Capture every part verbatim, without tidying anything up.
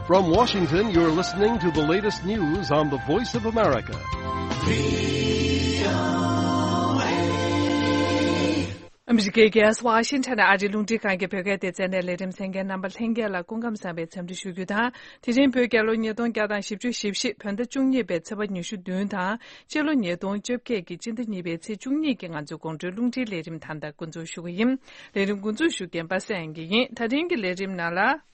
From Washington, you're listening to the latest news on the Voice of America. ཨ་མི་རི་ཀའི་རྒྱལ་ས་ཝ་ཤིང་ཊོན་ནས་ཨ་རིའི་རླུང་འཕྲིན་ཁང་གི་བོད་སྐད་སྡེ་ཚན་ནས་ལས་རིམ་གསན་མཁན་རྣམ་པ་ལྷན་རྒྱས་ལ་སྐུ་ཁམས་བཟང་བའི་འཚམས་འདྲི་ཞུ་རྒྱུ་དང་། དེ་རིང་བོད་རྒྱལ་ལོ་ཉིས་སྟོང་བརྒྱ་དང་བཞི་བཅུ་ཞེ་བཞི་བོད་ཟླ་བཅུ་གཉིས་པའི་ཚེས་པ་ཉི་ཤུ་བདུན་དང་། སྤྱི་ལོ་ཉིས་སྟོང་བཅོ་བརྒྱད་ཀྱི་སྤྱི་ཟླ་གཉིས་པའི་ཚེས་བཅུ་གཉིས་ཀྱི་ང་ཚོའི་དགོང་དྲོའི་རླུང་འཕྲིན་ལས་རིམ་ད་ལྟ་འགོ་འཛུགས་ཞུ་གི་ཡིན། ལས་རིམ་འགོ་འཛུགས་ཞུ་མཁན་པ་སངས་དབྱངས་སྐྱིད་ཡིན། ད་རིང་གི་ལས་རིམ་ནང་ལ།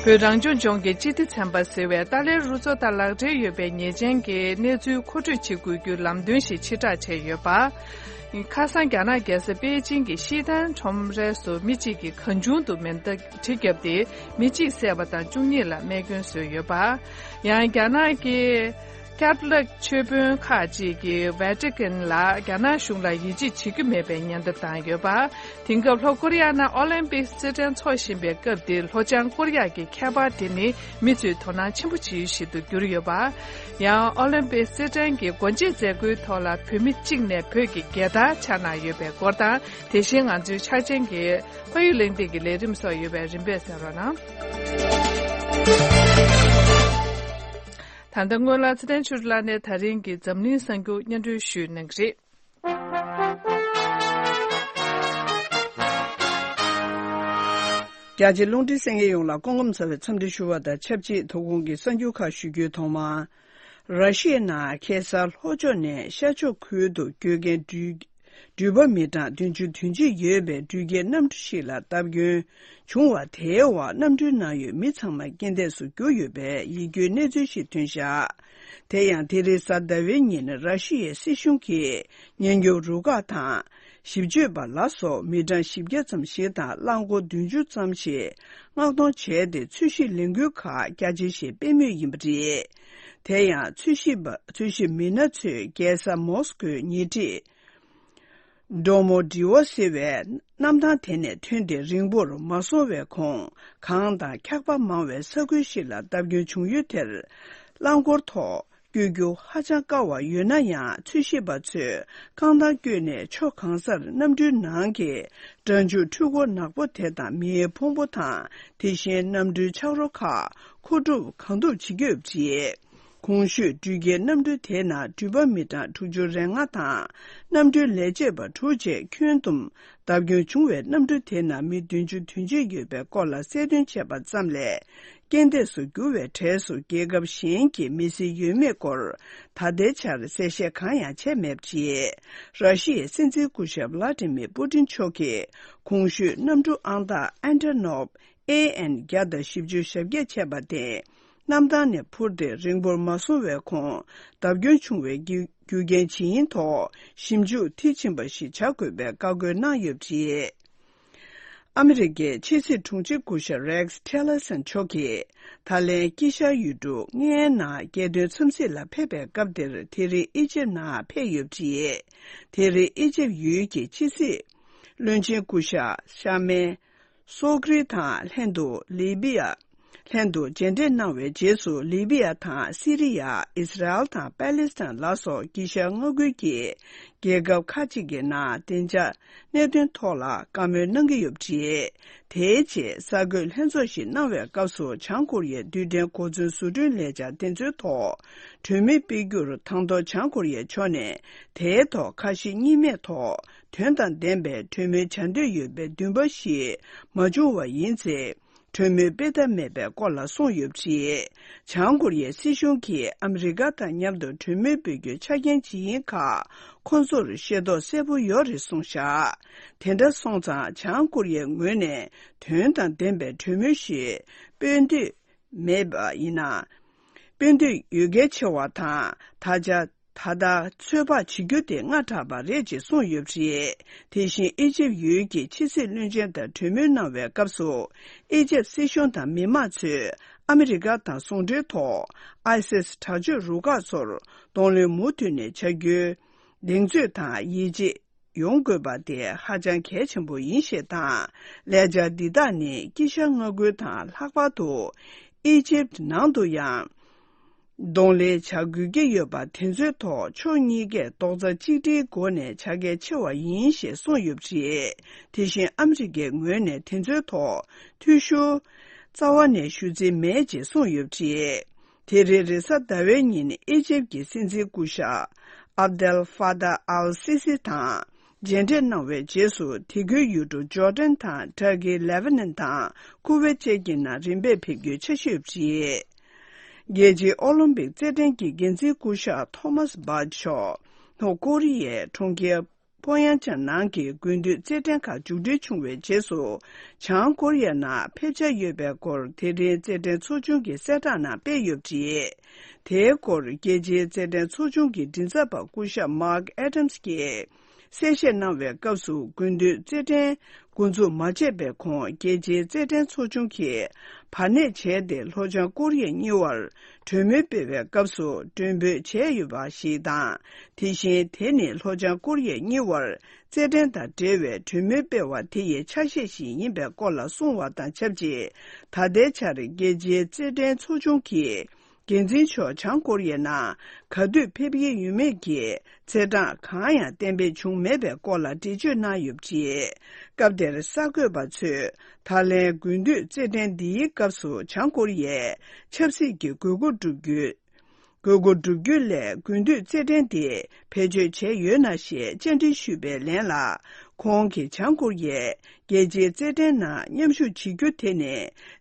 བོད་རང་སྐྱོང་ལྗོངས་ཀྱི་སྤྱི་བདེ་ཚན་པ་ཟེར་བས་ཏཱ་ལའི་རུ་ཚོགས་དང་ལག་འབྲེལ་ཡོད་པའི་ཉེས་ཅན་གྱི་གནས་ཚུལ་མཁོ་སྤྲོད་བྱེད་དགོས་རྒྱུའི་ལམ་སྟོན་ཞིག་ཕྱིར་བསྒྲགས་བྱས་ཡོད་པ། ཁ་སང་རྒྱ་ནག་རྒྱལ་ས་པེ་ཅིང་གི་ཤི་ཐན་ཁྲོམ་རའི་སུ་མི་གཅིག་གིས་གང་བྱུང་དུ་མེ་མདའ་གྲི་བརྒྱབ་སྟེ་མི་གཅིག་བསད་པ་དང་བཅུ་གཉིས་ལ་རྨས་སྐྱོན་བཟོས་ཡོད་པ། ཡང་རྒྱ་ནག་གི་ཀེ་ཐོ་ལིག་ཆོས་དཔོན་ཁག་ཅིག་གིས་ཝེ་ཏི་ཀན་ལ་རྒྱ་ནག་གཞུང་ལ་ཡིད་ཆེས་བྱེད་ཀྱི་མེད་པའི་ཉེན་བརྡ་བཏང་ཡོད་པ། དེང་སྐབས་ལྷོ་ཀོ་རི་ཡ་ནང་ཨོ་ལིམ་པིག་རྩེད་འགྲན་འཚོགས་བཞིན་པའི་སྐབས་འདིར་ལྷོ་བྱང་ཀོ་རི་ཡ་གི་ཁྱད་པར་དེ་ནི་མི་ཚོས་དོ་སྣང་ཆེན་པོ་བྱེད་ཡུལ་ཞིག་ཏུ་གྱུར་ཡོད་པ། ཡང་ཨོ་ལིམ་པིག་རྩེད་འགྲན་གྱི་སྒོ་འབྱེད་མཛད་སྒོའི་ཐོག་ལ་བོད་མི་གཅིག་ནས་བོད་ཀྱི་རྒྱལ་དར་འཕྱར་གནང་ཡོད་པའི་སྐོར་དང་། དེ་བཞིན་ང་ཚོའི་ཕྱག་ཆེན་གྱི་ཕ་ཡུལ་གླེང་སྟེགས་ཀྱི་ལས་རིམ་སོགས་ཡོད་པའི་རིམ་པས་གསན་རོགས་གནང་། ད་ལྟ་སྔོན་ལ་ཚེ་བརྟན་ཆོས་གྲུབ་ལགས་ནས་ད་རིང་གི་འཛམ་གླིང་གསར་འགྱུར་སྙན་སྒྲོན་ཞུས་གནང་གི་རེད། རྒྱ་ཆེ་རླུང་འཕྲིན་གསན་མཁན་ཡོངས་ལ་སྐུ་ཁམས་བཟང་བའི་འཚམས་འདྲི་ཞུ་བ་དང་ཆབས་ཅིག་ཐོག་ཁོངས་ཀྱི་གསར་འགྱུར་ཁག་ཞུ་རྒྱུའི་ཐོག་མར། ར་ཤི་ཡའི་ནང་ཁ་སང་ལྷོ་ཕྱོགས་ནས་ཤར་ཕྱོགས་ཁུལ་དུ་བསྐྱོད་མཁན་འགྲུལ་འགྲུལ་པ་མི་གྲངས་བདུན་ཅུ་དོན་གཅིག་ཡོད་པའི་འགྲུལ་སྐྱེལ་གནམ་གྲུ་ཞིག་ལ་བརྡབ་སྐྱོན་བྱུང་བ་དེའི་འོག་གནམ་གྲུའི་ནང་ཡོད་མི་ཚང་མ་རྐྱེན་འདས་སུ་གྱུར་ཡོད་པའི་ཡིད་སྐྱོའི་གནས་ཚུལ་ཞིག་ཐོན་བཞག་དེ་ཡང་དེ་རིང་གཟའ་ཟླ་བའི་ཉིན་ར་ཤི་ཡའི་སྲིད་གཞུང་གིས་ཉེན་སྐྱོབ་རུ་ཁག་དང་། ཞིབ་དཔྱོད་པ་ལ་སོགས་མི་གྲངས་བཞི་བརྒྱ་ཙམ་ཞིག་དང་རླངས་འཁོར་བདུན་ཅུ་ཙམ་ཞིག་མངགས་གཏོང་བྱས་ཏེ། འཚོལ་ཞིབ་ལས་འགུལ་ཁག་རྒྱ་ཆེ་ཞིག་སྤེལ་མུས་ཡིན་པ་རེད། དེ་ཡང་འཚོལ་ཞིབ་པ། འཚོལ་ཞིབ་མི་སྣ་ཚོས་རྒྱལ་ས་མོ་སི་ཀོའི་ཉེ་འཁྲིས་ཌོ་མོ་ཌི་ཝོ་ཟེར་བའི་གནམ་ཐང་དེ་ནས་ཐོན་ཏེ། རིང་པོར་མ་སོང་བའི་གོང་། གངས་དང་འཁྱག་པ་མང་བའི་ས་ཁུལ་ཞིག་ལ་བརྡབ་སྐྱོན་བྱུང་ཡུལ་དེར། རླངས་འཁོར་ཐོག་བསྐྱོད་རྒྱུ་ཧ་ཅང་དཀའ་བ་ཡོད་ན་ཡང་། འཚོལ་ཞིབ་པ་ཚོས་རྐང་ཐང་བསྐྱོད་ནས་ཕྱོགས་གང་སར་གནམ་གྲུའི་ནང་གི་སྦྲང་ཆུ་འཕྲུལ་འཁོར་ནག་པོ་དེ་དང་། མེའི་ཕུང་པོ་དང་། དེ་བཞིན་གནམ་གྲུའི་ཆག་རོ་ཁག་མཁོ་སྒྲུབ་གང་ཐུབ་བྱེད་ཀྱི་ཡོད་པ་རེད། གོང་ཞུས་འགྲུལ་སྐྱེལ་གནམ་གྲུ་དེའི་ནང་འགྲུལ་པ་མི་གྲངས་དྲུག་ཅུ་རེ་ལྔ་དང་། གནམ་གྲུའི་ལས་བྱེད་པ་དྲུག་བཅས་ཁྱོན་བསྡོམས། བརྡབ་སྐྱོན་བྱུང་བའི་གནམ་གྲུ་དེའི་ནང་མི་བདུན་ཅུ་དོན་གཅིག་ཡོད་པའི་སྐོར་ལ་གསལ་སྟོན་བྱས་པ་ཙམ་ལས། རྐྱེན་འདས་སུ་གྱུར་བའི་གྲས་སུ་རྒྱལ་ཁབ་གཞན་གྱི་མི་སེར་ཡོད་མེད་སྐོར་ད་ལྟའི་ཆར་གསལ་བཤད་གང་ཡང་བྱས་མེད་པ་རེད། ར་ཤི་ཡའི་སྲིད་འཛིན་སྐུ་ཞབས་བླ་ཏི་མིར་པུ་ཏིན་མཆོག་གིས་གོང་ཞུས་གནམ་གྲུ་ཨང་རྟགས་ཨན་ཏོ་ནོབ་ཨེ་ཨེན་བརྒྱ་དང་བཞི་བཅུ་ཞེ་བརྒྱད་བྱས་པ་དེ། གནམ་ཐང་ནས་འཕུར་ཏེ་རིང་པོར་མ་སོང་བའི་གོང་བརྡབ་སྐྱོན་བྱུང་བའི་རྒྱུ་རྒྱུ་རྐྱེན་ཇི་ཡིན་ཐོག་ཞིབ་འཇུག་མཐིལ་ཕྱིན་པ་ཞིག་བྱ་དགོས་པའི་བཀའ་བཀོད་གནང་ཡོད་པ་རེད། ཨ་མི་རི་ཀའི་ཕྱི་སྲིད་དྲུང་ཆེ་སྐུ་ཞབས་རེག་ཊི་ལར་སན་མཆོག་གིས་ད་ལན་དཀྱིལ་ཤར་ཡུལ་གྲུ་ལྔའི་ནང་རྒྱལ་དོན་འཚམས་གཟིགས་ལ་ཕེབས་པའི་སྐབས་འདིར་དེ་རིང་ཨི་ཇེབ་ནང་ཕེབས་ཡོད་པ་རེད། དེ་རིང་ཨི་ཇེབ་ཡུལ་གྱི་ཕྱི་སྲིད་བློན་ཆེན་སྐུ་ཞབས་ཤ་མེ། སོ་ཀྲི་དང་ལྷན་དུ་ལི་བི་ཡ། ལྷན་དུ་མཇལ་འཕྲད་གནང་བའི་རྗེས་སུ། ལི་བི་ཡ་དང་སི་རི་ཡ། ཨིས་ར་ཨེལ་དང་པ་ལི་སི་ཐན་ལ་སོགས་དཀྱིལ་ཤར་མངའ་ཁུལ་གྱི་རྒྱལ་ཁབ་ཁག་ཅིག་གི་ནང་བདེ་འཇགས་གནད་དོན་ཐོག་ལ་བཀའ་མོལ་གནང་གི་ཡོད་པ་རེད། དེའི་རྗེས་གསར་འགོད་ལྷན་ཚོགས་ཤིག་གནང་བའི་སྐབས་སུ། བྱང་ཀོ་རི་ཡའི་རྡུལ་ཕྲན་གོ་མཚོན་བཟོ་སྐྲུན་ལས་འཆར་དེ་ཚོའི་ཐོག་གྲོས་མོལ་སྤེལ་རྒྱུར། དང་ཐོག་བྱང་ཀོ་རི་ཡའི་ཕྱོགས་ནས་དེའི་ཐོག་ཁ་ཞེ་གཉིས་མེད་ཐོག་དོན་དང་ལྡན་པའི་གྲོས་མོལ་བྱ་འདོད་ཡོད་པའི་འདུན་པ་ཞིག་མ་བྱུང་བ་ཡིན་ཚེ། གྲོས་མོལ་སྤེལ་ཐབས་མེད་པའི་སྐོར་ལ་གསུངས་ཡོད་པ་རེད། བྱང་ཀོ་རི་ཡའི་སྲིད་གཞུང་གིས་ཨ་མི་རི་ཀ་དང་མཉམ་དུ་གྲོས་མོལ་སྤེལ་རྒྱུའི་ཆ་རྐྱེན་ཇི་ཡིན་ཁག་ཁོང་ཚོར་ཤེས་རྟོགས་གསལ་པོ་ཡོད་རེད་གསུངས་བཞག་དེ་འདྲ་སོང་ཙང་། བྱང་ཀོ་རི་ཡའི་ངོས་ནས་དོན་དང་ལྡན་པའི་གྲོས་མོལ་ཞིག་སྤེལ་འདོད་མེད་པ་ཡིན་ན། སྤེལ་འདོད་ཡོད་གལ་ཆེ་བ་དང་། ད་ཆ། ད་ལྟ་ཚོད་དཔག་བྱེད་རྒྱུ་དེ་སྔ་དྲགས་པ་རེད་ཅེས་གསུངས་ཡོད་པ་རེད། དེ་བཞིན་ཨི་ཇེབ་ཡུལ་གྱི་ཕྱི་སྲིད་བློན་ཆེན་དང་གྲོས་མོལ་གནང་བའི་སྐབས་སུ། ཨི་ཇེབ་སྲིད་གཞུང་དང་མི་མང་ཚོས་ཨ་མི་རི་ཀ་དང་ཟུང་འབྲེལ་ཐོག་ཨའི་སིས་དྲག་སྤྱོད་རུ་ཁག་ཚོར་གདོང་ལེན་མུ་མཐུད་ནས་བྱ་རྒྱུའི་གདེང་ཚོད་དང་ཡིད་ཆེས་ཡོང་དགོས་པ་དེ་ཧ་ཅང་གལ་ཆེན་པོ་ཡིན་ཞེས་དང་། ལས་འཆར་འདི་དག་ནི་དཀྱིལ་ཤར་མངའ་ཁུལ་དང་། ལྷག་པར་དུ་ཨི་ཇེབ་ནང་དུ་ཡང་། གདོང་ལེན་བྱ་དགོས་ཀྱི་ཡོད་པ་དེ་ཚོའི་ཐོག་ཕྱོགས་གཉིས་ཀས་རྡོག་རྩ་གཅིག་སྒྲིལ་སྒོ་ནས་བྱ་གལ་ཆེ་བ་ཡིན་ཞེས་གསུངས་ཡོད་པ་རེད། དེ་བཞིན་ཨ་མི་རི་ཀའི་ངོས་ནས་དེ་ཚོའི་ཐོག་འཐུས་ཤོར་རྩ་བ་ནས་ཞུ་རྩིས་མེད་ཅེས་གསུངས་ཡོད་པ་རེད། དེ་རིང་རེས་གཟའ་ཟླ་བའི་ཉིན་ཨི་ཇིབ་ཀྱི་སྲིད་འཛིན་སྐུ་ཞབས་ཨབ་དེལ་ཧྥ་ཏཱ་ཨལ་སི་སི་དང་མཇལ་འཕྲད་གནང་བའི་རྗེས་སུ། དེ་ཁུལ་ཡུལ་གྲུ་ཇོར་ཌན་དང་ཏུར་ཀི། ལེ་བྷ་ནན་དང་ཁུ་ཝེད་བཅས་ཀྱི་ནང་རིམ་པས་ཕེབས་རྒྱུའི་འཆར་གཞི་ཡོད་པ་རེད། རྒྱལ་སྤྱིའི་ཨོ་ལིམ་པིག་རྩེད་འགྲན་གྱི་འགན་འཛིན་སྐུ་ཞབས་ཐོ་མཱས་བྷཱཆ་མཆོག་ལྷོ་ཀོ་རི་ཡའི་གྲོང་ཁྱེར་ཕོ་ཡང་ཅང་ནང་གི་དགུན་དུས་རྩེད་འགྲན་ཁག་མཇུག་སྒྲིལ་བྱུང་བའི་རྗེས་སུ། བྱང་ཀོ་རི་ཡ་ནང་ཕེབས་འཆར་ཡོད་པའི་སྐོར་དེ་རིང་རྩེད་འགྲན་ཚོགས་ཆུང་གི་གསལ་བསྒྲགས་ནང་སྤེལ་ཡོད་པ་རེད། དེའི་སྐོར་རྒྱལ་སྤྱིའི་རྩེད་འགྲན་ཚོགས་ཆུང་གི་མགྲིན་ཚབ་པ་སྐུ་ཞབས་མཱག་ཨེ་ཌམ་སི་གིས་གསལ་བཤད་གནང་བའི་སྐབས་སུ། དགུན་དུས་རྩེད་འགྲན་འགོ་འཛུགས་མ་བྱས་པའི་གོང་། རྒྱལ་སྤྱིའི་རྩེད་འགྲན་ཚོགས་ཆུང་གིས་བར་གནས་བྱས་ཏེ། ལྷོ་བྱང་ཀོ་རི་ཡ་གཉིས་བར་གྲོས་མོལ་སྤེལ་བའི་སྐབས་སུ་མགྲོན་འབོད་བྱས་ཡོད་པ་ཞིག་དང་། དེ་བཞིན་དེ་ནི་ལྷོ་བྱང་ཀོ་རི་ཡ་གཉིས་བར་རྩེད་འགྲན་དང་འབྲེལ་བའི་གྲོས་མོལ་སྤེལ་བ་དེ་ཡི་ཆ་ཤས་ཤིག་ཡིན་པའི་སྐོར་ལ་གསུངས་བ་དང་ཆབས་ཅིག་ད་ལྟའི་ཆར་རྒྱལ་སྤྱིའི་རྩེད་འགྲན་ཚོགས་ཆུང་གིས་འགན་འཛིན་མཆོག་བྱང་ཀོ་རི་ཡའི་ནང་ག་དུས་ཕེབས་ཀྱི་ཡོད་མེད་ཀྱི་ཚེས་གྲངས་གང་ཡང་གཏན་འབེབས་བྱུང་མེད་པའི་སྐོར་ལ་འགྲེལ་བརྗོད་གནང་ཡོད་པ་རེད། སྐབས་དེར་གསར་འགོད་པ་ཚོས་ད་ལན་དགུན་དུས་རྩེད་འགྲན་འདིའི་སྐབས་སུ་བྱང་ཀོ་རི་ཡས་ཆབ་སྲིད་ཀྱི་དགོས་མཁོ་སྒྲུབ་རྒྱུ། དགོས་མཁོ་བསྒྲུབ་རྒྱུ་ལས་དགུན་དུས་རྩེད་འགྲན་དེ་བེད་སྤྱོད་བྱས་ཡོད་ན་ཞེས་བཅར་འདྲི་ཞུས་པའི་ལན་ལ། ཁོང་གིས་བྱང་ཀོ་རི་ཡས་རྒྱལ་སྤྱིའི་རྩེད་འགྲན་ནང་མཉམ་ཞུགས་བྱེད་རྒྱུ་དེ་ནི་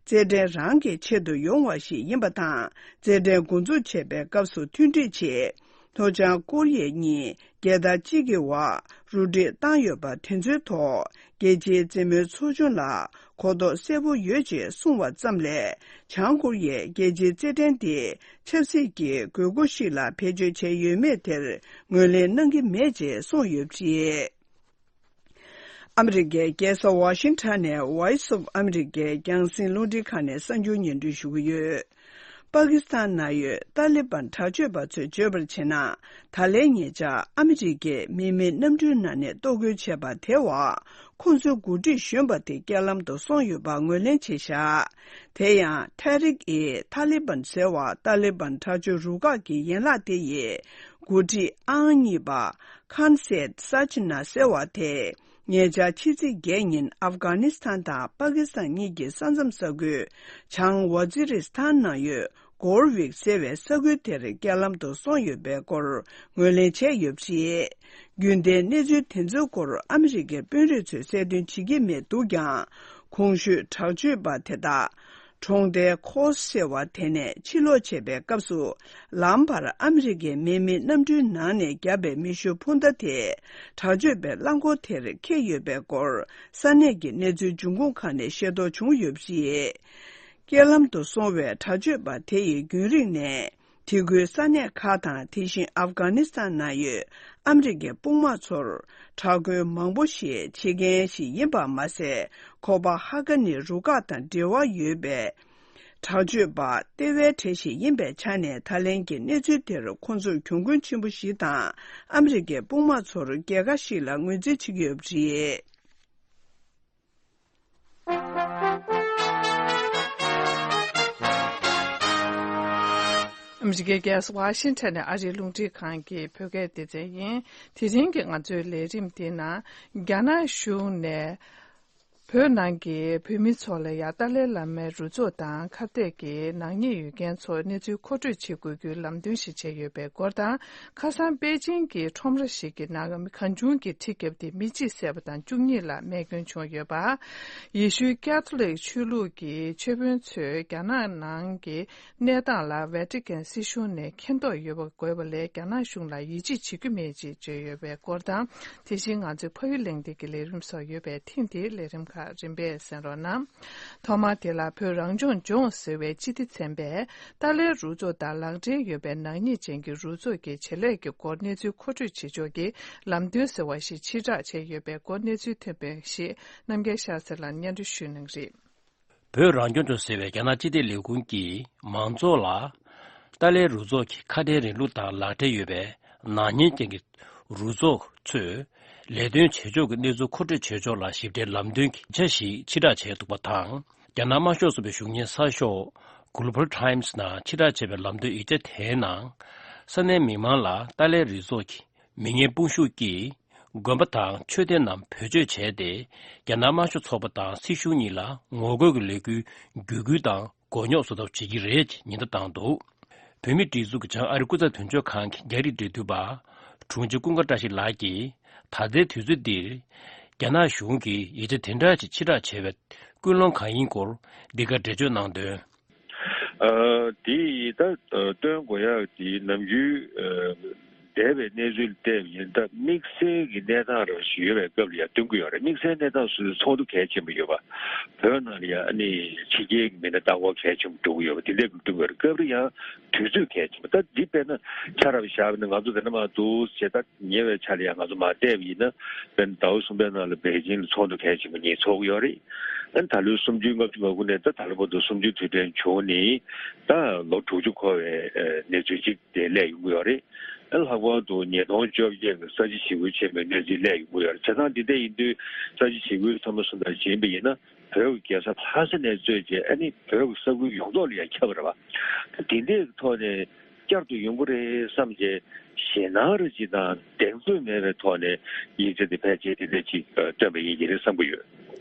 རྩེད་འགྲན་རང་གི་ཆེད་དུ་ཡོང་བ་ཞིག་ཡིན་པ་དང་། རྩེད་འགྲན་འགོ་འཛུགས་བྱས་པའི་སྐབས་སུ་མཐུན་སྒྲིལ་ཆེད། ལྷོ་བྱང་ཀོ་རི་ཡ་གཉིས་རྒྱལ་དར་གཅིག་གི་འོག་རུ་སྒྲིག་བཏང་ཡོད་པ་དེ་ཚོའི་ཐོག་རྒྱལ་སྤྱིའི་རྩེད་མོའི་ཚོགས་ཆུང་ལ་གོ་རྟོགས་གསལ་པོ་ཡོད་ཅེས་གསུངས་པ་ཙམ་ལས། བྱང་ཀོ་རི་ཡས་རྒྱལ་སྤྱིའི་རྩེད་འགྲན་དེ་ཆབ་སྲིད་ཀྱི་དགོས་མཁོ་ཞིག་ལ་བེད་སྤྱོད་བྱས་ཡོད་མེད་དེར་ངོས་ལེན་གནང་གི་མེད་ཅེས་གསུངས་ཡོད་པ་རེད། ཨ་མི་རི་ཀའི་རྒྱལ་ས་ཝ་ཤིང་ཊོན་ནས་Voice of America རྒྱང་སྲིང་རླུང་འཕྲིན་ཁང་ནས་གསར་འགྱུར་སྙན་སྒྲོན་ཞུ་གི་ཡོད། པ་ཀི་སི་ཐན་ནང་ཡོད་ཏཱ་ལི་བན་དྲག་སྤྱོད་པ་ཚོས་བརྗོད་པར་བྱས་ན། ད་ལན་ཉེ་ཆར་ཨ་མི་རི་ཀའི་མི་མེད་གནམ་གྲུའི་ནང་ནས་གཏོར་རྒོལ་བྱས་པ་དེ་བ། ཁོང་ཚོའི་འགོ་ཁྲིད་གཞོན་པ་དེ་རྐྱེན་ལམ་དུ་སོང་ཡོད་པ་ངོས་ལེན་བྱས་བཞག་དེ་ཡང་ཐེ་རིག་ཨི་ཏཱ་ལི་བན་ཟེར་བ་ཏཱ་ལི་བན་དྲག་སྤྱོད་རུ་ཁག་གི་ཡན་ལག་དེ་ཡི་འགོ་ཁྲིད་ཨང་གཉིས་པ་ཁཱན་སེད་ས་ཅི་ན་ཟེར་བ་དེ། ཉེ་ཆར་ཕྱི་ཚེས་བརྒྱད་ཉིན་ཨབ་གྷ་ནི་སི་ཐན་དང་པ་ཀི་སི་ཐན་གཉིས་ཀྱི་ས་མཚམས་ས་ཁུལ་བྱང་ཝ་ཛི་རི་སི་ཐན་ནང་ཡོད་གོར་ཝིག་ཟེར་བའི་ས་ཁུལ་དེར་རྐྱེན་ལམ་དུ་སོང་ཡོད་པའི་སྐོར་ངོས་ལེན་བྱས་ཡོད་པ་རེད། རྒྱུན་ལྡན་གནས་ཚུལ་དེ་ཚོའི་སྐོར་ཨ་མི་རི་ཀའི་དཔོན་རིགས་ཚོས་གསལ་སྟོན་བྱེད་ཀྱི་མེད་འདུག་ཀྱང་། གོང་ཞུས་དྲག་སྤྱོད་པ་དེ་དག་གྲོང་རྡལ་ཁོ་སི་ཟེར་བ་དེ་ནས་ཕྱིར་ལོག་བྱེད་པའི་སྐབས་སུ། ལམ་བར་ཨ་མི་རི་ཀའི་མི་མེད་གནམ་གྲུའི་ནང་ནས་བརྒྱབ་པའི་མེ་ཤུགས་འཕུར་མདའ་དེ་དྲག་སྤྱོད་པའི་རླངས་འཁོར་དེར་འཁེལ་ཡོད་པའི་སྐོར་ས་གནས་ཀྱི་གནས་ཚུལ་འབྱུང་ཁུངས་ཁག་ནས་ཤེས་རྟོགས་བྱུང་ཡོད་པ་རེད། རྐྱེན་ལམ་དུ་སོང་བའི་དྲག་སྤྱོད་པ་དེ་ཡི་རྒྱུན་རིང་ནས། དེ་ཁུལ་ས་གནས་ཁག་དང་། དེ་བཞིན་ཨབ་གྷ་ནི་སི་ཐན་ནང་ཡོད་ཨ་མི་རི་ཀའི་དཔུང་དམག་ཚོར་དྲག་རྒོལ་མང་པོ་ཞིག་བྱེད་མཁན་ཞིག་ཡིན་པ་མ་ཟད། ཁོ་པ་ཧ་ཀ་ནི་རུ་ཁག་དང་འབྲེལ་བ་ཡོད་པའི་དྲག་སྤྱོད་པ་ལྟེ་བའི་གྲས་ཤིག་ཡིན་པའི་ཆ་ནས། ད་ལན་གྱི་གནས་ཚུལ་དེར་ཁོང་ཚོར་གྱོང་གུན་ཆེན་པོ་ཞིག་དང་། ཨ་མི་རི་ཀའི་དཔུང་དམག་ཚོར་རྒྱལ་ཁ་ཞིག་ལ་ངོས་འཛིན་བྱེད་ཀྱི་ཡོད་པ་རེད། ཨ་མི་རི་ཀའི་རྒྱལ་ས་ཝ་ཤིང་ཊོན་ནས་ཨ་རིའི་རླུང་འཕྲིན་ཁང་གི་བོད་སྐད་སྡེ་ཚན་ཡིན། དེ་རིང་གི་ང་ཚོའི་ལས་རིམ་འདི་ནང་རྒྱ་ནག་གཞུང་ནས་བོད་ནང་གི་བོད་མི་ཚོ་ལ་ཡང་ཏཱ་ལའི་བླ་མའི་རུ་ཚོགས་དང་ཁ་གཏད་ཀྱི་ནག་ཉེས་ཡོད་མཁན་ཚོར་གནས་ཚུལ་མཁོ་སྤྲོད་བྱེད་དགོས་རྒྱུའི་ལམ་སྟོན་ཞིག་བྱས་ཡོད་པའི་སྐོར་དང་། ཁ་སང་པེ་ཅིང་གི་ཁྲོམ་ར་ཞིག་གི་ནང་གང་བྱུང་གི་གྲི་བརྒྱབ་སྟེ་མི་གཅིག་བསད་པ་དང་བཅུ་གཉིས་ལ་རྨས་སྐྱོན་བྱུང་ཡོད་པ། ཡེ་ཤུའི་ཀེ་ཐོ་ལིག་ཆོས་ལུགས་ཀྱི་ཆོས་དཔོན་ཚོས་རྒྱ་ནག་ནང་གི་གནས་སྟངས་ལ་ཝེ་ཏི་ཀན་སྲིད་གཞུང་ནས་མཁྱེན་རྟོགས་ཡོད་པ་དགོས་པ་ལས་རྒྱ་ནག་གཞུང་ལ་ཡིད་ཆེས་བྱེད་རྒྱུ་མེད་ཅེས་བརྗོད་ཡོད་པའི་སྐོར་དང་། དེ་བཞིན་ང་ཚོའི་ཕ་ཡུལ་གླེང་སྟེགས་ཀྱི་ལས་རིམ་སོགས་ཡོད་པས། ཐེངས་འདིའི་ལས་རིམ་ཁག་རིམ་པས་གསན་རོགས་གནང་། ཐོག་མར་དེ་ལ་བོད་རང་སྐྱོང་ལྗོངས་ཟེར་བའི་སྤྱི་བདེ་ཚན་པས་ཏཱ་ལའི་རུ་ཚོགས་དང་ལག་འབྲེལ་ཡོད་པའི་ནག་ཉེས་ཅན་གྱི་རུ་ཚོགས་ཀྱི་བྱེད་ལས་ཀྱི་སྐོར་གནས་ཚུལ་མཁོ་སྤྲོད་བྱེད་ཕྱོགས་ཀྱི་ལམ་སྟོན་ཟེར་བ་ཞིག་ཕྱིར་བསྒྲགས་བྱས་ཡོད་པའི་སྐོར་གནས་ཚུལ་ཐོན་པ་ཞིག་རྣམ་རྒྱལ་ཤར་ཚེ་ལགས་སྙན་སྒྲོན་ཞུ་གནང་རེད། བོད་རང་སྐྱོང་ལྗོངས་ཟེར་བའི་རྒྱ་ནག་སྤྱི་བདེ་ལས་ཁུངས་ཀྱིས་མང་ཚོགས་ལ། ཏཱ་ལའི་རུ་ཚོགས་ཀྱི་ཁ་བྲལ་རིང་ལུགས་དང་ལག་འབྲེལ་ཡོད་པའི་ནག་ཉེས་ཅན་གྱི་རུ་ཚོགས་ཚོས་ལས་དོན་བྱེད་ཕྱོགས་ཀྱི་གནས་ཚུལ་མཁོ་སྤྲོད་བྱེད་ཕྱོགས་ལ་ཞིབ་ཕྲའི་ལམ་སྟོན་གྱི་ཆ་ཞིག་ཕྱིར་བསྒྲགས་བྱས་འདུག་པ་དང་། རྒྱ་ནག་དམར་ཤོག་ཚོགས་པའི་གཞུང་གཉེར་གསར་ཤོག་ Global Times ནང་ཕྱིར་བསྒྲགས་བྱས་པའི་ལམ་སྟོན་ཡིག་ཆ་དེའི་ནང་། ས་གནས་མི་མང་ལ་ཏཱ་ལའི་རུ་ཚོགས་ཀྱི་མི་ངན་དཔུང་ཤུགས་ཀྱིས་དགོན་པ་དང་མཆོད་རྟེན་རྣམས་བེད་སྤྱོད་བྱས་ཏེ། རྒྱ་ནག་དམར་ཤོག་ཚོགས་པ་དང་སྲིད་གཞུང་གཉིས་ལ་ངོ་རྒོལ་གྱི་ལས་འགུལ་བརྒྱུད་སྐུལ་དང་མགོ་རྙོག་བཟོ་ཐབས་བྱེད་ཀྱི་རེད་ཅེས་ཉེན་བརྡ་བཏང་འདུག་བོད་མིའི་སྒྲིག་འཛུགས་ཀྱི་བྱང་ཨ་རི་སྐུ་ཚབ་དོན་གཅོད་ཁང་གི་རྒྱ་རིགས་འབྲེལ་མཐུད་པ་དྲུང་ཆེ་ཀུན་དགའ་བཀྲ་ཤིས་ལགས་ཀྱིས། ད་ལྟའི་དུས་ཚོད་འདིར། རྒྱ་ནག་གཞུང་གིས་ཡིག་ཆ་དེ་འདྲ་ཞིག་ཕྱིར་བསྒྲགས་བྱས་པའི་ཀུན་སློང་གང་ཡིན་སྐོར། འདི་གར་འགྲེལ་བརྗོད་གནང་དོན། ཨ། དེ་ཡིས་ད་སྟོན་དགོས་ཡག་དེ་ནམ་རྒྱུན་ཨ། འདས་པའི་གནས་ཚུལ་ལ་བལྟས་པ་ཡིན་ན། ད་དམིགས་བསལ་གྱི་གནས་སྟངས་རང་ཞིག་ཡོད་པའི་སྐབས་ལ་ཡང་སྟོན་གྱི་ཡོད་རེད། དམིགས་བསལ་གནས་སྟངས་སུ་ཚོགས་འདུ་གལ་ཆེན་པོ་ཡོད་པ། བོད་ནང་ལ་ཡང་ཨ་ནི་ཕྱི་རྒྱལ་གྱི་མི་སྣ་ལྟ་སྐོར་གལ་ཆེན་པོ་འགྲོ་གི་ཡོད་པ་དེ་འདྲ་གི་སྟོན་གྱི་ཡོད་རེད། སྐབས་རེ་ཡང་དུས་ཚོད་གལ་ཆེན་པོ། ད་འདི་དཔེར་ན་ཆ་ར་བཞག་པ་ན་ང་ཚོ་དེ་འདྲ་མ་འདུག་ཟེར། ད་ཉེ་བའི་ཆར་ལ་ཡང་ང་ཚོ་མར་བལྟས་པ་ཡིན་ན། དཔེར་ན་ཟླ་བ་གསུམ་པའི་ནང་ལ་པེ་ཅིང་ལ་ཚོགས་འདུ་གལ་ཆེན་པོ་གཉིས་ཚོགས་ཀྱི་ཡོད་རེད། ཨ་ནི་ད་ལོའི་གསུམ་བཅུའི་ལྔ་བཅུ་ང་དགུ་ནས་ད་ད་ལོ་བར་དུ་གསུམ་བཅུའི་དུས་དྲན་བྱུང་ནས་ད་ལོ་དྲུག་ཅུ་འཁོར་བའི་གནས་ཚུལ་ཅིག་དེ་སླེབས་ཡོང་གི་ཡོད་རེད། ཨ་ལྷག་པར་དུ་ཉིས་སྟོང་བཅོ་བརྒྱད་ཀྱི་ས་བྱི་ཞི་རྒོལ་ཆེན་མོའི་གནས་ཚུལ་སླེབས་ཡོང་གི་ཡོད་རེད། བྱས་ཙང་འདི་འདྲ་ཡིན་དུས་ས་བྱི་ཞི་རྒོལ་ཚང་མ་སོང་ཙང་ཡིན་པ་ཡིན་ན། བོད་ཀྱི་རྒྱལ་ས་ལྷ་ས་ནས་གཙོས་བྱས་ཨ་ནི་བོད་ཀྱི་ས་ཁུལ་ཡོངས་རྫོགས་ལ་ཡང་ཁྱབ་པ་རེད་བ། ད་དེ་འདྲའི་ཐོག་ནས་བསྐྱར་དུ་ཡོང་གི་རེད་བསམ་བྱས་ཞེད་སྣང་རེ་ཅིག་དང་གདེང་ཚོད་མེད་པའི་ཐོག་ནས་ཡིག་ཆ་དེ་ཕལ་ཆེར་དེ་འདྲ་ཅིག་བཏོན་པ་ཡིན་གྱི་རེད་བསམ་གྱི་ཡོད།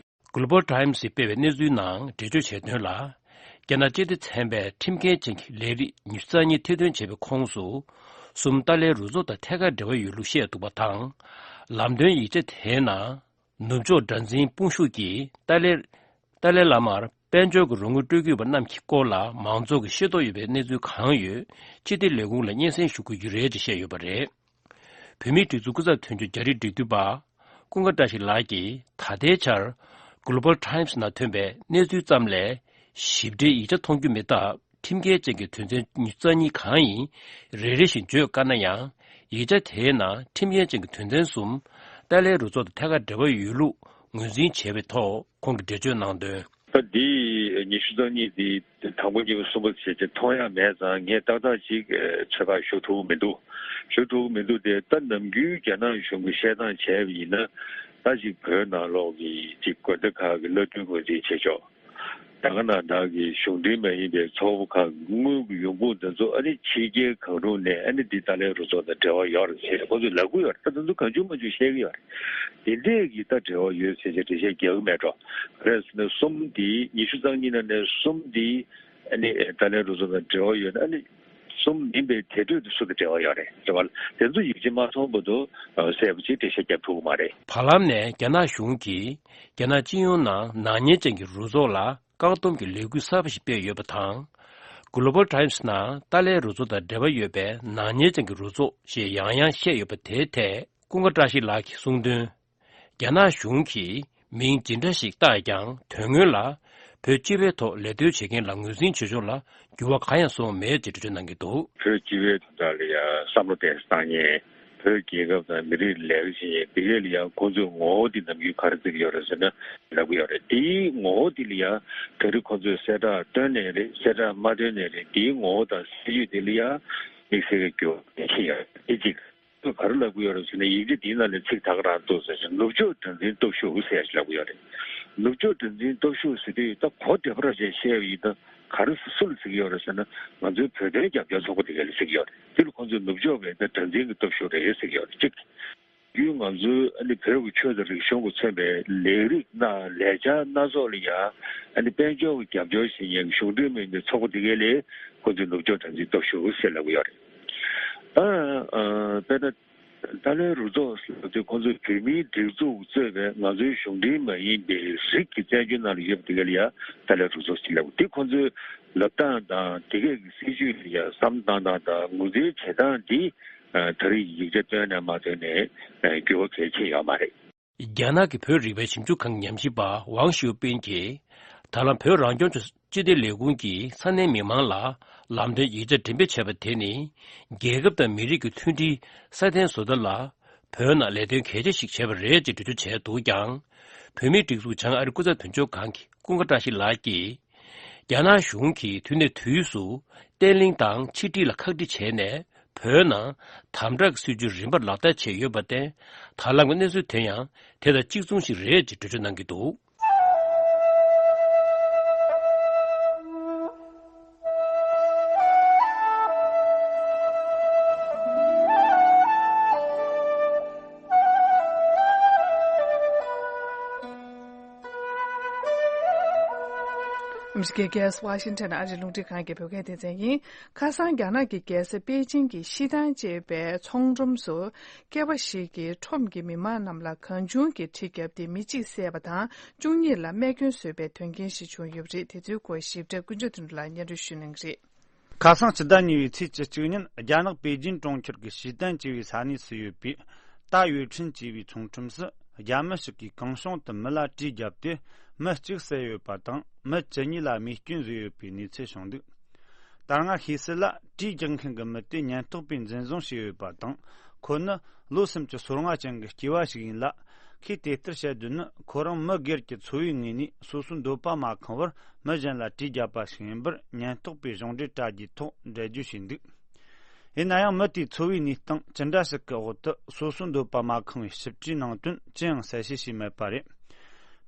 Global Times ཡིས་སྤེལ་བའི་གནས་ཚུལ་ནང་འགྲེལ་བརྗོད་བྱས་དོན་ལ། རྒྱ་ནག་སྤྱི་བདེ་ཚན་པས་ཁྲིམས་འགལ་ཅན་གྱི་ལས་རིགས་ཉི་ཤུ་རྩ་གཉིས་ཐེར་འདོན་བྱས་པའི་ཁོངས་སུ། གསུམ་ཏཱ་ལའི་རུ་ཚོགས་དང་ཐད་ཀར་འབྲེལ་བ་ཡོད་ལུགས་བཤད་འདུག་པ་དང་། ལམ་སྟོན་ཡིག་ཆ་དེའི་ནང་། ནུབ་ཕྱོགས་དགྲར་འཛིན་དཔུང་ཤུགས་ཀྱིས་ཏཱ་ལའི། ཏཱ་ལའི་བླ་མར་དཔལ་འབྱོར་གྱི་རོགས་དངུལ་སྤྲོད་ཀྱི་ཡོད་པ་རྣམས་ཀྱི་སྐོར་ལ་མང་ཚོགས་ཀྱིས་ཤེས་རྟོགས་ཡོད་པའི་གནས་ཚུལ་གང་ཡོད་སྤྱི་བདེ་ལས་ཁུངས་ལ་སྙན་སེང་ཞུ་དགོས་ཀྱི་རེད་ཅེས་བཤད་ཡོད་པ་རེད། བོད་མིའི་སྒྲིག་འཛུགས་སྐུ་ཚབ་དོན་གཅོད་རྒྱ་རིགས་འབྲེལ་མཐུད་པ་ཀུན་དགའ་བཀྲ་ཤིས་ལགས་ཀྱིས། ད་ལྟའི་ཆར་Global Times ནང་ཐོན་པའི་གནས་ཚུལ་ཙམ་ལས་ཞིབ་ཕྲའི་ཡིག་ཆ་མཐོང་རྒྱུ་མེད་སྟབས། ཁྲིམས་འགལ་ཅན་གྱི་དོན་ཚན་ཉི་ཤུ་རྩ་གཉིས་གང་ཡིན་རེ་རེ་བཞིན་བརྗོད་དཀའ་ན་ཡང་། ཡིག་ཆ་དེའི་ནང་ཁྲིམས་འགལ་ཅན་གྱི་དོན་ཚན་གསུམ་ཏཱ་ལའི་རུ་ཚོགས་དང་ཐད་ཀར་འབྲེལ་བ་ཡོད་ལུགས་ངོས་འཛིན་བྱས་པའི་ཐོག་ཁོང་གིས་འགྲེལ་བརྗོད་གནང་དོན། ད་འདི་ཉི་ཤུ་རྩ་གཉིས་འདི་དང་པོ་གཉིས་པ་གསུམ་པ་བྱས་ཏེ་མཐོང་ཡ་མེད་ཙང་ངས་ཏག་ཏག་ཅིག་ཚོད་དཔག་ཞུ་ཐུབ་ཀྱི་མི་འདུག་ཞུ་ཐུབ་ཀྱི་མི་འདུག་སྟེ། ད་ནམ་རྒྱུན་རྒྱ་ནག་གཞུང་གིས་བཤད་སྟངས་བྱས་པ་ཡིན་ན། ད་ཅིག་བོད་ནང་ལོགས་ཀྱི་ཅིག་དགོན་སྡེ་ཁག་གི་བླ་སྤྲུལ་ངོས་འཛིན་བྱེད་ཕྱོགས། ད་ག་ནང་བཞིན་གྱི་གཞུང་འབྲེལ་མ་ཡིན་པའི་ཚོགས་པ་ཁག་གི་དངུལ་གྱི་ཡོང་ཁུངས་དེ་ཚོ་ཨ་ནི་ཕྱི་རྒྱལ་གང་རུང་ནས་ཨ་ནི་འདི་ཏཱ་ལའི་རུ་ཚོགས་དང་འབྲེལ་བ་ཡོད་རེད་ཟེར་ཁོ་ཚོས་ལབ་ཀྱི་ཡོད་རེད། ད་དེ་ཚོ་གང་བྱུང་མང་བྱུང་བཤད་ཀྱི་ཡོད་རེད། དེ་འདྲས་ཀྱི་ད་འབྲེལ་བ་ཡོད་ཟེར་བྱས་འགྲེལ་བཤད་རྒྱག་གི་མེད་འགྲོ། ག་རེ་ཟེར་ན་གསུམ་འདི་ཉི་ཤུ་རྩ་གཉིས་ནང་ནས་གསུམ་འདི་ཨ་ནི་ཏཱ་ལའི་རུ་ཚོགས་དང་འབྲེལ་བ་ཡོད་ན། ཨ་ནི་གསུམ་མིན་པའི་དེ་འཕྲོས་དེ་སུ་དང་འབྲེལ་བ་ཡོད་རེད་ཟེར་བ་ལ། དེ་ཚོ་ཡིག་ཆ་མ་མཐོང་བར་དུ་གསལ་པོ་ཅིག་འགྲེལ་བཤད་རྒྱབ་ཐུབ་ཀྱི་མ་རེད། བར་ལམ་ནས་རྒྱ་ནག་གཞུང་གིས་རྒྱ་ནག་སྤྱི་ཡོངས་ནང་ནག་ཉེས་ཅན་གྱི་རུ་ཚོགས་ལ་བཀག་སྡོམ་གྱི་ལས་འགུལ་གསར་པ་ཞིག་སྤེལ་ཡོད་པ་དང་། Global Times ནང་ཏཱ་ལའི་རུ་ཚོགས་དང་འབྲེལ་བ་ཡོད་པའི་ནག་ཉེས་ཅན་གྱི་རུ་ཚོགས་ཞེས་ཡང་ཡང་བཤད་ཡོད་པ་དེའི་ཐད་ཀུན་དགའ་བཀྲ་ཤིས་ལགས་ཀྱིས་གསུངས་དོན། རྒྱ་ནག་གཞུང་གིས་མིང་ཇི་འདྲ་ཞིག་བཏགས་ཀྱང་དོན་དངོས་ལ་བོད་སྤྱི་པའི་ཐོག་ལས་དོན་བྱེད་མཁན་ལ་ངོས་འཛིན་བྱེད་ཕྱོགས་ལ་འགྱུར་བ་གང་ཡང་སོང་མེད་ཅེས་འགྲེལ་བརྗོད་གནང་གི་འདུག་བོད་སྤྱི་པའི་དོན་དག་ལ་ཡང་བསམ་བློ་གཏད་ས་བཏང་མཁན། བོད་རྒྱལ་ཁབ་དང་མི་རིགས་ལ་ལས་ཀ་བྱེད་མཁན་དེ་གས་ལ་ཡང་ཁོང་ཚོས་ངོ་བོ་འདི་ནམ་རྒྱུན་ག་རེ་བརྩི་གི་ཡོད་རེད་ཟེར་ན་ལབ་གི་ཡོད་རེད། དེའི་ངོ་བོ་འདི་ལ་ཡང་ད་རེས་ཁོང་ཚོས་གསལ་བསྒྲགས་བཏོན་ནའི་རེད། གསལ་བསྒྲགས་མ་བཏོན་ནའི་རེད། དེའི་ངོ་བོ་དང་སྲིད་ཇུས་འདི་ལ་ཡང་དམིགས་བསལ་གྱི་འགྱུར་བ་ཕྱིན་ཡོད་རེད། དེ་གཅིག་ག་རེ་ལབ་ཀྱི་ཡོད་རེད་ཟེར་ན། ཡིག་ཆ་འདིའི་ནང་ནས་ཚིག་ད་ག་རང་འདུག་ཟེར་ཞིང་། ནུབ་ཕྱོགས་དྲང་འཛིན་སྟོབས་ཤུགས་ཟེར་ཞིག་ལབ་ཀྱི་ཡོད་རེད། ནུབ་ཕྱོགས་དྲང་འཛིན་སྟོབས་ཤུགས་ཟེར་དུས་ད་གོ་བདེ་པོ་རང་བྱས་བཤད་པ་ཡིན་ན་ག་རེ་སུ་ལ་ཟེར་གྱི་ཡོད་རེད་ཟེར་ན། ང་ཚོའི་བོད་དོན་རྒྱབ་སྐྱོར་ཚོགས་པ་དེ་ག་ལ་ཟེར་གྱི་ཡོད་རེད། དེ་ལ་ཁོང་ཚོས་ནུབ་ཕྱོགས་པའི་ད་དྲང་འཛིན་གྱི་སྟོབས་ཤུགས་རེད་ཟེར་གྱི་ཡོད་རེད། གཅིག་རྒྱུན་ང་ཚོའི་ཨ་ནི་བོད་ཀྱི་ཆོས་དང་རིག་གཞུང་གི་མཚོན་པའི་ལས་རིགས་སྣ་ལས་འཆར་སྣ་ཚོགས་ལ་ཡང་ཨ་ནི་དཔལ་འབྱོར་གྱི་རྒྱབ་སྐྱོར་བྱེད་མཁན་གྱི་གཞུང་འབྲེལ་མིན་པའི་ཚོགས་པ་དེ་གས་ལ་ཁོ་ཚོས་ནུབ་ཕྱོགས་དྲང་འཛིན་སྟོབས་ཤུགས་ཟེར་ལབ་ཀྱི་ཡོད་རེད། ད་ཨ་དཔེར་ན་ཏཱ་ལའི་རུ་ཚོགས་ཟེར་དུས་ཁོ་ཚོས་བོད་མིའི་སྒྲིག་འཛུགས་གཙོས་པའི་ང་ཚོའི་གཞུང་འབྲེལ་མ་ཡིན་པའི་རིགས་ཀྱི་བཙན་བྱོལ་ནང་ལ་ཡོད་པ་དེ་གས་ལ་ཡང་ཏཱ་ལའི་རུ་ཚོགས་ཟེར་ལབ་ཀྱི། དེ་ཁོ་ཚོའི་ལབ་སྟངས་དང་དེ་གས་ཀྱི་སྲིད་ཇུས་ལ་ཡང་བསམ་བློ་བཏང་སྟངས་དང་ངོས་འཛིན་བྱེད་སྟངས་འདི། ཨ། ད་རེས་ཡིག་ཆ་བཏོན་ནས་མ་བཏོན་ནས། ཨ། འགྱུར་བ་གལ་ཆེ་ཡོད་མ་རེད། རྒྱ་ནག་གི་བོད་རིག་པའི་ཞིབ་འཇུག་ཁང་གི་ཉམས་ཞིབ་པ་ཝང་ཞིའུ་པིན་གྱིས། ད་ལམ་བོད་རང་སྐྱོང་ལྗོངས་སྤྱི་བདེ་ལས་ཁུངས་ཀྱིས་ས་གནས་མི་མང་ལ་ལམ་སྟོན་ཡིག་ཆ་འགྲེམས་སྤེལ་བྱས་པ་དེ་ནི། རྒྱལ་ཁབ་དང་མི་རིགས་ཀྱི་མཐུན་སྒྲིལ་སྲ་བརྟན་བཟོ་ཐབས་ལ་བོད་ནང་ལས་དོན་གལ་ཆེ་ཞིག་བྱས་པ་རེད་ཅེས་འགྲེལ་བརྗོད་བྱས་འདུག་ཀྱང་། བོད་མིའི་སྒྲིག་འཛུགས་བྱང་ཨ་རི་སྐུ་ཚབ་དོན་གཅོད་ཁང་གི་ཀུན་དགའ་བཀྲ་ཤིས་ལགས་ཀྱིས། རྒྱ་ནག་གཞུང་གིས་དུས་ནས་དུས་སུ་བརྟན་ལྷིང་དང་ཆིག་སྒྲིལ་ལ་ཁག་དཀྲི་བྱས་ནས། བོད་ནང་དམ་དྲག་གི་སྲིད་བྱུས་རིམ་པར་ལག་བསྟར་བྱས་ཡོད་པར་བརྟེན། ད་ལམ་གྱི་གནས་ཚུལ་དེ་ཡང་དེ་དང་གཅིག་མཚུངས་ཤིག་རེད་ཅེས་འགྲེལ་བརྗོད་གནང་གི་འདུག་ཨ་མི་རི་ཀའི་རྒྱལ་ས་ཝ་ཤིང་ཊོན་ཨ་རིའི་རླུང་འཕྲིན་ཁང་གི་བོད་སྐད་སྡེ་ཚན་ཡིན། ཁ་སང་རྒྱ་ནག་གི་རྒྱལ་ས་པེ་ཅིང་གི་ཤི་ཏན་ཅེས་པའི་ཚོང་ཁྲོམ་སུ། སྐྱེས་པ་ཞིག་གིས་ཁྲོམ་གྱི་མི་མང་རྣམས་ལ་གང་བྱུང་གིས་གྲི་བརྒྱབ་སྟེ་མི་གཅིག་བསད་པ་དང་། བཅུ་གཉིས་ལ་རྨས་སྐྱོན་བཟོས་པའི་དོན་རྐྱེན་ཞིག་བྱུང་ཡོད་པ་རེད། དེ་ཚོའི་སྐོར་ཞིབ་ཕྲ་ཀུན་སྤྱོད་དོན་གྲུབ་ལགས་སྙན་སྒྲོན་ཞུ་གནང་གི་རེད། ཁ་སང་ཕྱི་ཟླ་གཉིས་པའི་ཚེས་བཅུ་གཅིག་ཉིན་རྒྱ་ནག་པེ་ཅིན་གྲོང་ཁྱེར་གྱི་ཤི་ཏན་ཅེས་པའི་ས་གནས་སུ་ཡོད་པའི་ཏཱ་ཡོད་ཁྲིན་ཅེས་པའི་ཚོང་ཁྲོམ་སུ་རྒྱ་མི་ཞིག་གིས་གང་བྱུང་དུ་མི་ལ་གྲི་བརྒྱབ་སྟེ་མི་གཅིག་བསད་ཡོད་པ་དང་། མི་བཅུ་གཉིས་ལ་རྨས་སྐྱོན་བཟོས་ཡོད་པའི་གནས་ཚུལ་བྱུང་འདུག་ད་སྔ་ཤེས་གསལ་ལ། གྲི་རྒྱག་མཁན་གྱི་མི་དེ་ཉེན་རྟོག་པས་འཛིན་བཟུང་བྱས་ཡོད་པ་དང་། ཁོ་ནི་ལོ་སུམ་ཅུ་སོ་ལྔ་ཅན་གྱི་སྐྱེས་པ་ཞིག་ཡིན་ལ། ཁོས་དེ་ལྟར་བཤད་དོན་ནི། ཁོ་རང་མི་སྒེར་གྱི་འཚོ་བའི་ངོས་ནས་སོ་སོའི་འདོད་པ་མ་ཁེངས་པར་མི་གཞན་ལ་གྲི་བརྒྱབ་པ་ཞིག་ཡིན་པར་ཉེན་རྟོག་པས་གཞུང་འབྲེལ་དྲ་རྒྱའི་ཐོག་འགྲེལ་བརྗོད་བྱས་འདུག་ཡིན་ན་ཡང་། མི་དེའི་འཚོ་བའི་གནས་སྟངས་ཇི་འདྲ་ཞིག་གི་འོག་ཏུ་སོ་སོའི་འདོད་པ་མ་ཁེངས་པའི་ཞིབ་ཕྲའི་ནང་དོན་ཅི་ཡང་གསལ་བཤད་བྱས་མེད་པ་རེད།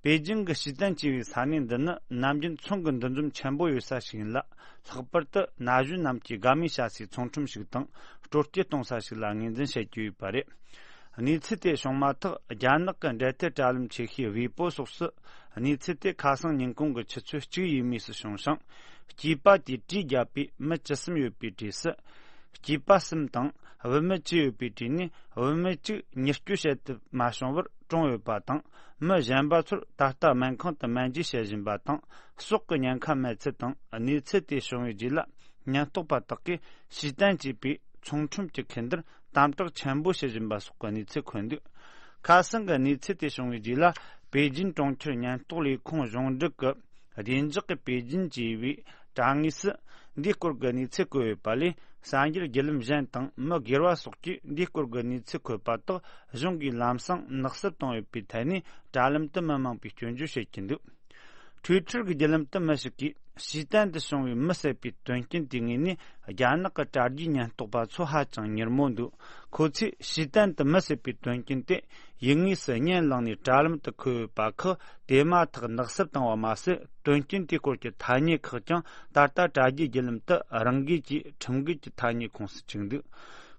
པེ་ཅིང་གི་ཤི་ཏན་ཅེས་པའི་ས་གནས་འདི་ནི་ནམ་རྒྱུན་ཚོང་གི་འདུ་འཛོམས་ཆེན་པོ་ཡོད་ས་ཞིག་ཡིན་ལ། ལྷག་པར་དུ་ན་གཞོན་རྣམས་ཀྱིས་དགའ་མོས་བྱ་སའི་ཚོང་ཁྲོམ་ཞིག་དང་སྤྲོ་སྐྱིད་གཏོང་ས་ཞིག་ལ་ངོས་འཛིན་བྱེད་ཀྱི་ཡོད་པ་རེད། གནས་ཚུལ་དེ་བྱུང་མ་ཐག་རྒྱ་ནག་གི་འབྲེལ་མཐུད་དྲ་ལམ་ཆེ་ཤོས་ཝེ་པོ་སོགས་སུ་གནས་ཚུལ་དེ་ཁ་སང་ཉིན་གུང་གི་ཆུ་ཚོད་གཅིག་ཡས་མས་སུ་བྱུང་ཞིང་། སྐྱེས་པ་དེས་གྲི་བརྒྱབ་པས་མི་བཅུ་གསུམ་ཡོད་པའི་གྲས་སུ། སྐྱེས་པ་གསུམ་དང་བུད་མེད་བཅུ་ཡོད་པའི་གྲས་ནས་བུད་མེད་གཅིག་མྱུར་སྐྱོབ་བྱེད་ཐུབ་མ་བྱུང་བར་གྲོངས་ཡོད་པ་དང་། མི་གཞན་པ་ཚོར་ད་ལྟ་སྨན་ཁང་དུ་སྨན་བཅོས་བྱེད་བཞིན་པ་དང་། ཟོག་གི་ཉེན་ཁ་མེད་ཚུལ་དང་། གནས་ཚུལ་དེ་བྱུང་བའི་རྗེས་ལ་ཉེན་རྟོག་པ་དག་གིས་ཤི་ཏན་ཅེས་པའི་ཚོང་ཁྲོམ་གྱི་ཁེ་འདིར་དམ་དྲག་ཆེན་པོ་བྱེད་བཞིན་པ་སོགས་ཀྱི་གནས་ཚུལ་འཁོད་འདུག་ཁ་སང་གི་གནས་ཚུལ་དེ་བྱུང་བའི་རྗེས་ལ། པེ་ཅིན་གྲོང་ཁྱེར་ཉེན་རྟོག་ལས་ཁུངས་གཞུང་འབྲེལ་གྱི་བདེ་འཇགས་ཀྱི་པེ་ཅིན་ཅེས་པའི་དྲ་ངོས་སུ་འདིའི་སྐོར་གྱི་གནས་ཚུལ་བཀོད་ཡོད་པ་ལས། གསར་འགྱུར་བརྒྱུད་ལམ་གཞན་དང་མི་སྒེར་བ་སོགས་ཀྱིས་འདིའི་སྐོར་གྱི་གནས་ཚུལ་འཁོད་པ་དག་གཞུང་གིས་ལམ་སང་ནག་གསུབ་བཏང་ཡོད་པའི་ཐད་ནས། དྲ་ལམ་དུ་མི་མང་པོས་སྐྱོན་བརྗོད་བྱེད་ཀྱི་འདུག་ཊུའི་ཊར་གྱི་བརྒྱུད་ལམ་དུ་མི་ཞིག་གིས་ཤི་ཏན་དུ་བྱུང་བའི་མི་བསད་པའི་དོན་རྐྱེན་དེའི་ངོས་ནས། རྒྱ་ནག་གི་དྲ་རྒྱའི་ཉེན་རྟོག་པ་ཚོ་ཧ་ཅང་མྱུར་མོ་འདུག་ཁོ་ཚོས་ཤི་ཏན་དུ་མི་བསད་པའི་དོན་རྐྱེན་དེ་ཡུལ་དངོས་སུ་བརྙན་བླངས་ནས་དྲ་ལམ་དུ་འཁོད་ཡོད་པ་ཁག་དེ་མ་ཐག་ནག་གསུབ་བཏང་བ་མ་ཟད། དོན་རྐྱེན་དེའི་སྐོར་གྱི་ཐ་སྙད་ཁག་ཀྱང་ད་ལྟ་དྲ་རྒྱའི་བརྒྱུད་ལམ་དུ་རང་འགུལ་གྱིས་ཁྲིམས་འགལ་གྱི་ཐ་སྙད་ཁོངས་སུ་བཅུག་འདུག་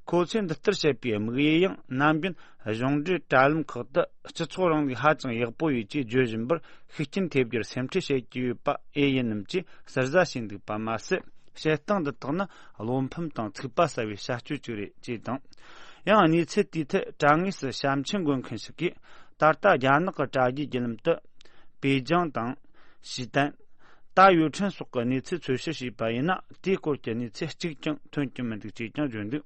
ཁོ་ཚོས་འདི་ལྟར་བཤད་པའི་དམིགས་ཡུལ་ཡང་། ནམ་རྒྱུན་གཞུང་འབྲེལ་དྲ་ལམ་ཁག་ཏུ་སྤྱི་ཚོགས་རིང་ལུགས་ཧ་ཅང་ཡག་པོ་ཡོད་ཅེས་བརྗོད་བཞིན་པར། ཤུགས་རྐྱེན་ཐེབས་རྒྱུར་སེམས་ཁྲལ་བྱེད་ཀྱི་ཡོད་པ་ཨེ་ཡིན་ནམ་ཅེས་ཟུར་ཟ་བྱས་འདུག་པ་མ་ཟད། བཤད་སྟངས་འདི་དག་ནི་བློ་ཕམ་དང་ཚིག་པ་གསར་བའི་བྱ་སྤྱོད་ཅིག་རེད་ཅེས་དང་། ཡང་གནས་ཚུལ་དེའི་ཐད་དྲ་ངོས་སུ་ཞབས་མཆན་འགོད་མཁན་ཞིག་གིས། ད་ལྟ་རྒྱ་ནག་གི་དྲ་རྒྱའི་བརྒྱུད་ལམ་དུ་པེ་ཅང་དང་། ཤི་ཏན། ཏཱ་ཡོད་ཁྲིན་སོགས་ཀྱི་གནས་ཚུལ་འཚོལ་ཞིབ་བྱས་པ་ཡིན་ན། དེའི་སྐོར་གྱི་གནས་ཚུལ་གཅིག་ཀྱང་ཐོན་གྱི་མི་འདུག་ཅེས་ཀྱང་བརྗོད་འདུག་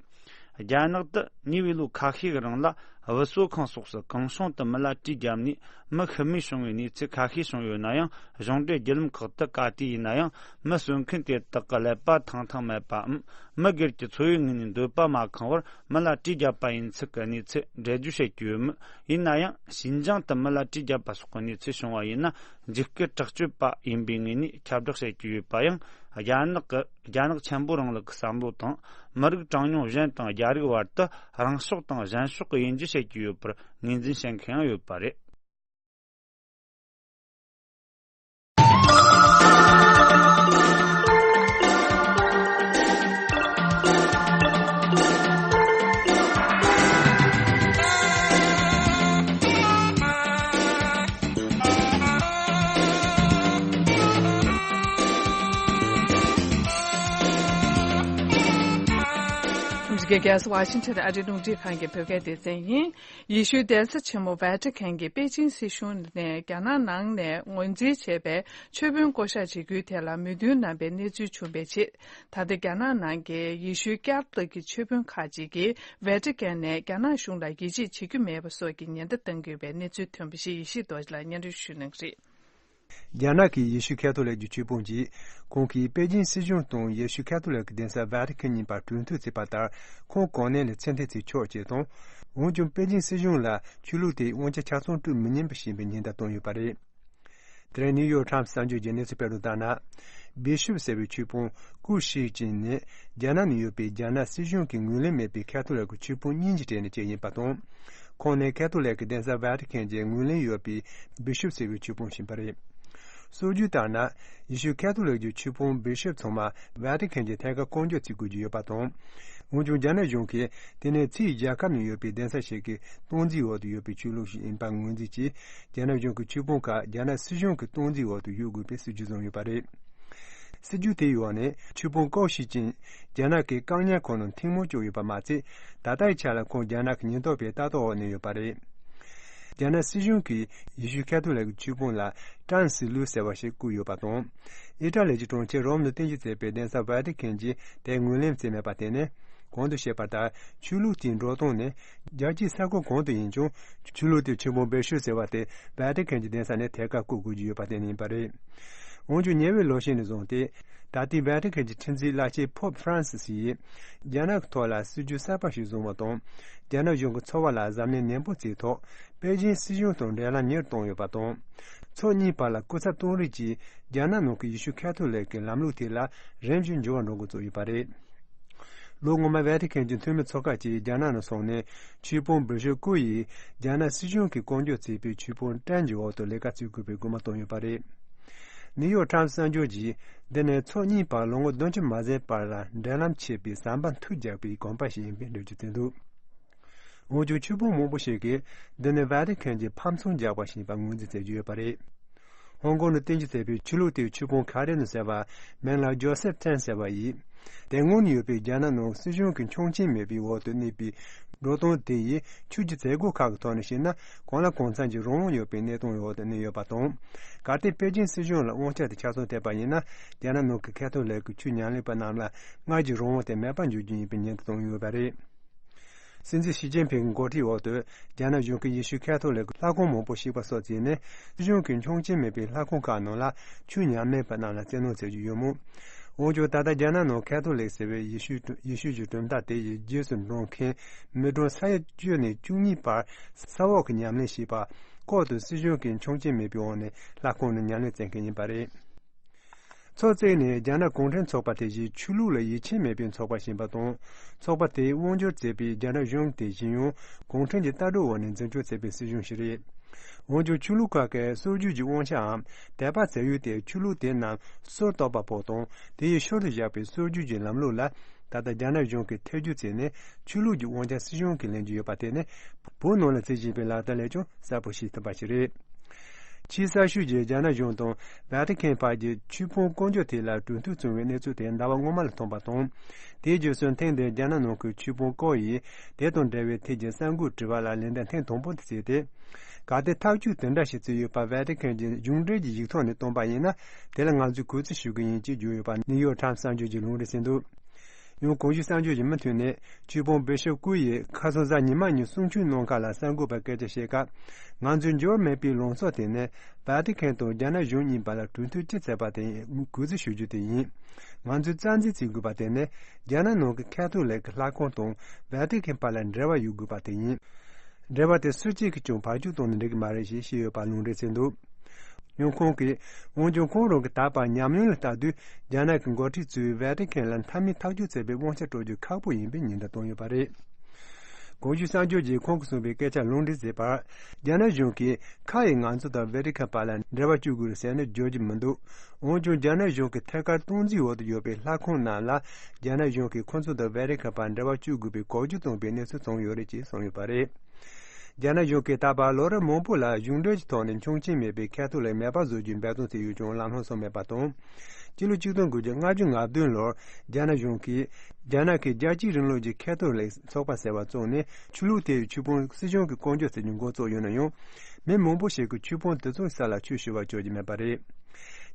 རྒྱ་ནག་ཏུ་ཉེ་བའི་ལོ་ཁ་ཤས་ཀྱི་རིང་ལ། བུ་གསོ་ཁང་སོགས་སུ་གང་བྱུང་དུ་མི་ལ་གྲི་བརྒྱབ་ནས་མི་ཤི་རྨས་བྱུང་བའི་གནས་ཚུལ་ཁ་ཤས་བྱུང་ཡོད་ན་ཡང་། གཞུང་འབྲེལ་བརྒྱུད་ལམ་ཁག་ཏུ་ག་དུས་ཡིན་ན་ཡང་། མི་གསོད་མཁན་དེ་དག་གི་ཀླད་པ་ཐང་ཐང་མེད་པའམ། མི་སྒེར་གྱི་འཚོ་བའི་ངོས་ནས་འདོད་པ་མ་ཁེངས་པར་མི་ལ་གྲི་བརྒྱབ་པ་ཡིན་ཚུལ་གྱི་གནས་ཚུལ་འགྲེལ་བརྗོད་བྱེད་ཀྱི་ཡོད་མོད། ཡིན་ན་ཡང་། ཤིན་ཅང་དུ་མི་ལ་གྲི་བརྒྱབ་པ་སོགས་ཀྱི་གནས་ཚུལ་བྱུང་བ་ཡིན་ན། འཇིགས་སྐུལ་དྲག་སྤྱོད་པ་ཡིན་པའི་ངོས་ནས་ཁྱབ་བསྒྲགས་བྱེད་ཀྱི་ཡོད་པ་ཡང་། རྒྱ་ནག་གི། རྒྱ་ནག་ཆེན་པོ་རིང་ལུགས་ཀྱི་བསམ་བློ་དང་། མི་རིགས་གྲངས་ཉུང་གཞན་དང་རྒྱ་རིགས་བར་དུ་རང་ཕྱོགས་དང་གཞན་ཕྱོགས་ཀྱི་དབྱེ་འབྱེད་བྱེད་ཀྱི་ཡོད་པར་ངོས་འཛིན་བྱེད་མཁན་ཡང་ཡོད་པ་རེད། ཨ་མི་རི་ཀའི་རྒྱལ་ས་ཝ་ཤིང་ཊོན་ཨ་རིའི་རླུང་འཕྲིན་ཁང་གི་བོད་སྐད་སྡེ་ཚན་ཡིན། ཡེ་ཤུའི་གདན་ས་ཆེན་མོ་ཝེ་ཏི་ཀན་གྱིས་པེ་ཅིན་སྲིད་གཞུང་ནས་རྒྱ་ནག་ནང་ནས་ངོས་འཛིན་བྱས་པའི་ཆོས་དཔོན་བསྐོ་བཞག་བྱེད་རྒྱུའི་ཐད་ལ་མོས་མཐུན་གནང་པའི་གནས་ཚུལ་བྱུང་བའི་རྗེས། ད་ལྟ་རྒྱ་ནག་ནང་གི་ཡེ་ཤུའི་ཀ་ཐོ་ལིག་གི་ཆོས་དཔོན་ཁག་ཅིག་གིས་ཝེ་ཏི་ཀན་ནས་རྒྱ་ནག་གཞུང་ལ་ཡིད་ཆེས་བྱེད་རྒྱུ་མེད་པ་སོགས་ཀྱི་ཉེན་བརྡ་བཏང་གི་ཡོད་པའི་གནས་ཚུལ་ཐོན་པ་ཞིག་ཡེ་ཤེས་རྡོ་རྗེ་ལགས་སྙན་སྒྲོན་ཞུ་གནང་གི་རེད། རྒྱ་ནག་གི་ཡེ་ཤུ་ཁ་ཐོ་ལིག་གི་ཆོས་དཔོན་གྱིས། ཁོང་གིས་པེ་ཅིན་སྲིད་གཞུང་དང་ཡེ་ཤུ་ཁ་ཐོ་ལིག་གི་གདན་ས་ཝེ་ཏི་ཀན་གཉིས་བར་གྲོས་མཐུན་བརྩིས་པ་ལྟར། ཁོང་གོ་གནས་ལས་ཕྱིར་འཐེན་བྱེད་ཆོག་ཅེས་དང་། འོན་ཀྱང་པེ་ཅིན་སྲིད་གཞུང་ལ་ཆོས་ལུགས་དེའི་དབང་ཆ་ཆ་ཚང་སྤྲོད་མི་ཉན་པ་ཞེས་པའི་ཉེན་བརྡ་བཏང་ཡོད་པ་རེད། དེ་རིང་ནིའུ་ཡོག་ཊའིམ་སི་གསར་འགྱུར་གྱི་གནས་ཚུལ་སྤེལ་དོན་ལྟར་ན། བི་ཤོབ་ཟེར་བའི་ཆོས་དཔོན་ཀུ་ཤི་ཅིན་ནི། རྒྱ་ནག་ནང་ཡོད་པའི་རྒྱ་ནག་སྲིད་གཞུང་གིས་ངོས་ལེན་མེད་པའི་ཁ་ཐོ་ལིག་གི་ཆོས་དཔོན་གཉིས་ཀྱི་གྲས་ནས་གཅིག་ཡིན་པ་དང་། ཁོང་ནི་ཁ་ཐོ་ལིག་གི་གདན་ས་ཝེ་ཏི་ཀན་གྱི་ངོས་ལེན་ཡོད་པའི་བི་ཤོབ་ཟེར་བའི་ཆོས་དཔོན་ཞིག་ཡིན་པ་རེད། སྲོལ་རྒྱུན་ལྟར་ན། ཡེ་ཤུ་ཁ་ཐོ་ལིག་གི་ཆོས་དཔོན་བི་ཤོབ་ཚང་མ་ཝེ་ཏི་ཀན་གྱི་ཐད་ཀར་བསྐོ་འཇོག་བྱེད་དགོས་ཀྱི་ཡོད་པ་དང་། འོན་ཀྱང་རྒྱ་ནག་གཞུང་གིས་དེ་ནི་ཕྱིའི་རྒྱལ་ཁབ་ནང་ཡོད་པའི་གདན་ས་ཞིག་གི་སྟངས་འཛིན་འོག་ཏུ་ཡོད་པའི་ཆོས་ལུགས་ཤིག་ཡིན་པར་ངོས་འཛིན་གྱིས། རྒྱ་ནག་གཞུང་གི་ཆོས་དཔོན་ཁག་རྒྱ་ནག་སྲིད་གཞུང་གི་སྟངས་འཛིན་འོག་ཏུ་ཡོད་དགོས་པའི་སྲིད་ཇུས་བཟུང་ཡོད་པ་རེད། སྲིད་ཇུས་དེའི་འོག་ནས་ཆོས་དཔོན་ཀའོ་ཞི་ཅིན་རྒྱ་ནག་གི་བཀག་ཉར་ཁང་ནང་ཐེངས་མང་བཅུག་ཡོད་པ་མ་ཚད། ད་ལྟའི་ཆ་ལ་ཁོང་རྒྱ་ནག་གི་ཉེན་རྟོག་པའི་ལྟ་རྟོག་འོག་གནས་ཡོད་པ་རེད། རྒྱ་ནག་སྲིད་གཞུང་གིས་ཡེ་ཤུ་ཁ་ཐོ་ལིག་གི་ཆོས་དཔོན་ལ་ཀྲན་སི་ལུ་ཟེར་བ་ཞིག་བསྐོས་ཡོད་པ་དང་། ཨི་ཊ་ལི་གྱི་གྲོང་ཁྱེར་རོམ་ལ་རྟེན་གཞི་བྱས་པའི་གདན་ས་ཝེ་ཏི་ཁན་གྱིས་དེ་ངོས་ལེན་བྱས་མེད་པ་དེ་ནི། གོང་དུ་བཤད་པ་ལྟར་ཆོས་ལུགས་དེའི་འགྲོ་སྟངས་ནི། རྒྱལ་སྤྱིའི་ས་ཁུལ་གང་དུ་ཡིན་ཀྱང་ཆོས་ལུགས་དེའི་ཆོས་དཔོན་བེད་སྤྱོད་ཟེར་བ་དེ་ཝེ་ཏི་ཁན་གྱི་གདན་ས་ནས་ཐད་ཀར་བསྐོ་དགོས་ཀྱི་ཡོད་པ་དེ་ནི་ཡིན་པ་རེད། འོན་ཀྱང་ཉེ་བའི་ལོ་ཤས་ནས་བཟུང་སྟེ། ད་ལྟའི་ཝེ་ཏི་ཁན་གྱི་ཁྲི་འཛིན་བླ་ཆེན་ཕོབ་ཧྥ་རན་སིས་ཡིས་རྒྱ་ནག་གི་ཐོག་ལ་སྲིད་ཇུས་གསར་པ་ཞིག་བཟུང་བ་དང་། རྒྱ་ནག་གཞུང་གི་འཚོ་བ་ལ་གཟབ་ནན་ནན་པོ་བྱས་ཐོག་པེ་ཅིན་སྲིད་གཞུང་དང་འབྲེལ་ལམ་ཉེ་རུ་བཏང་ཡོད་པ་དང་། ཕྱོགས་གཉིས་བར་ལ་སྐུ་ཚབ་དོན་རིགས་ཀྱིས་རྒྱ་ནག་ནང་གི་ཡེ་ཤུ་ཁ་ཐོ་ལིག་གི་ལམ་ལུགས་དེ་ལ་རིམ་བཞིན་འགྱུར་བ་འགྲོ་འགོ་བཙུགས་ཡོད་པ་རེད། ལོ་སྔོན་མ་ཝེ་ཏི་ཁན་གྱི་འཐུས་མི་ཚོ་ཁག་ཅིག་རྒྱ་ནག་ནང་སོང་ནས་ཆོས་དཔོན་བེ་ཞོ་ཀུ་ཡིས་རྒྱ་ནག་སྲིད་གཞུང་གིས་བསྐོ་འཇོག་བྱས་པའི་ཆོས་དཔོན་ཀྲན་གྱི་འོག་ཏུ་ལས་ཀ་བྱེད་དགོས་པའི་སྐུལ་མ་བཏང་ཡོད་པ་རེད། ནིའུ་ཡོག་ཊའིམ་གསར་འགྱུར་གྱིས་འདི་ནི་ཕྱོགས་གཉིས་བར་ལོ་ངོ་བདུན་ཅུ་མ་ཟིན་བར་ལ་འབྲེལ་ལམ་ཆད་པའི་ཟམ་པ་མཐུད་རྒྱག་པའི་གོམ་པ་ཞིག་ཡིན་པའི་འགྲེལ་བརྗོད་བྱས་འདུག་འོན་ཀྱང་ཆོས་དཔོན་མང་པོ་ཞིག་གིས་འདི་ནི་ཝེ་ཏི་ཁན་གྱིས་ཕམ་ཚོང་རྒྱག་པ་ཞིག་ཡིན་པ་ངོས་འཛིན་བྱེད་ཀྱི་ཡོད་པ་རེད། ཧོང་ཀོང་ནས་རྟེན་གཞི་བྱས་པའི་ཆོས་ལུགས་དེའི་ཆོས་དཔོན་ཁ་རེ་ནོ་ཟེར་བ། མིང་ལ་ཇོ་སེབ་ཀྲན་ཟེར་བ་ཡིས། དེ་སྔོན་ནས་ཡོད་པའི་རྒྱ་ནག་ནང་སྲིད་གཞུང་གི་ཆོག་མཆན་མེད་པའི་འོག་ཏུ་གནས་པའི་འགྲོ་སྟངས་དེ་ཡིས་ཆོས་ཀྱི་མཛད་སྒོ་ཁག་གི་ཐོག་ནས་བཤད་ན། གང་ལ་གང་འཚམ་གྱི་རང་དབང་ཡོད་པའི་གནས་སྟངས་འོག་ཏུ་གནས་ཡོད་པ་དང་། གལ་ཏེ་པེ་ཅིན་སྲིད་གཞུང་ལ་དབང་ཆ་དེ་ཆ་ཚང་སྤྲད་པ་ཡིན་ན། རྒྱ་ནག་ནང་གི་ཁ་ཐོ་ལིག་གི་ཆོས་ཉམས་ལེན་པ་རྣམས་ལ་སྔར་གྱི་རང་དབང་དེ་མེད་པར་འགྱུར་རྒྱུ་ཡིན་པའི་ཉེན་བརྡ་བཏང་ཡོད་པ་རེད། སྲིད་འཛིན་ཞི་ཅིན་ཕིང་གི་འགོ་ཁྲིད་འོག་ཏུ་རྒྱ་ནག་གཞུང་གིས་ཡེ་ཤུ་ཁ་ཐོ་ལིག་གི་ལྷ་ཁང་མང་པོ་བཤིག་པ་སོགས་བྱས་ནས། སྲིད་གཞུང་གིས་ཆོག་མཆན་མེད་པའི་ལྷ་ཁང་ཁག་ནང་ལ་ཆོས་ཉམས་ལེན་པ་རྣམས་ལ་བཙན་གནོན་བྱེད་ཀྱི་ཡོད་མོད། འོན་ཀྱང་ད་ལྟ་རྒྱ་ནག་ནང་ཁ་ཐོ་ལིག་ཟེར་བའི་ཡེ་ཤུ་ཡེ་ཤུ་གྱི་གྲུབ་མཐའ་དེ་ཡི་རྗེས་སུ་འབྲང་མཁན་མི་གྲངས་ས་ཡ་བཅུ་ནས་བཅུ་གཉིས་བར་ས་འོག་གི་ཉམས་ལེན་བྱས་པ། ལྐོག་ཏུ་སྲིད་གཞུང་གིས་ཆོག་མཆན་མེད་པའི་འོག་ནས་ལྷ་ཁང་ནང་ཉམས་ལེན་བྱེད་མཁན་ཡིན་པ་རེད། ཚོགས་བརྩིགས་ནས་རྒྱ་ནག་གུང་ཁྲན་ཚོགས་པ་དེ་བཞིན་ཆོས་ལུགས་ལ་ཡིད་ཆེས་མེད་པའི་ཚོགས་པ་ཞིག་ཡིན་པ་དང་། ཚོགས་པ་དེས་དབང་སྒྱུར་བྱེད་པའི་རྒྱ་ནག་གཞུང་དེ་བཞིན་ཡང་གུང་ཁྲན་གྱི་ལྟ་གྲུབ་འོག་ནས་འཛིན་སྐྱོང་བྱེད་པའི་སྲིད་གཞུང་ཞིག་རེད། འོན་ཀྱང་ཆོས་ལུགས་ཁག་གི་སྲོལ་རྒྱུན་གྱི་དབང་ཆའམ་དད་པ་བྱ་ཡུལ་དེ་ཆོས་ལུགས་དེ་རྣམས་སྲོལ་གཏོད་པ་པོ་དང་དེ་ཡི་ཤུལ་དུ་བཞག་པའི་སྲོལ་རྒྱུན་གྱི་ལམ་ལུགས་ལ། ད་ལྟ་རྒྱ་ནག་གཞུང་གིས་ཐེ་བྱུས་བྱས་ནས་ཆོས་ལུགས་ཀྱི་དབང་ཆ་སྲིད་གཞུང་གིས་ལེན་གྱི་ཡོད་པ་དེ་ནི་བོད་ནང་ལ་བྱེད་བཞིན་པའི་ལག་བསྟར་ལས་ཀྱང་གསལ་པོ་ཤེས་ཐུབ་པ་ཞིག་རེད། ཆེས་གསར་ཤོས་ཀྱི་རྒྱ་ནག་གཞུང་དང་ཝེ་ཏི་ཁན་བར་གྱི་ཆོས་དཔོན་བསྐོ་འཇོག་དེ་ལ་གྲོས་མཐུན་བྱུང་བའི་གནས་ཚུལ་དེ་ཟླ་བ་སྔོན་མ་ལ་ཐོན་པ་དང་། དེའི་རྗེས་སུ་ཐེངས་འདིར་རྒྱ་ནག་ནང་ཁུལ་ཆོས་དཔོན་ཀའོ་ཡིས་དེ་དང་འབྲེལ་བའི་ཐད་ཀྱི་གསར་འགོད་དྲི་བ་ལ་ལན་འདེབས་ཐེངས་དང་པོ་དེ་བྱས་ཏེ། གལ་ཏེ་ཐག་གཅོད་དེ་འདྲ་ཞིག་བྱས་ཡོད་པ་ཝེ་ཏི་ཁན་གྱི་གཞུང་འབྲེལ་གྱི་ཡིག་ཐོག་ནས་བཏོན་པ་ཡིན་ན། དེ་ལ་ང་ཚོས་གུས་བརྩི་ཞུ་གི་ཡིན་ཅེས་བརྗོད་ཡོད་པ་ནིའུ་ཡོག་ཊའིམ་གསར་འགྱུར་གྱིས་ལུང་འདྲེན་བྱས་འདུག་ཡང་གོང་ཞུས་གསར་འགྱུར་གྱི་མུ་མཐུད་ནས་ཆོས་དཔོན་བེ་ཤོ་ཀུ་ཡིས་ཁ་སང་གཟའ་ཉི་མ་ཉིན་གསུང་ཆོས་གནང་ཁག་ལ་གསར་འགོད་པར་སྐད་ཆ་བཤད་སྐབས། ང་ཚོའི་འགྱུར་བ་མེད་པའི་ལངས་ཕྱོགས་དེ་ནི་ཝེ་ཏི་ཁན་དང་རྒྱ་ནག་གཞུང་གཉིས་བར་ལ་གྲོས་མཐུན་ཅི་བྱས་པ་དེ་གུས་བརྩི་ཞུ་རྒྱུ་དེ་ཡིན། ང་ཚོས་རྩ་འཛིན་བྱེད་དགོས་པ་དེ་ནི་རྒྱ་ནག་ནང་གི་ཁ་ཐོ་ལིག་གི་ལྷ་ཁང་དང་ཝེ་ཏི་ཁན་བར་ལ་འབྲེལ་བ་ཡོད་དགོས་པ་དེ་ཡིན། འབྲེལ་བ་དེ་སུ་གཅིག་གིས་ཀྱང་བར་གཅོད་བཏང་ན་འགྲིག་གི་མ་རེད་ཞེས་བཤད་ཡོད་པ་ལུང་འདྲེན་བྱས་འདུག་ཡང་ཁོང་གིས། འོན་ཀྱང་ཁོང་རང་གི་ད་བར་ཉམས་མྱོང་ལ་ལྟ་དུས། རྒྱ་ནག་གི་འགོ་ཁྲིད་ཚོས་ཝེ་ཏི་ཁན་ལ་མཐའ་མའི་ཐག་གཅོད་བྱེད་པའི་དབང་ཆ་སྤྲོད་རྒྱུ་ཁག་པོ་ཡིན་པའི་ཉེན་བརྡ་བཏང་ཡོད་པ་རེད། གོང་ཞུས་གསར་འགྱུར་གྱིས་ཁོང་གིས་གསུངས་པའི་སྐད་ཆར་ལུང་འདྲེན་བྱས་པར། རྒྱ་ནག་གཞུང་གིས་ཁ་ཡིས་ང་ཚོ་དང་ཝེ་ཏི་ཁན་བར་ལ་འབྲེལ་བ་གཅོད་དགོས་རེད་ཟེར་ནས་བརྗོད་ཀྱི་མི་འདུག་འོན་ཀྱང་རྒྱ་ནག་གཞུང་གིས་ཐད་ཀར་སྟངས་འཛིན་འོག་ཏུ་ཡོད་པའི་ལྷ་ཁང་རྣམས་ལ། རྒྱ་ནག་གཞུང་གིས་ཁོ་ཚོ་དང་ཝེ་ཏི་ཁན་བར་འབྲེལ་བ་གཅོད་དགོས་པའི་གོ་རྒྱུ་བཏང་པའི་གནས་ཚུལ་བྱུང་ཡོད་རེད་ཅེས་གསུངས་ཡོད་པ་རེད། རྒྱ་ནག་གཞུང་གིས་ད་བར་ལོ་རབས་མང་པོ་ལ་གཞུང་འབྲེལ་གྱི་ཐོག་ནས་ཆོག་མཆན་མེད་པའི་ཁ་ཐོ་ལིག་མེད་པར་བཟོ་རྒྱུའི་འབད་བརྩོན་བྱས་ཡོད་ཀྱང་ལམ་ལྷོང་སོང་མེད་པ་དང་། སྤྱི་ལོ་ཆིག་སྟོང་དགུ་བརྒྱ་ལྔ་བཅུ་ང་བདུན་ལོར་རྒྱ་ནག་གཞུང་གིས་རྒྱ་ནག་གི་རྒྱལ་གཅེས་རིང་ལུགས་ཀྱི་ཁ་ཐོ་ལིག་ཚོགས་པ་ཟེར་བ་བཙུགས་ནས་ཆོས་ལུགས་དེའི་ཆོས་དཔོན་སྲིད་གཞུང་གིས་བསྐོ་འཇོག་བྱེད་རྒྱུ་འགོ་བཙུགས་ཡོད་ན་ཡང་། མི་མང་པོ་ཞིག་གིས་ཆོས་དཔོན་དེ་ཚོའི་ས་ལ་ཆོས་ཞུ་བར་བཅར་གྱི་མེད་པ་རེད།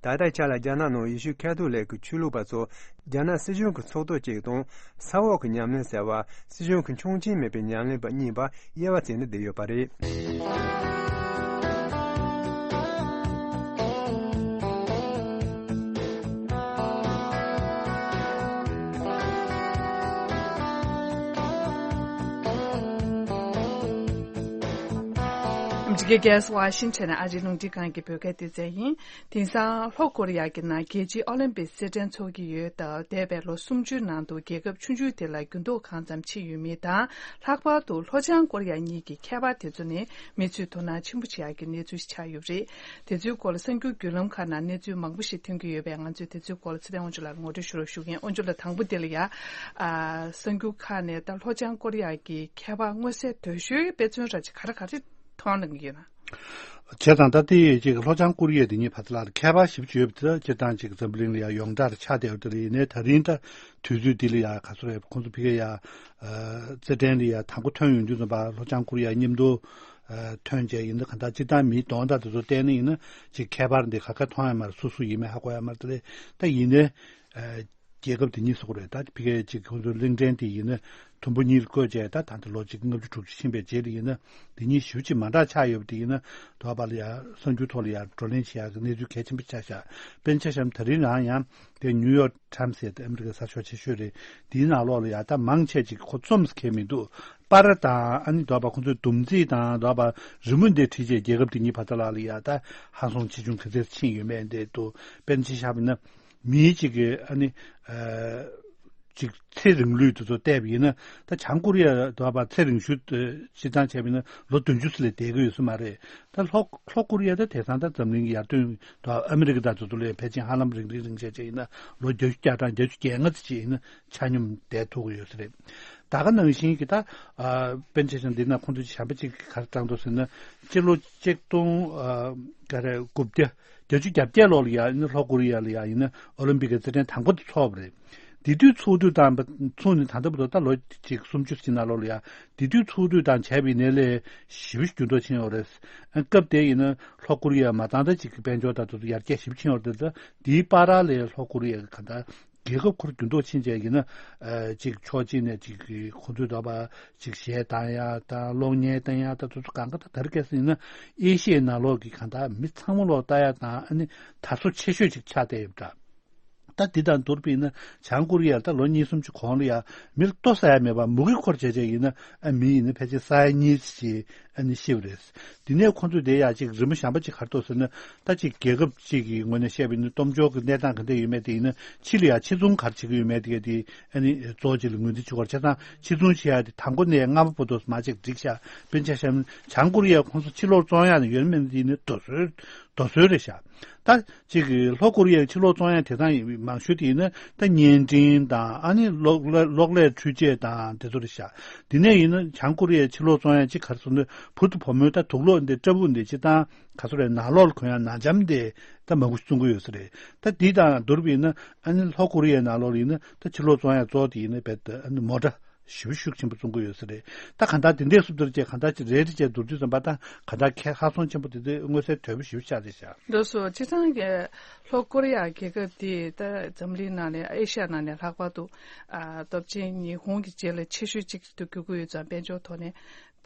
ད་ལྟའི་ཆ་ལ་རྒྱ་ནག་ནང་ཡེ་ཤུ་ཁ་ཐོ་ལིག་གི་ཆོས་ལུགས་པ་ཚོ། རྒྱ་ནག་སྲིད་གཞུང་གི་ཚོགས་གཙོ་གཅིག་དང་ས་འོག་གི་ཉམས་ལེན་ཟེར་བ། སྲིད་གཞུང་གི་ཆོག་མཆན་མེད་པའི་ཉམས་ལེན་པ་གཉིས་བར་དབྱེ་བ་བྱས་ནས་བསྡད་ཡོད་པ་རེད། ཨ་མི་རི་ཀའི་རྒྱལ་ས་ཝ་ཤིང་ཊོན་ནས་ཨ་རིའི་རླུང་འཕྲིན་ཁང་གི་བོད་སྐད་སྡེ་ཚན་ཡིན། དེང་སང་ལྷོ་ཀོ་རི་ཡ་གི་ནང་རྒྱལ་སྤྱིའི་ཨོ་ལིམ་པིག་རྩེད་འགྲན་འཚོགས་ཀྱི་ཡོད་སྟབས། འདས་པའི་ལོ་སུམ་ཅུའི་ནང་དུ་རྒྱལ་ཁབ་ཆུང་ཆུང་དེ་ལ་འགྱུར་ལྡོག་གང་ཙམ་ཕྱིན་ཡོད་མེད་དང་། ལྷག་པར་དུ་ལྷོ་བྱང་ཀོ་རི་ཡ་གཉིས་ཀྱི་མཁས་པ་དེ་ཚོ་ནས་མི་ཚོས་དོ་སྣང་ཆེན་པོ་བྱེད་ཡག་གི་གནས་ཚུལ་ཆགས་ཡོད་པ་རེད། དེ་ཚོའི་སྐོར་ལ་གསར་འགྱུར་བརྒྱུད་ལམ་ཁག་ནང་གནས་ཚུལ་མང་པོ་ཞིག་ཐོན་གྱི་ཡོད་པས། ང་ཚོས་དེ་ཚོའི་སྐོར་ལ་ཚེ་བརྟན་དབང་ཕྱུག་ལགས་ལ་ངོ་སྤྲོད་ཞུ་རོགས་ཞུ་གི་ཡིན། དབང་ཕྱུག་ལགས། དང་པོ་དེ་ལ་ཡ། ཨ། གསར་འགྱུར་ཁག་ནས་ད་ལྷོ་བྱང་ཀོ་རི་ཡ་གི་མཁས་པ་མངོན་གསལ་དོད་ཤོས་དཔེ་མཚོན་ར་ཅིག་ག་རེ་ག་རེ་མཐོང་གནང་གི་ཡོད་ན། བྱས་ཙང་ད་ལྟའི་ཅིག་ལྷོ་བྱང་ཀོ་རི་ཡ་དེ་གཉིས་བར་དུ་ལ་ཁྱད་པར་ཞིབ་ཅིག་ཡོད་པ་དེ་སྤྱིར་བཏང་ཅིག་འཛམ་བུ་གླིང་ལ་ཡང་ཡོངས་གྲགས་ཆགས་བསྡད་ཡོད་དེ་རེད། ཡིན་ནའི་ད་རིང་ད་དུས་ཚོད་འདི་ལ་ཡང་ག་ཚོད་རེད། ཁོང་ཚོ་ཕ་གིར་ཡང་རྩེད་འགྲན་ལ་ཡང་དང་པོ་ཐོན་ཡོང་དུས་ཙམ་པ་ལྷོ་བྱང་ཀོ་རི་ཡ་མཉམ་དུ་ཐོན་བྱས། ཡིན་ན་གང་ལྟར་སྤྱིར་བཏང་མིའི་གདོང་དང་དེ་ཚོ་བལྟས་ན་ཡིན་ན་ཅིག་ཁྱད་པར་འདི་ག་ག་མཐོང་ཡ་མ་རེད། སུ་སུ་ཡིན་མིན་ཧ་གོ་ཡ་མ་རེད་དེ་རེད། ད་ཡིན་ནའི། རྒྱལ་ཁབ་དེ་གཉིས་སུ་རེད། ད་ཕ་གིའི་ཅིག་ཁོང་ཚོའི་གླིང་ཕྲན་དེ་ཡིན་ན་དུམ་བུ་གཉིས་བཀོད་བྱས། ད་ད་ལྟ་ལོ་གཅིག་ལྔ་བཅུ་དྲུག་ཅུ་ཕྱིན་པའི་རྗེས་ལ་ཡིན་ན་དེ་གཉིས་ཞེ་པོ་ཅིག་མ་འདྲ་ཆགས་ཡོད་པ་དེ་ཡིན་ན། དོ་བ་ལ་ཡང་གསར་འགྱུར་ཐོག་ལ་ཡང་བགྲོ་གླེང་བྱེད་ཡག་གི་གནས་ཚུལ་གལ་ཆེན་པོ་ཆགས་ཤག་དཔེར་ན་ཆ་བཞག་ན་ད་རིང་རང་ཡང་དེ་ནིའུ་ཡོག་ཊའིམ་སི་ཟེར་ཏེ་ཨ་མི་རི་ཀའི་གསར་ཤོག་ཆེ་ཤོས་རེད། དེའི་ནང་ལོགས་ལ་ཡང་ད་མང་ཆེ་ཅིག་ཁོ་རྩོམ་ཟེར་མཁན་མི་འདུག་པར་དང་ཨ་ནི་དོ་བ་ཁོང་ཚོའི་སྡོམ་རྩིས་དང་དོ་བ་རི་མོ་འདི་བྲིས་བྱས་རྒྱལ་ཁབ་དེ་གཉིས་བར་དུ་ལ་ལ་ཡང་ད་ཧང་སང་ཆེ་ཆུང་ག་ཚོད་ཕྱིན་ཡོད་མེད་འདི་འདུག་དཔེར་ན་ཆ་བཞག་པ་ཡིན་ན། མིའི་གཅིག་གི་ཨ་ནི། ཨ། གཅིག་ཚེ་རིང་ལུས་དེ་ཚོ་བལྟས་པ་ཡིན་ན། ད་བྱང་ཀོ་རི་ཡ་དོ་བ་ཚེ་རིང་ཤོས་དེ་སྤྱིར་བཏང་བྱས་པ་ཡིན་ན་ལོ་བདུན་ཅུ་ཙམ་ལས་འདས་ཀྱི་ཡོད་ས་མ་རེད། ད་ལྷོ་ལྷོ་ཀོ་རི་ཡ་ད་དེང་སང་ད་འཛམ་གླིང་གི་ཡར་ཐོན་དང་ཨ་མི་རི་ཀ་དང་དེ་ཚོ་ལས་ཕལ་ཆེར་ཧ་ལམ་རིང་རིང་རིང་བྱས་བྱས་ཡིན་ན་ལོ་བརྒྱད་ཅུ་གྱ་གྲངས་བརྒྱད་ཅུ་གྱ་ལྔ་ཙམ་ཅིག་ཡིན་ན་ཆ་སྙོམས་བསྡད་ཐུབ་ཀྱི་ཡོད་ས་རེད། ད་ག་ནང་བཞིན་གྱི་ད། ཨ། དཔེར་ན་ཆ་བཞག་ན་འདི་ན་ཁོང་ཚོས་གཞན་པ་ཅིག་ག་རེ་བཏང་འདུག་ཟེར་ན། སྤྱི་ལོ་ཆིག་སྟོང་། ཨ། ག་རེ་དགུ་བརྒྱ། བརྒྱད་ཅུ་གྱ་བརྒྱད་ལོ་ལ་ཡ་ཡིན་ན་ལྷོ་ཀོ་རི་ཡ་ལ་ཡ་ཡིན་ན་ཨོ་ལིམ་པིག་གི་རྩེད་འགྲན་དང་པོ་དེ་ཚོགས་པ་རེད། དེ་དུས་ཚོགས་དུས་དང་ཚུགས་ནས་ད་ལྟ་བར་དུ་ད་ལོ་གཅིག་སུམ་ཅུ་ཕྱིན་ན་ལོ་ལ་ཡ་དེ་དུས་ཚོགས་དུས་དང་བྱས་པའི་ནས་ལས་ཞེ་པོ་འགྱུར་ལྡོག་ཕྱིན་ཡོད་རེད། སྐབས་དེ་ཡིན་ན་ལྷོ་ཀོ་རི་ཡ་མ་ཚང་ད་ཅིག་གི་དཔལ་འབྱོར་དང་དེ་ཚོ་ཡར་རྒྱས་ཞེ་པོ་ཕྱིན་ཡོད་རེད། ད་དེའི་བར་ལ་ལྷོ་ཀོ་རི་ཡ་གི་ག་ད། རྒྱལ་ཁབ་ཁོར་འགྱུར་ལྡོག་ཕྱིན་བྱས་ཡིན་ན། ཨ། ཅིག་ཕྱོགས་གཅིག་ནས་ཅིག་གི་ཁོ་ཚོའི་འདོད་པ་ཅིག་གཞས་བཏང་ཡ་དང་གློག་བརྙན་བཏང་ཡ་དང་དེ་ཚོ་གང་ག་ད་དར་གས་སུ་ཡིན་ན་ཨེ་ཤི་ཡའི་ནང་ལོགས་ཀྱི་གང་ལྟར་མི་ཚང་མ་ལོག་ལྟ་ཡ་དང་ཨ་ནི་དར་སོ་ཆེ་ཤོས་ཅིག་ཆགས་བསྡད་ཡོད་འདྲ། ད་འདི་དང་བསྡུར་བ་ཡིན་ན་བྱང་ཀོ་རི་ཡ་ད་ལོ་གཉིས་སུམ་ཅུ་གོང་ལ་ཡ་མིར་ལྟོ་ཟ་ཡ་མེད་པ་མུ་གེ་འཁོར་བྱས་བྱས་ཡིན་ན་ཨ་མི་ཡིན་ན་ཕལ་ཆེར་ས་ཡ་གཉིས་ཅིག་ཨ་ནི་ཤི་བ་རེད། དེ་ནས་ཁོ་ཚོས་དེ་ཡ་ཅིག་རི་མོ་གཞན་པ་ཅིག་ག་རེ་འདུག་ཟེར་ན། ད་ཅིག་རྒྱལ་ཁབ་ཅིག་གི་ངོས་ནས་བཤད་པ་ཡིན་ན་སྟོབས་འབྱོར་གྱི་གནས་སྟངས་ག་འདྲ་ཡོད་མེད་དེ་ཡིན་ན་ཕྱི་ལ་ཡ་ཕྱིར་ཚོང་ག་རེ་བྱེད་ཀྱི་ཡོད་མེད་དེ་ག་དེ་ཨ་ནི་གཙོ་བོ་ཅིག་ལ་ངོས་འཛིན་བྱེད་དགོས་རེད། བྱས་ཙང་ཕྱིར་ཚོང་བྱེད་ཡ་དེ་དང་པོ་ནས་རྔ་མ་བར་དུ་མར་ཅིག་སྒྲིག་ཤག་དཔེར་ན་ཆ་བཞག་ན་བྱང་ཀོ་རི་ཡ་ཁོང་ཚོ་ཕྱིར་ལོག་བཙོང་ཡ་ནི་ཡོད་མེད་དེ་ཡིན་ན་རྡོ་སོལ་རྡོ་སོལ་རེད་ཤག་ད་ཅིག་གི་ལྷོ་ཀོ་རི་ཡའི་ཕྱིར་ལོག་བཙོང་ཡ་དེ་ཚང་མང་ཤོས་དེ་ཡིན་ན་ད་བརྙན་འཕྲིན་དང་ཨ་ནི་གློག་ཀླད་གློག་ཀླད་འཕྲུལ་ཆས་དང་དེ་ཚོ་རེད་ཤག་དེ་ནས་ཡིན་ན་བྱང་ཀོ་རི་ཡའི་ཕྱིར་ལོག་བཙོང་ཡ་ཅིག་ག་རེ་ཟེར་ན་བུ་དང་བུ་མོའི་ད་དུག་ལོག་འདི་སྐྲ་ཕུང་འདི་སྤྱིར་བཏང་ག་ཚོད་རེད། ནང་ལོགས་ལ་གོན་ཡ་ནང་འཇམ་དེ་ད་མང་པོ་ཞིག་བཙོང་གི་ཡོད་ས་རེད། ད་འདི་དང་བསྡུར་བ་ཡིན་ན་ཨ་ནི་ལྷོ་ཀོ་རི་ཡའི་ནང་ལོགས་ལ་ཡིན་ན་ད་ཕྱིར་ལོག་བཙོང་ཡ་གཙོ་བོ་དེ་ཡིན་ན་རྦད་དེ་ཨ་ནི་མོ་ཊ་ཞེ་པོ་ཤུགས་ཆེན་པོ་བཙོང་གི་ཡོད་ས་རེད། ད་གང་ལྟར་དེ་འདྲའི་སུབ་ཏུར་བཅས་གང་ལྟར་ཅིག་རེད་རེད་བཅས་བསྡུར་དུས་ཙམ་པ་ད་གང་ལྟར་ཁྱད་ཧ་སོང་ཆེན་པོ་དེ་ཚོའི་མངོན་གསལ་དོད་པོ་ཞེ་པོ་ཆགས་བསྡད་ཤག་འདུག་སོ། སྤྱིར་བཏང་གི་ལྷོ་ཀོ་རི་ཡ་རྒྱལ་ཁབ་དེས་ད་འཛམ་གླིང་ནང་ནས་ཨེ་ཤ་ཡ་ནང་ནས་ལྷག་པར་དུ་ཨ་སྟོབས་ཆེན་ཉི་ཧོང་གི་རྗེས་ལ་ཆེ་ཤོས་གཅིག་ཏུ་གྱུར་གྱི་ཡོད་ཙང་དཔལ་འབྱོར་ཐོག་ནས་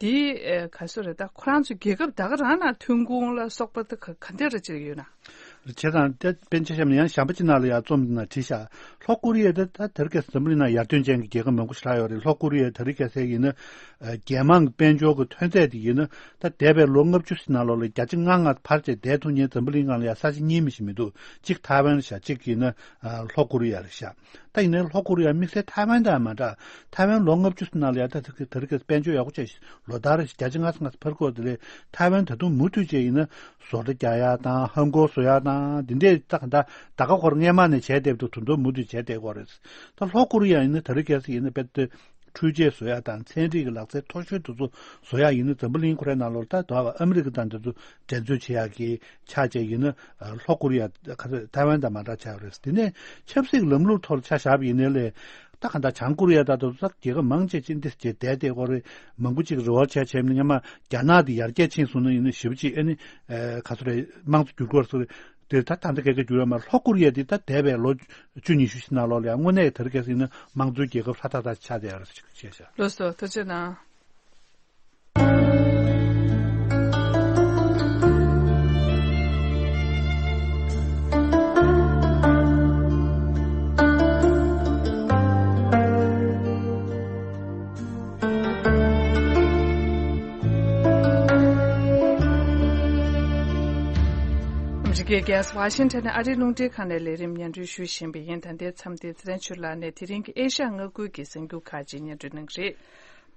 དེ་ཨ་ག་སོ་རེད། ད་ཁོ་རང་ཚོའི་རྒྱལ་ཁབ་ད་ག་རང་ནང་ཐོན་ཁུངས་ལ་སོགས་པ་དེ་ག་ག་འདྲ་རེ་བྱེད་ཀྱི་ཡོད་ན། བྱས་ཙང་དེ་དཔེར་ན་ཆ་བཞག་ན་ཡང་གཞན་པ་ཅིག་ནང་ལ་ཡང་རྩོམ་ནང་བྲིས་ཤག་ལྷོ་ཀོ་རི་ཡ་དེ་ད་དེ་རིང་ཁ་སང་འཛམ་གླིང་ནང་ཡར་ཐོན་ཅན་གྱི་རྒྱལ་ཁབ་མང་པོ་ཞིག་ལྷག་ཡོད་རེད། ལྷོ་ཀོ་རི་ཡ་དེ་རིང་ཁ་སང་ཡིན་ན་རྒྱལ་དམངས་ཀྱི་དཔལ་འབྱོར་གྱི་ཐོན་ཚད་དེ་ཡིན་ན་ད་འདས་པའི་ལོ་ལྔ་བཅུ་ཙམ་ནང་ལོགས་ལ་བརྒྱ་ཆ་ལྔ་ལྔ་འཕར་བྱས་བསྡད་ཐུབ་མཁན་འཛམ་བུ་གླིང་སྒང་ལ་ཡང་ས་ཆ་གཉིས་མ་གཏོགས་མི་འདུག་གཅིག་ཐའེ་ཝན་རེད་ཤག་གཅིག་ཡིན་ན་ལྷོ་ཀོ་རི་ཡ་རེད་ཤག་ད་ཡིན་ནའི་ལྷོ་ཀོ་རི་ཡ་དམིགས་བསལ་ཐའེ་ཝན་དང་མ་འདྲ། ཐའེ་ཝན་ལོ་ལྔ་བཅུ་ཙམ་ནང་ལ་ཡང་ད་དེ་རིང་ཁ་སང་དཔལ་འབྱོར་ཡག་པོ་བྱས་ཤག་ལོ་ལྟར་བརྒྱ་ཆ་ལྔ་ཙམ་ལྔ་ཙམ་འཕར་གྱི་ཡོད་རེད། ཐའེ་ཝན་ད་དུང་མུ་མཐུད་བྱས་ཡིན་ན་བཟོ་གྲྭ་རྒྱག་ཡ་དང་ཧང་གོ་བཟོ་ཡ་དང་འདི་འདྲས་ད་ག་ད་ད་ག་ཁོར་སྔས་མ་ནས་བྱས་བསྡད་འདུག་དོན་དུ་མུ་མཐུད་བྱས་བསྡད་ཀྱི་ཡོད་རེད། ད་ལྷོ་ཀོ་རི་ཡ་ཡིན་ན་དེ་རིང་ཁ་སང་ཡིན་ན་དཔེ་དེ་འཕྲུལ་ཆས་བཟོ་ཡ་དང་ཚན་རིག་གི་ལག་རྩལ་མཐོ་ཤོས་དེ་ཚོ་བཟོ་ཡ་ཡིན་ན་འཛམ་བུ་གླིང་ཁོ་རའི་ནང་ལོགས་ད་དུང་ཨ་མི་རི་ཀ་དང་འདི་ཚོ་འགྲན་རྩོད་བྱེད་ཡག་གི་ཆ་བཅས་ཡིན་ན་ལྷོ་ཀོ་རི་ཡ་ག་ཚོད་ཐའེ་ཝན་དང་མ་འདྲ་ཆགས་ཡོད་རེད། དེ་ནས་ཆབ་སྲིད་ཀྱི་ལམ་ལུགས་ཐོག་ལ་ཆ་བཞག་པ་ཡིན་ནའི་ལས་ད་ག་འདྲ་བྱང་ཀོ་རི་ཡ་ད་དུང་ད་རྒྱལ་ཁབ་མང་ཆེ་ཅིག་འདི་བྱས་བསྡད་བསྡད་ཀྱི་ཡོད་རེད། མང་པོ་ཅིག་རེ་བ་བྱས་བྱས་ནས་སྔོན་མ་རྒྱ་ནག་འདི་ཡར་རྒྱས་ཕྱིན་སོང་ན་ཡིན་ན་ཞེ་པོ་ཅིག་ཨ་ནི་ག་ཚོད་རེད་དམངས་གཙོ་འགྱུར་གྱི་ཡོད་རེད་ཟེར། དེ་ད་ད་ལྟ་སྐད་ཆ་བསྒྱུར་ཡོད་མ་རེད། ལྷོ་ཀོ་རི་ཡ་འདི་ད་འདས་པའི་ལོ་བཅུ་ཉི་ཤུ་ཞིག་ནང་ལོགས་ལ་ཡང་དངོས་གནས་དེ་རིང་ཁ་སང་ཡིན་ན་དམངས་གཙོའི་རྒྱལ་ཁབ་ཧྲ་ཐག་ཐག་ཆགས་བསྡད་ཡོད་རེད་ཅེས་བཤད་ཤག་ལགས་སོ། ཐུགས་རྗེ་གནང་། ཨ་མི་རི་ཀའི་རྒྱལ་ས་ཝ་ཤིང་ཊོན་ནས་ཨ་རིའི་རླུང་འཕྲིན་ཁང་ནས་ལས་རིམ་སྙན་སྒྲོན་ཞུ་བཞིན་པ་ཡིན། ད་ལྟའི་མཚམས་འདིར་ཚེ་རིང་ཆོས་ལགས་ནས་དེ་རིང་གི་ཨེ་ཤ་ཡ་མངའ་ཁུལ་གྱི་གསར་འགྱུར་ཁག་ཅིག་སྙན་སྒྲོན་གནང་གི་རེད།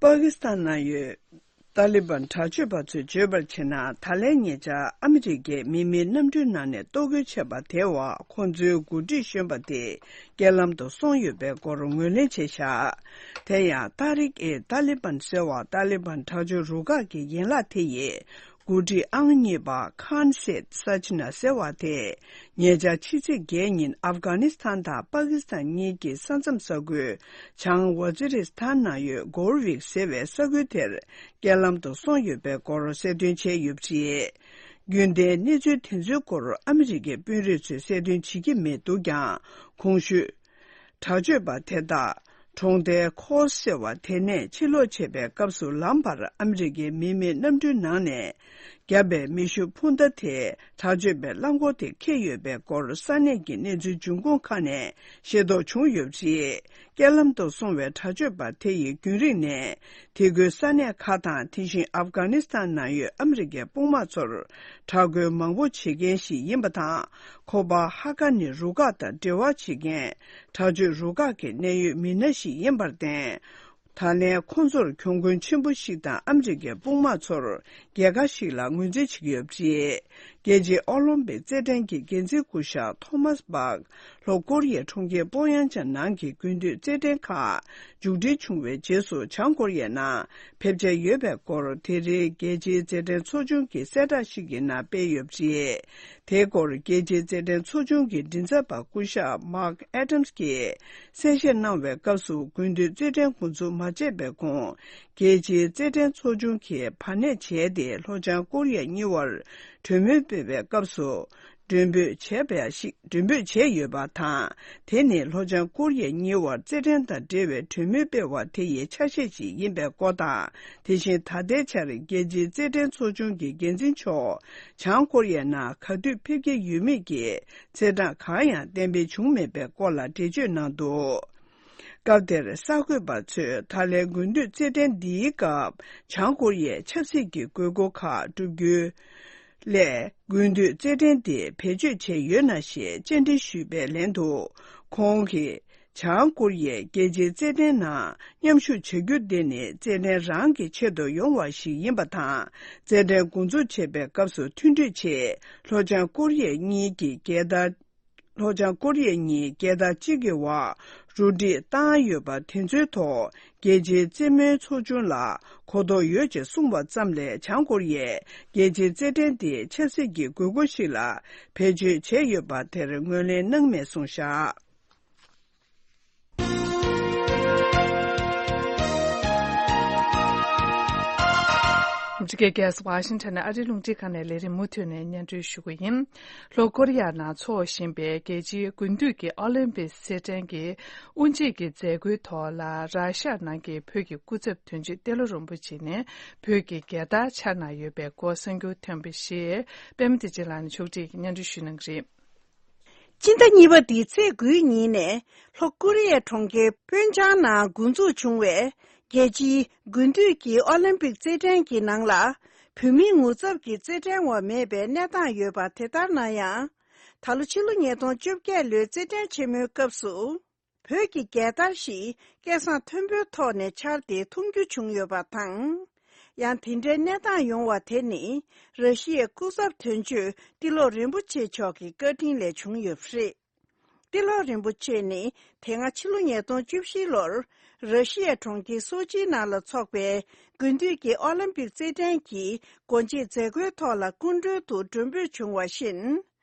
པ་ཀི་སི་ཐན་ནང་ཡོད་ཏཱ་ལི་བན་དྲག་སྤྱོད་པ་ཚོས་བརྗོད་པར་བྱས་ན། ད་ལན་ཉེ་ཆར་ཨ་མི་རི་ཀས་མི་མེད་གནམ་གྲུའི་ནང་ནས་གཏོར་རྒོལ་བྱས་པ་དེའི་འོག་ཁོང་ཚོའི་འགོ་ཁྲིད་གཞོན་པ་དེ་རྐྱེན་ལམ་དུ་སོང་ཡོད་པའི་སྐོར་ངོས་ལེན་བྱས་ཤག་དེ་ཡང་ཏཱ་རིག་ཨེ་ཏཱ་ལི་བན་ཟེར་བ་ཏཱ་ལི་བན་དྲག་སྤྱོད་རུ་ཁག་གི་ཡན་ལག་དེ་ཡིས། འགོ་ཁྲིད་ཨང་གཉིས་པ་ཁཱན་ཤེད་ས་ཆི་ན་ཟེར་བ་དེས་ཉེ་ཆར་ཕྱི་ཚེས་བརྒྱད་ཉིན་ཨབ་གྷ་ནི་སི་ཐན་དང་པ་ཀི་སི་ཐན་གཉིས་ཀྱི་ས་མཚམས་ས་ཁུལ་བྱང་ཝ་ཛི་རི་སི་ཐན་ནང་ཡོད་གོར་ཝིག་ཟེར་བའི་ས་ཁུལ་དེར་རྐྱེན་ལམ་དུ་སོང་ཡོད་པའི་སྐོར་གསལ་སྟོན་བྱས་ཡོད་པ་རེད། རྒྱུན་ལྡན་གནས་ཚུལ་དེ་ཚོའི་སྐོར་ཨ་མི་རི་ཀའི་དཔོན་རིགས་ཚོས་གསལ་སྟོན་བྱེད་ཀྱི་མེད་འདུག་ཀྱང་། གོང་ཞུས། དྲག་སྤྱོད་པ་དེ་དག་གྲོང་རྡལ་ཁོ་སི་ཟེར་བ་དེ་ནས་ཕྱིར་ལོག་བྱེད་པའི་སྐབས་སུ་ལམ་བར་ཨ་མི་རི་ཀའི་མི་མེད་གནམ་གྲུའི་ནང་ནས་བརྒྱབ་པའི་མེ་ཤུགས་འཕུར་མདའ་དེས་དྲག་སྤྱོད་པའི་རླངས་འཁོར་དེ་ཁྱེར་ཡོད་པའི་སྐོར་ས་གནས་ཀྱི་གནས་ཚུལ་འབྱུང་ཁུངས་ཁག་ནས་ཤེས་རྟོགས་བྱུང་ཡོད་པ་རེད། རྐྱེན་ལམ་དུ་སོང་བའི་དྲག་སྤྱོད་པ་དེ་ཡི་རྒྱུན་རིང་ནས་དེ་ཁུལ་ས་གནས་ཁག་དང་དེ་བཞིན་ཨབ་གྷ་ནི་སི་ཐན་ནང་ཡོད་ཨ་མི་རི་ཀའི་དཔུང་དམག་ཚོར་དྲག་རྒོལ་མང་པོ་བྱེད་མཁན་ཞིག་ཡིན་པ་དང་། ཁོ་པ་ཧ་ཀ་ནི་རུ་ཁག་དང་འབྲེལ་བ་བྱེད་མཁན་དྲག་སྤྱོད་རུ་ཁག་གི་གནད་ཡོད་མི་སྣ་ཞིག་ཡིན་པར་བརྟེན། ད་ལན་ཁོ་ཚོར་གྱོང་གུན་ཆེན་པོ་ཞིག་དང་ཨ་མི་རི་ཀའི་དཔུང་དམག་ཚོར་རྒྱལ་ཁ་ཞིག་ལ་ངོས་འཛིན་བྱེད་ཀྱི་ཡོད་པ་རེད། རྒྱལ་སྤྱིའི་ཨོ་ལིམ་པིག་རྩེད་འགྲན་གྱི་འགན་འཛིན་སྐུ་ཞབས་ཐོ་མཱས་པག་ལྷོ་ཀོ་རི་ཡའི་གྲོང་ཁྱེར་པོ་ཡང་ཅན་ནང་གི་དགུན་དུས་རྩེད་འགྲན་ཁག་མཇུག་སྒྲིལ་བྱུང་བའི་རྗེས་སུ་བྱང་ཀོ་རི་ཡའི་ནང་ཕེབས་འཆར་ཡོད་པའི་སྐོར་དེ་རིང་རྒྱལ་སྤྱིའི་རྩེད་འགྲན་ཚོགས་ཆུང་གི་གསལ་བསྒྲགས་ཤིག་གི་ནང་སྤེལ་ཡོད་པ་རེད། དེའི་སྐོར་རྒྱལ་སྤྱིའི་རྩེད་འགྲན་ཚོགས་ཆུང་གི་མགྲིན་ཚབ་པ་སྐུ་ཞབས་མཱག་ཨེ་ཏམ་སི་གིས་གསལ་བཤད་གནང་བའི་སྐབས་སུ་དགུན་དུས་རྩེད་འགྲན་འགོ་འཛུགས་མ་བྱས་པའི་གོང་རྒྱལ་སྤྱིའི་རྩེད་འགྲན་ཚོགས་ཆུང་གིས་བར་གནས་བྱས་ཏེ་ལྷོ་བྱང་ཀོ་རི་ཡ་གཉིས་བར་གྲོས་མོལ་སྤེལ་བའི་སྐབས་སུ་མགྲོན་འབོད་བྱས་པ་ཞིག་མགྲོན་འབོད་བྱས་ཡོད་པ་དང་། དེ་ནི་ལྷོ་བྱང་ཀོ་རི་ཡ་གཉིས་བར་རྩེད་འགྲན་དང་འབྲེལ་བའི་གྲོས་མོལ་སྤེལ་བ་དེ་ཡི་ཆ་ཤས་ཤིག་ཡིན་པའི་སྐོར་དང་། དེ་བཞིན་ད་ལྟའི་ཆར་རྒྱལ་སྤྱིའི་རྩེད་འགྲན་ཚོགས་ཆུང་གི་འགན་འཛིན་མཆོག་བྱང་ཀོ་རི་ཡའི་ནང་ག་དུས་ཕེབས་ཀྱི་ཡོད་མེད་ཀྱི་ཚེས་གྲངས་གང་ཡང་གཏན་འབེབས་བྱུང་མེད་པའི་སྐོར་ལ་འགྲེལ་བརྗོད་གནང་འདུག་སྐབས་དེར་གསར་འགོད་པ་ཚོས་ད་ལན་དགུན་དུས་རྩེད་འགྲན་འདིའི་སྐབས་བྱང་ཀོ་རི་ཡས་ཆབ་སྲིད་ཀྱི་དགོས་མཁོ་ཁག་བསྒྲུབ་རྒྱུའི་སླད་དགུན་དུས་རྩེད་འགྲན་དེ་བེད་སྤྱོད་བྱས་ཡོད་ན་ཞེས་བཅར་འདྲི་ཞུས་པའི་ལན་དུ། ཁོང་གིས་བྱང་ཀོ་རི་ཡས་རྒྱལ་སྤྱིའི་རྩེད་འགྲན་ནང་མཉམ་ཞུགས་བྱ་རྒྱུ་དེ་ནི་རྩེད་འགྲན་རང་གི་ཆེད་དུ་ཡོང་བ་ཞིག་ཡིན་པ་དང་། རྩེད་འགྲན་འགོ་འཛུགས་བྱེད་པའི་སྐབས་སུ་མཐུན་གྲོས་ཆེད་ལྷོ་བྱང་ཀོ་རི་ཡ་གཉིས་ཀྱི་རྒྱལ་དར། ལྷོ་བྱང་ཀོ་རི་ཡ་གཉིས་རྒྱལ་དར་གཅིག་གི་འོག་རུ་སྒྲིག་བཏང་ཡོད་པ་དེ་ཚོའི་ཐོག་རྒྱལ་སྤྱིའི་རྩེད་མོའི་ཚོགས་ཆུང་ལ་གོ་རྟོགས་ཡོད་ཅེས་གསུངས་པ་ཙམ་ལས་བྱང་ཀོ་རི་ཡས་རྒྱལ་སྤྱིའི་རྩེད་འགྲན་དེ་ཆབ་སྲིད་ཀྱི་དགོས་མཁོ་ཞིག་ལ་བེད་སྤྱོད་བྱས་ཡོད་པ་དེར་ངོས་ལེན་གནང་མེད་གསུངས་བཞག་ཨ་མི་རི་ཀའི་རྒྱལ་ས་ཝ་ཤིང་ཊོན་ནས་ཨ་རིའི་རླུང་འཕྲིན་ཁང་ནས་ལས་རིམ་མུ་མཐུད་ནས་སྙན་སྒྲོན་ཞུ་གི་ཡིན། ལྷོ་ཀོ་རི་ཡ་ནང་འཚོགས་བཞིན་པའི་རྒྱལ་སྤྱིའི་དགུན་དུས་ཀྱི་ཨོ་ལིམ་པིག་རྩེད་འགྲན་གྱི་དབུ་འབྱེད་ཀྱི་མཛད་སྒོའི་ཐོག་ལ་ར་ཤ་ནང་གི་བོད་ཀྱི་སྐུ་ཚབ་དོན་གཅོད་ཏེ་ལོ་རིན་པོ་ཆེ་ནས་བོད་ཀྱི་རྒྱལ་དར་འཕྱར་གནང་ཡོད་པའི་སྐོར་གསར་འགྱུར་ཐོན་པ་ཞིག་པད་མ་བདེ་ཆེན་ལགས་ནས་ཕྱོགས་སྒྲིག་གིས་སྙན་སྒྲོན་ཞུ་གནང་གི་རེད། སྤྱི་ཟླ་གཉིས་པ་འདིའི་ཚེས་དགུའི་ཉིན་ནས་ལྷོ་ཀོ་རི་ཡའི་གྲོང་ཁྱེར་པོན་ཅང་ནང་འགོ་འཛུགས་བྱུང་བའི་རྒྱལ་སྤྱིའི་དགུན་དུས་ཀྱི་ཨོ་ལིམ་པིག་རྩེད་འགྲན་གྱི་ནང་ལ་བོད་མིའི་ངོ་ཚབ་ཀྱི་རྩེད་འགྲན་བ་མེད་པའི་གནས་སྟངས་ཡོད་པ་དེ་ལྟར་ན་ཡང་། ད་ལོ་ཕྱི་ལོ་ཉིས་སྟོང་བཅོ་བརྒྱད་ལོའི་རྩེད་འགྲན་ཆེན་མོའི་སྐབས་སུ། བོད་ཀྱི་རྒྱལ་དར་ཞིག་སྐད་གསང་མཐོན་པོའི་ཐོག་ནས་འཕྱར་ཏེ་མཐོང་རྒྱུ་བྱུང་ཡོད་པ་དང་། ཡང་དེ་འདྲའི་གནས་སྟངས་ཡོང་བ་དེ་ནི་ར་ཤི་ཡའི་སྐུ་ཚབ་དོན་གཅོད་ཏི་ལོ་རིན་པོ་ཆེ་མཆོག་གི་བཀའ་དྲིན་ལས་བྱུང་ཡོད་པ་རེད། ཏི་ལོ་རིན་པོ་ཆེ་ནི་དེ་སྔ་ཕྱི་ལོ་ཉིས་སྟོང་བཅུ་བཞི་ལོར་ར་ཤི་ཡའི་གྲོང་ཁྱེར་སོ་ཅིའི་ནང་ལ་འཚོགས་པའི་དགུན་དུས་ཀྱི་ཨོ་ལིམ་པིག་རྩེད་འགྲན་གྱི་སྒོ་འབྱེད་མཛད་སྒོའི་ཐོག་ལ་སྐུ་མགྲོན་དུ་མགྲོན་འབོད་བྱུང་བ་བཞིན།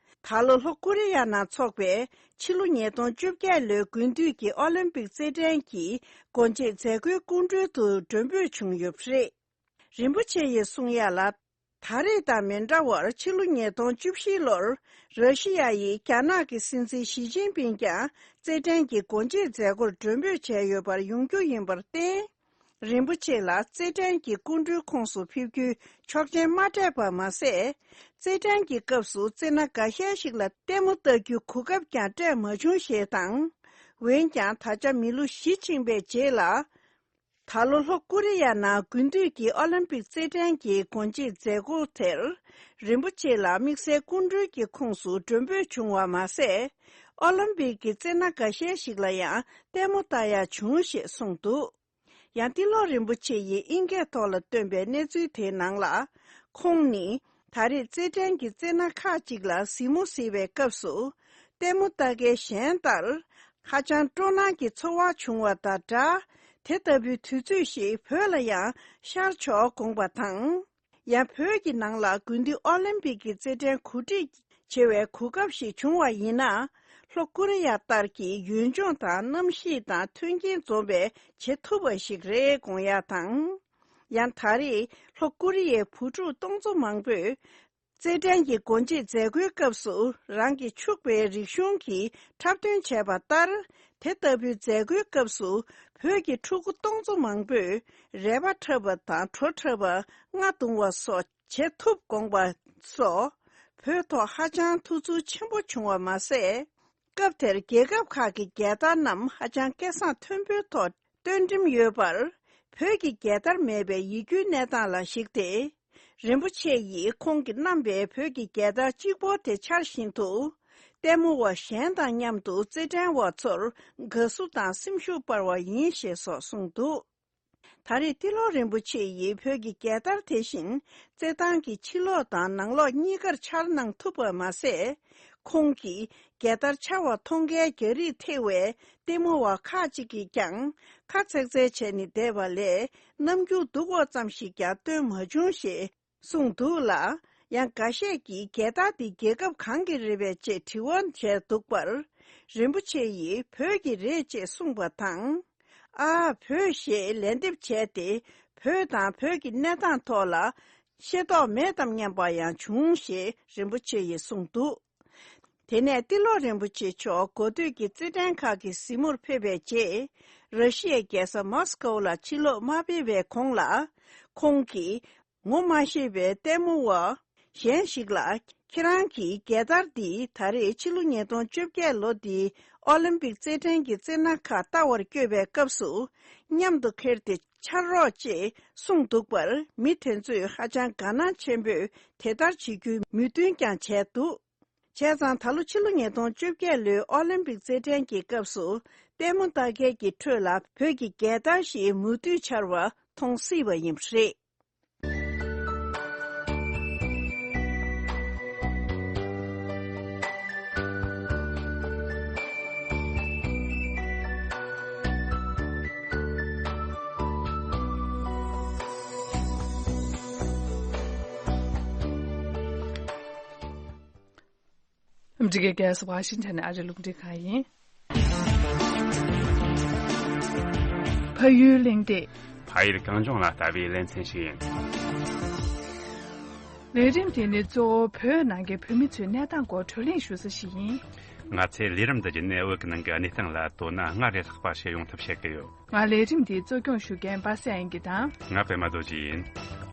ད་ལོ་ལྷོ་ཀོ་རི་ཡ་ནང་འཚོགས་པའི་ཕྱི་ལོ་ཉིས་སྟོང་བཅོ་བརྒྱད་ལོའི་དགུན་དུས་ཀྱི་ཨོ་ལིམ་པིག་རྩེད་འགྲན་གྱི་སྒོ་འབྱེད་མཛད་སྒོའི་སྐུ་མགྲོན་དུ་མགྲོན་འབོད་བྱུང་ཡོད་པ་རེད། རིན་པོ་ཆེ་ཡིས་གསུང་ཡ་ལ། ད་རེས་དང་མི་འདྲ་བར་ཕྱི་ལོ་ཉིས་སྟོང་བཅུ་བཞི་ལོར་ར་ཤི་ཡ་ཡི་རྒྱ་ནག་གི་སྲིད་འཛིན་ཞི་ཅིན་ཕིང་ཀྱང་རྩེད་འགྲན་གྱི་སྒོ་འབྱེད་མཛད་སྒོར་མགྲོན་འབོད་བྱས་ཡོད་པར་ཡོང་རྒྱུ་ཡིན་པར་བརྟེན། རིན་པོ་ཆེ་ལ་རྩེད་འགྲན་གྱི་སྐུ་མགྲོན་ཁོངས་སུ་ཕེབས་རྒྱུའི་ཆོག་མཆན་མ་སྤྲད་པ་མ་ཟད། རྩེད་འགྲན་གྱི་སྐབས་སུ་རྩེད་སྣ་འགའ་ཤས་ཤིག་ལ་ལྟད་མོ་ལྟ་རྒྱུའི་གོ་སྐབས་ཀྱང་སྤྲད་མ་བྱུང་ཞེས་དང་། འོན་ཀྱང་ད་ཆ་མི་ལོ་བཞི་ཕྱིན་པའི་རྗེས་ལ། ད་ལོ་ལྷོ་ཀོ་རི་ཡ་ནང་དགུན་དུས་ཀྱི་ཨོ་ལིམ་པིག་རྩེད་འགྲན་གྱི་སྒོ་འབྱེད་མཛད་སྒོ་དེར། རིན་པོ་ཆེ་ལ་དམིགས་བསལ་སྐུ་མགྲོན་གྱི་ཁོངས་སུ་མགྲོན་འབོད་བྱུང་བ་མ་ཟད། ཨོ་ལིམ་པིག་གི་རྩེད་སྣ་འགའ་ཤས་ཤིག་ལ་ཡང་ལྟད་མོ་ལྟ་ཡ་བྱུང་ཞེས་གསུངས་འདུག་ཡང་ཏི་ལོ་རིན་པོ་ཆེ་ཡིས་ཨིན་སྐད་ཐོག་ལ་བཏོན་པའི་གནས་ཚུལ་དེའི་ནང་ལ། ཁོང་ནི་ད་རེས་རྩེད་འགྲན་གྱི་རྩེད་སྣ་ཁག་ཅིག་ལ་གཟིགས་མོ་གཟིགས་པའི་སྐབས་སུ། ལྟད་མོ་ལྟ་མཁན་གཞན་ལྟར་ཧ་ཅང་སྤྲོ་སྣང་གི་ཚོར་བ་བྱུང་བ་དང་སྦྲགས། དེ་ལྟ་བུའི་དུས་ཚོད་ཞིག་བོད་ལ་ཡང་ཤར་ཆོག་དགོངས་པ་དང་། ཡང་བོད་ཀྱི་ནང་ལ་དགུན་དུས་ཨོ་ལིམ་པིག་གི་རྩེད་འགྲན་གོ་སྒྲིག་བྱེད་པའི་གོ་སྐབས་ཤིག་བྱུང་བ་ཡིན་ན། ལྷོ་ཀོ་རི་ཡ་ལྟར་གྱི་ཡུལ་ལྗོངས་དང་གནམ་གཤིས་དང་མཐུན་རྐྱེན་འཛོམས་པའི་བྱེད་ཐུབ་པ་ཞིག་རེད་དགོངས་ཡ་དང་། ཡང་ད་རེས་ལྷོ་ཀོ་རི་ཡའི་བུ་ཕྲུག་སྟོང་ཚོ་མང་པོས། རྩེད་འགྲན་གྱི་སྒོ་འབྱེད་མཛད་སྒོའི་སྐབས་སུ་རང་གི་ཕྱུག་པའི་རིག་གཞུང་གི་འཁྲབ་སྟོན་བྱས་པ་ལྟར། དེ་ལྟ་བུའི་མཛད་སྒོའི་སྐབས་སུ་བོད་ཀྱི་ཕྲུ་གུ་སྟོང་ཚོ་མང་པོས་རལ་པ་འཁྲབ་པ་དང་བྲོ་འཁྲབ་པ། རྔ་བརྡུང་བ་སོགས་བྱེད་ཐུབ་དགོངས་པ་སོགས། བོད་ཐོག་ཧ་ཅང་ཐུགས་ཚོར་ཆེན་པོ་བྱུང་བ་མ་ཟད། སྐབས་དེར་རྒྱལ་ཁབ་ཁག་གི་རྒྱལ་དར་རྣམས་ཧ་ཅང་སྐད་གསང་མཐོན་པོའི་ཐོག་སྟོན་འགྲིམས་ཡོད་པར། བོད་ཀྱི་རྒྱལ་དར་མེད་པའི་ཡིད་སྐྱོའི་གནས་སྟངས་ལ་གཞིགས་ཏེ། རིན་པོ་ཆེ་ཡིས་ཁོང་གིས་བསྣམས་པའི་བོད་ཀྱི་རྒྱལ་དར་གཅིག་པོ་དེ་འཕྱར་བཞིན་དུ། ལྟད་མོ་བ་གཞན་དང་མཉམ་དུ་རྩེད་འགྲན་བ་ཚོར་དགའ་བསུ་དང་སེམས་ཤུགས་སྤར་བ་ཡིན་ཞེས་སོགས་གསུངས་འདུག་ད་རེས་ཏི་ལོ་རིན་པོ་ཆེ་ཡིས་བོད་ཀྱི་རྒྱལ་དར་དེ་བཞིན་རྩེད་ཐང་གི་ཕྱི་ལོགས་དང་ནང་ལོགས་གཉིས་ཀར་འཕྱར་གནང་ཐུབ་པ་མ་ཟད། ཁོང་གིས་རྒྱལ་དར་འཕྱར་བ་མཐོང་མཁན་རྒྱ་རིགས་ཐེ་བའི་ལྟད་མོ་བ་ཁག་ཅིག་གིས་ཀྱང་ཁ་ཚེག་ཚེག་བྱས་ནས་བསྡད་པ་ལས། རྣམ་འགྱུར་སྡུག་པོ་ཙམ་ཞིག་ཀྱང་སྟོན་མ་བྱུང་ཞེས་གསུངས་འདུག་ལ། ཡང་འགའ་ཤས་ཀྱིས་རྒྱལ་དར་འདི་རྒྱལ་ཁབ་གང་གི་རེད་པས་ཅེས་དྲི་བ་བྱས་འདུག་པར། རིན་པོ་ཆེ་ཡིས་བོད་ཀྱི་རེད་ཅེས་གསུངས་པ་དང་། ཨ། བོད་ཞེས་ལན་འདེབས་བྱས་ཏེ། བོད་དང་བོད་ཀྱི་གནས་སྟངས་ཐོག་ལ་ཤེས་རྟོགས་མེད་དམ་སྙམ་པ་ཡང་བྱུང་ཞེས་རིན་པོ་ཆེ་ཡིས་གསུངས་འདུག་དེ་ནས་ཏི་ལོ་རིན་པོ་ཆེ་མཆོག་འགོ་སྟོད་ཀྱི་རྩེད་འགྲན་ཁག་གི་གཟིགས་མོར་ཕེབས་པའི་རྗེས། ར་ཤི་ཡའི་རྒྱལ་ས་མོ་སི་ཀོ་ལ་ཕྱིར་ལོག་མ་ཕེབས་པའི་གོང་ལ། ཁོང་གིས་ངོ་མ་ཤེས་པའི་ལྟད་མོ་བ་གཞན་ཞིག་ལ། ཁྱེད་རང་གི་རྒྱལ་དར་འདི་ད་རེས་ཕྱི་ལོ་ཉིས་སྟོང་བཅོ་བརྒྱད་ལོ་འདིའི་ཨོ་ལིམ་པིག་རྩེད་འགྲན་གྱི་རྩེད་ནག་ཁག་ལྟ་བར་བསྐྱོད་པའི་སྐབས་སུ་མཉམ་དུ་ཁྱེར་ཏེ་འཕྱར་རོགས་ཅེས་གསུངས་འདུག་པར། མི་དེ་ཚོས་ཧ་ཅང་དགའ་སྣང་ཆེན་པོས་དེ་ལྟར་བྱེད་རྒྱུའི་མོས་མཐུན་ཀྱང་བྱས་འདུག་བྱས་ཙང་། ད་ལོ་ཕྱི་ལོ་ཉིས་སྟོང་བཅོ་བརྒྱད་ལོའི་ཨོ་ལིམ་པིག་རྩེད་འགྲན་གྱི་སྐབས་སུ་ལྟད་མོ་ལྟ་མཁན་གྱི་ཁྲོད་ལ་བོད་ཀྱི་རྒྱལ་དར་ཞིག་མུ་མཐུད་འཕྱར་བ་མཐོང་སྲིད་པ་ཡིན་པ་རེད། ཨ་མི་རི་ཀའི་རྒྱལ་ས་ཝ་ཤིང་ཊོན་ནས་ཨ་རིའི་རླུང་འཕྲིན་ཁང་ཡིན། ཕ་ཡུལ་གླེང་སྟེགས། ཕ་ཡུལ་གངས་ལྗོངས་ལ་ལྟ་བའི་ལེ་ཚན་ཞིག་ཡིན། ལས་རིམ་དེ་ནི་གཙོ་བོ་བོད་ནང་གི་བོད་མི་ཚོའི་གནས་སྟངས་སྐོར་བགྲོ་གླེང་ཞུ་ས་ཞིག་ཡིན། ང་ཚོས་ལས་རིམ་འདི་བརྒྱུད་ནས་བོད་ཀྱི་ནང་གི་གནས་སྟངས་ལ་དོ་སྣང་སྔར་ལས་ལྷག་པ་ཞིག་ཡོང་ཐབས་བྱེད་ཀྱི་ཡོད། ང་ལས་རིམ་འདི་གཙོ་སྐྱོང་ཞུ་མཁན་པ་སངས་དབྱངས་སྐྱིད་དང་། ང་པད་མ་རྡོ་རྗེ་ཡིན།